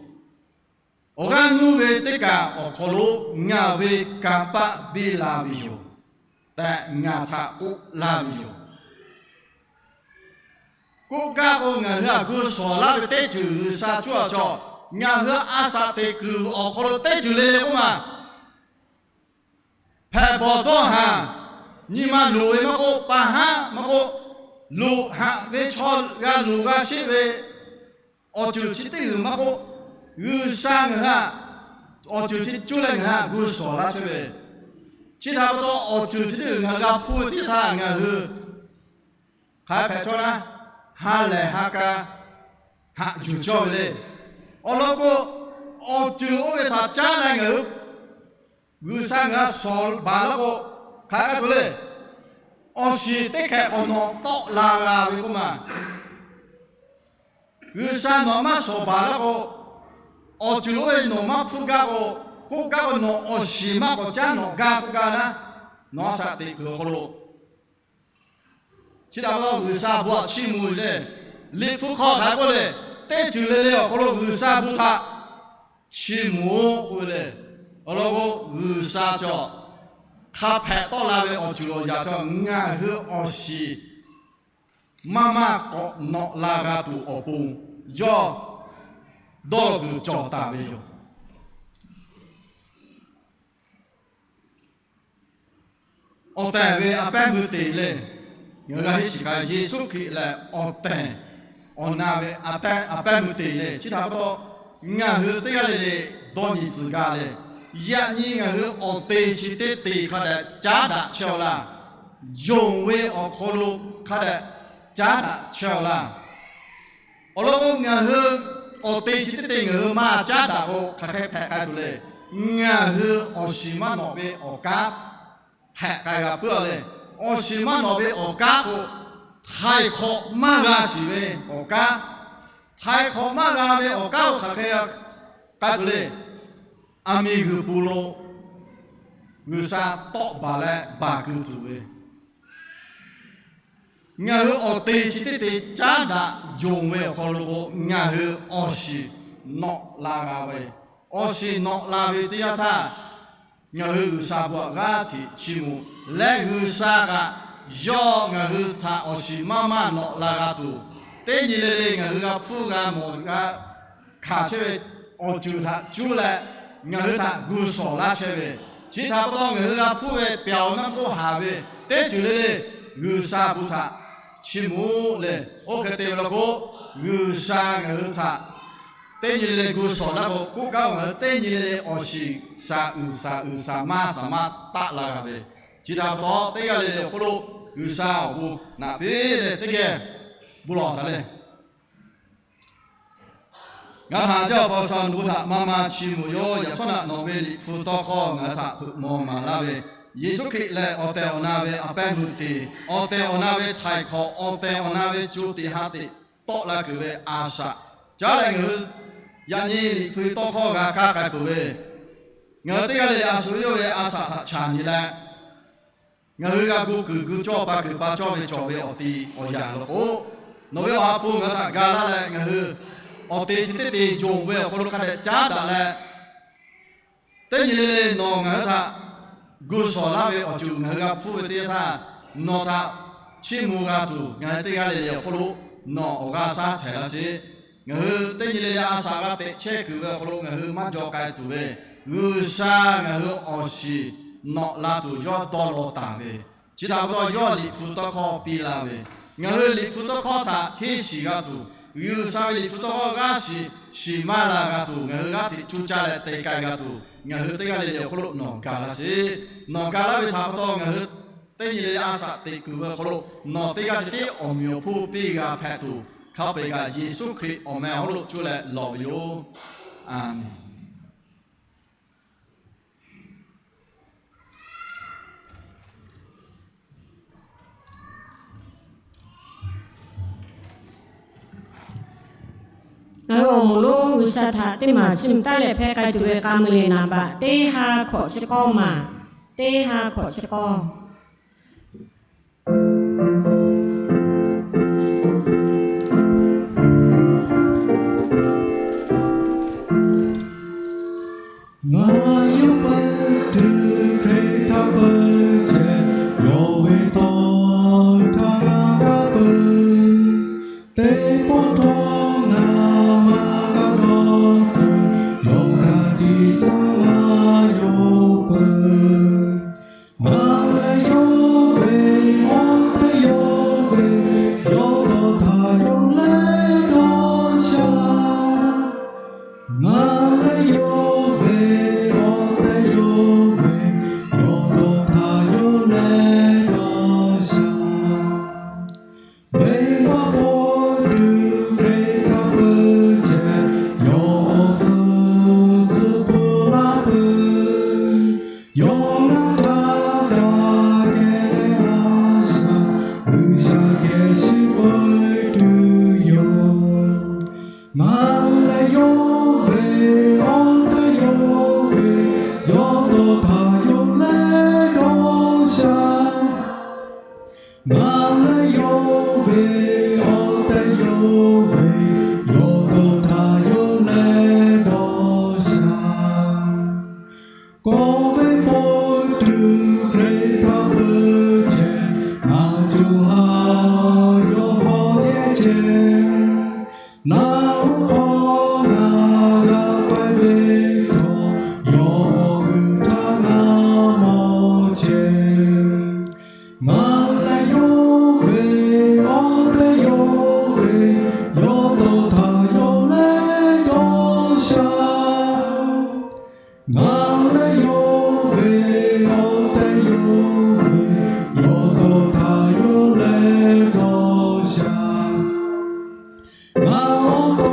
Awˬ g'aˇ nuˇ ve teˇ kaˬ awˬ hk'aw lo ngaˬ ve kanˇ paˆ biˇ la ve yoˬ tehꞈ ngaˬ htaꞈ k'oˆ laˇ ve yoˬ. K'oˆ gaˇ k'o, ngaˬ hui htaꞈ gu shawˍ laˇ ve teˇ ceuˬ G'uiˬsha cuˇ a cawˬ. Ngaˬ hui a shaꞈ teꞈ kuiˬ awˬ hk'aw lo teˇ ceuˬ le le k'oˆ ma. Hpehꞈ bawˬ dawˇ haˍ, nyi ma luˬ ve maˇ k'oˆ, pa haˉ maˇ k'oˆ, luˬ haꞈ ve chaw g'a luˬ g'a sheˆ ve awˬ ceuˬ chi teˇ g'uiˬ maˇ k'oˆ, G'uiˬsha ngaˬ hui htaꞈ awˬ ceuˬ chi cuˇ leh ngaˬ hui htaꞈ gu shawˍ laˇ chehˇ ve. Chi htaꞈ pa taw awˬ ceuˬ chi teˇ g'uiˬ ngaˬ hui g'a hpuˇ ve teˇ htaˇ ngaˬ hui hk'aˬ hpehꞈ cawˇ naˉ, ha lehˬ ha ka haꞈ yuˬ cawˇ ve le. Awˬ lawn k'o, awˬ ceuˬ oˇ ve htaꞈ caˉ leh ngaˬ hui G'uiˬsha ngaˬ hui htaꞈ shawˍ baˬ laˇ k'o, hk'aˬ hk'e tuˬ le. Awˬ shiˍ teˇ hkehꞈ k'awꞈ nawꞈ tawˆ la g'a ve k'oˆ ma. G'uiˬsha nawˬ maˇ shawˍ baˬ laˇ k'o, awˬ ceuˬ oˇ ve nawˬ maˇ hpuˇ gaˇ k'o, k'oˆ gaˇ k'o nawˬ awˬ shiˍ maˇ k'awꞈ caˉ nawꞈ gaˇ k'oˆ gaˇ naˉ, nawˬ a shaꞈ teꞈ kuiˬ awˬ hk'aw lo chi htaꞈ pa taw G'uiˬsha bon htaꞈ chiˇ mvuh ve le. Liꞈ hpu hk'aw hk'aˬ hk'e k'oˆ le, teˇ ceuˬ le le awˬ hk'aw lo G'uiˬsha bon htaꞈ chiˇ mvuh-oˆ k'oˆ ve le. Awˬ lawn k'o, G'uiˬsha cawˬ hk'a hpehꞈ tawˆ la ve awˬ ceuˬ awˬ yaꞈ cawˬ ngaˬ hui awˬ shiˍ maˇ maˇ k'awꞈ nawꞈ la g'a tuˬ awˬ pon yawˇ dawˇ law kuiˬ cawˬ taˍ ve yoˬ. Awˬ tehˬ ve a pehˉ meuˇ te le. Ngaˬ hui g'a heˆ shiˍ k'ai Yeˍsuˆ Hkriꞈ lehˬ awˬ tehˬ awˬ na ve a pehˉ meuˇ te le. Chi htaꞈ pa taw ngaˬ hui teˇ g'aˇ le le dawˇ nyi tcuh gaˇ le. Yaꞈ nyi ngaˬ hui awˬ te chi teˇ te hk'a dehꞈ caˉ daꞈ chehˇ-aw laˇ. Yonˍ ve awˬ hk'aw lo hk'a dehꞈ caˉ daꞈ chehˇ-aw laˇ. Awˬ lawn k'o, ngaˬ hui awˬ te chi teˇ te ngaˬ hui maˇ caˉ daꞈ k'o, hk'aˬ hk'e hpehꞈ k'ai tuˬ le. Ngaˬ hui awˬ shiˍ maˇ nawꞈ ve awˬ kanˉ hpehꞈ k'ai g'a puiˉ-a le. Awˬ shiˍ maˇ nawꞈ ve awˬ kanˉ k'o, htaiˍ hk'awꞈ maˇ g'a shiˍ ve awˬ kanˉ, htaiˍ hk'awꞈ maˇ g'a ve awˬ kanˉ k'o, hk'aˬ hk'e k'ai tuˬ le. Aˬ miˍ g'uiˬ pun lo G'uiˬsha tawˆ baˬ leh baˬ keu tuˬ ve, ngaˬ hui awˬ te chi teˇ te caˉ daꞈ yonˍ ve awˬ hk'aw lo k'o, ngaˬ hui awˬ shiˍ nawꞈ la g'a ve, awˬ shiˍ nawꞈ la ve teˇ yanˇ htaˇ, ngaˬ hui G'uiˬsha bon htaꞈ g'aˇ hteꞈ chiˇ mvuh leh, G'uiˬsha kaꞈ yawˇ ngaˬ hui htaꞈ awˬ shiˍ maˇ maˇ nawꞈ la g'a tuˬ, teˇ nyi le le ngaˬ hui g'a hpuˇ g'a mawˬ g'a hkanˍ chehˇ ve awˬ ceuˬ htaꞈ cuˇ leh ngaˬ hui htaꞈ gu shawˍ laˇ chehˇ ve, Chi htaꞈ pa taw ngaˬ hui g'a hpuˇ ve pyaꞈ-oˬ maˇ k'oˆ haˍ ve teˇ ceuˬ le le G'uiˬsha hpu htaꞈ chiˇ mvuh leh, oˇ hk'e te ve law k'o, G'uiˬsha ngaˬ hui htaꞈ teˇ nyi le le gu shawˍ laˇ k'o, k'oˆ kaˉ ngaˬ hui teˇ nyi le le awˬ shiˍ shaˍ uiˍ shaˍ uiˍ shaˍ maˇ shaˍ maˇ taˆ la g'a ve. Chi htaꞈ pa taw teˇ g'aˇ le le awˬ hk'oˆ lo G'uiˬsha awˬ bon naꞈ piˇ leh teˇ geh bon lawˬ shaˍ leh, ngaˬ htaꞈ jaˇ awˬ pa sha nawˬ hui htaꞈ maˇ maˇ chiˇ mvuh yoˬ. Yaꞈ shawˉ naꞈ nawˬ ve Liꞈ hpu tawˇ hkawˇ ngaˬ hui htaꞈ hpeuꞈ maw maˍ laˇ ve, Yeˍsuˆ Hkriꞈ lehˬ awˬ tehˬ awˬ na ve a pehˉ meuˇ te, awˬ tehˬ awˬ na ve htaiˍ hk'awꞈ, awˬ tehˬ awˬ na ve co tiꞈ ha tiꞈ tawˆ la kuiˬ ve a shaꞈ, caˉ leh ngaˬ hui yaꞈ nyi Liꞈ hpu tawˇ hkawˇ g'a kaˇ k'ai peuˬ ve, ngaˬ hui teˇ g'aˇ le le a shu yawˇ ve a shaꞈ htaꞈ chaˬ nyi leh, ngaˬ hui g'a gu kuiˬ gu cawˇ pa kuiˬ pa cawˇ ve cawˬ ve awˬ te awˬ yanˍ law k'o, nawˬ ve Awˬ ha hpu ngaˬ hui htaꞈ ga laˇ leh, ngaˬ hui awˬ te chi teˇ te yonˍ ve awˬ hk'aw lo hk'a dehꞈ caˉ daꞈ leh, teˇ nyi le le nawˬ ngaˬ hui htaꞈ gu shawˍ laˇ ve awˬ ceuˬ ngaˬ hui g'a hpuˇ ve teˇ yanˇ htaˇ, nawˬ htaꞈ chiˇ mvuh g'a tuˬ ngaˬ hui teˇ g'aˇ le le awˬ hk'oˆ lo nawˬ awˬ g'aˇ shaˉ htehꞈ laˇ sheˍ. Ngaˬ hui teˇ nyi le le a shaꞈ g'a tehꞈ chehˇ kuiˬ ve awˬ hk'aw lo ngaˬ hui maˇ jaw k'ai tuˬ ve, G'uiˬsha ngaˬ hui awˬ shiˍ nawꞈ la tuˬ yawˇ dawˇ law taˍ ve, chi htaꞈ pa taw yawˇ Liꞈ hpu tawˇ hkawˇ piˇ la ve, ngaˬ hui Liꞈ hpu tawˇ hkawˇ htaꞈ henˇ shiˍ g'a tuˬ, G'uiˬsha ve Liꞈ hpu tawˇ hkawˇ g'aˇ shiˍ shiˍ maˇ la g'a tuˬ, ngaˬ hui g'aˇ hteꞈ cuˇ caˇ leh te k'ai g'a tuˬ, ngaˬ hui teˇ g'aˇ le le awˬ hk'oˆ lo nawˬ ga laˇ sheˍ. Nawˬ ga laˇ ve htaꞈ pa taw ngaˬ hui teˇ nyi le le a shaꞈ teꞈ kuiˬ ve awˬ hk'aw lo nawˬ teˇ g'aˇ ceh tiˉ awˬ meꞈ awˬ hponˇ piˇ g'a hpehꞈ tuˬ, hk'a peu-eˬ kaꞈ Yeˍsuˆ Hkriꞈ awˬ meh awˬ hk'aw lo cuˇ leh lawˬ ve yoˬ. A menˍ. Ngaˬ hui awˬ moˍ lonˉ G'uiˬsha htaꞈ teˇ maˬ chiˇ mvuh taˉ leh hpehˇ k'ai tuˬ ve k'a mui le naˍ baꞈ teˇ ha hkawꞈ chi k'awˇ maˬ, teˇ ha hkawꞈ chi k'awˇ. Ngaˬ yawˇ peuˬ tuˬ Hkriꞈ htaꞈ peuˬ ceh, yawˇ ve tawˇ htaꞈ ngaˬ kaˇ peuˬ. Teˇ pawˆ htawˇ ngaˬ maˇ kaˇ dawˇ peuˬ, yawˇ ka tiꞈ htaˇ ngaˬ yawˇ peuˬ. Ngaˬ leh yawˇ ve awˬ tehˬ yawˇ ve, yawˇ dawˇ htaꞈ yawˇ leh dawˇ shaˍ. Ngaˬ leh yawˇ ve awˬ tehˬ yawˇ ve, yawˇ dawˇ htaꞈ yawˇ leh dawˇ shaˍ. Venˇbaˆ hpawˇ tuˬ Hkriꞈ htaꞈ peuˬ ceh, yawˇ awˬ suhˍ tcuh hpfuhˇ laˇ peuˬ. Yawˇ ngaˬ htaꞈ daꞈ kehˬ leh a shaꞈ, G'uiˬsha geh shiˍ peuˬ tuˬ yoˬ. Ngaˬ leh yawˇ ve awˬ tehˬ yawˇ ve, yawˇ dawˇ htaꞈ yawˇ leh dawˇ shaˍ. Ngaˬ leh yawˇ ve awˬ tehˬ yawˇ ve, yawˇ dawˇ htaꞈ yawˇ leh dawˇ shaˍ. Kawˆ ve pawˆ tuˬ Hkriꞈ htaꞈ peuˬ ceh, ngaˬ co ha yawˇ hk'aw yehˇ ceh. Naˬ hk'aw ngaˬ g'a k'ai ve htawˇ, yawˇ awˬ g'uiˬ htaꞈ ngaˬ mawˬ ceh. Ngaˬ leh yawˇ ve awˬ tehˬ yawˇ ve, yawˇ dawˇ htaꞈ yawˇ leh dawˇ shaˍ. Ngaˬ leh yawˇ ve awˬ tehˬ yawˇ ve, yawˇ dawˇ htaꞈ yawˇ leh dawˇ shaˍ. Ngaˬ awˬ to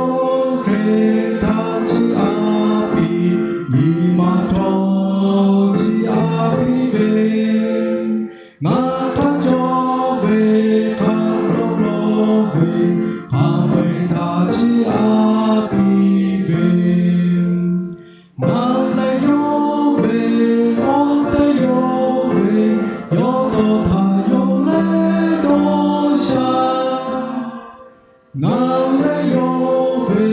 Hkriꞈ htaꞈ chiˇ aꞈ piˇ, nyi ma htawˇ chiˇ aꞈ piˇ ve, ngaˬ hk'a cawˇ ve hk'a dawˇ law ve, hk'a peu-eˬ htaꞈ chiˇ aꞈ piˇ ve, ngaˬ leh yawˇ ve awˬ tehˬ yawˇ ve, yawˇ dawˇ htaꞈ yawˇ leh dawˇ shaˍ. Ngaˬ leh yawˇ ve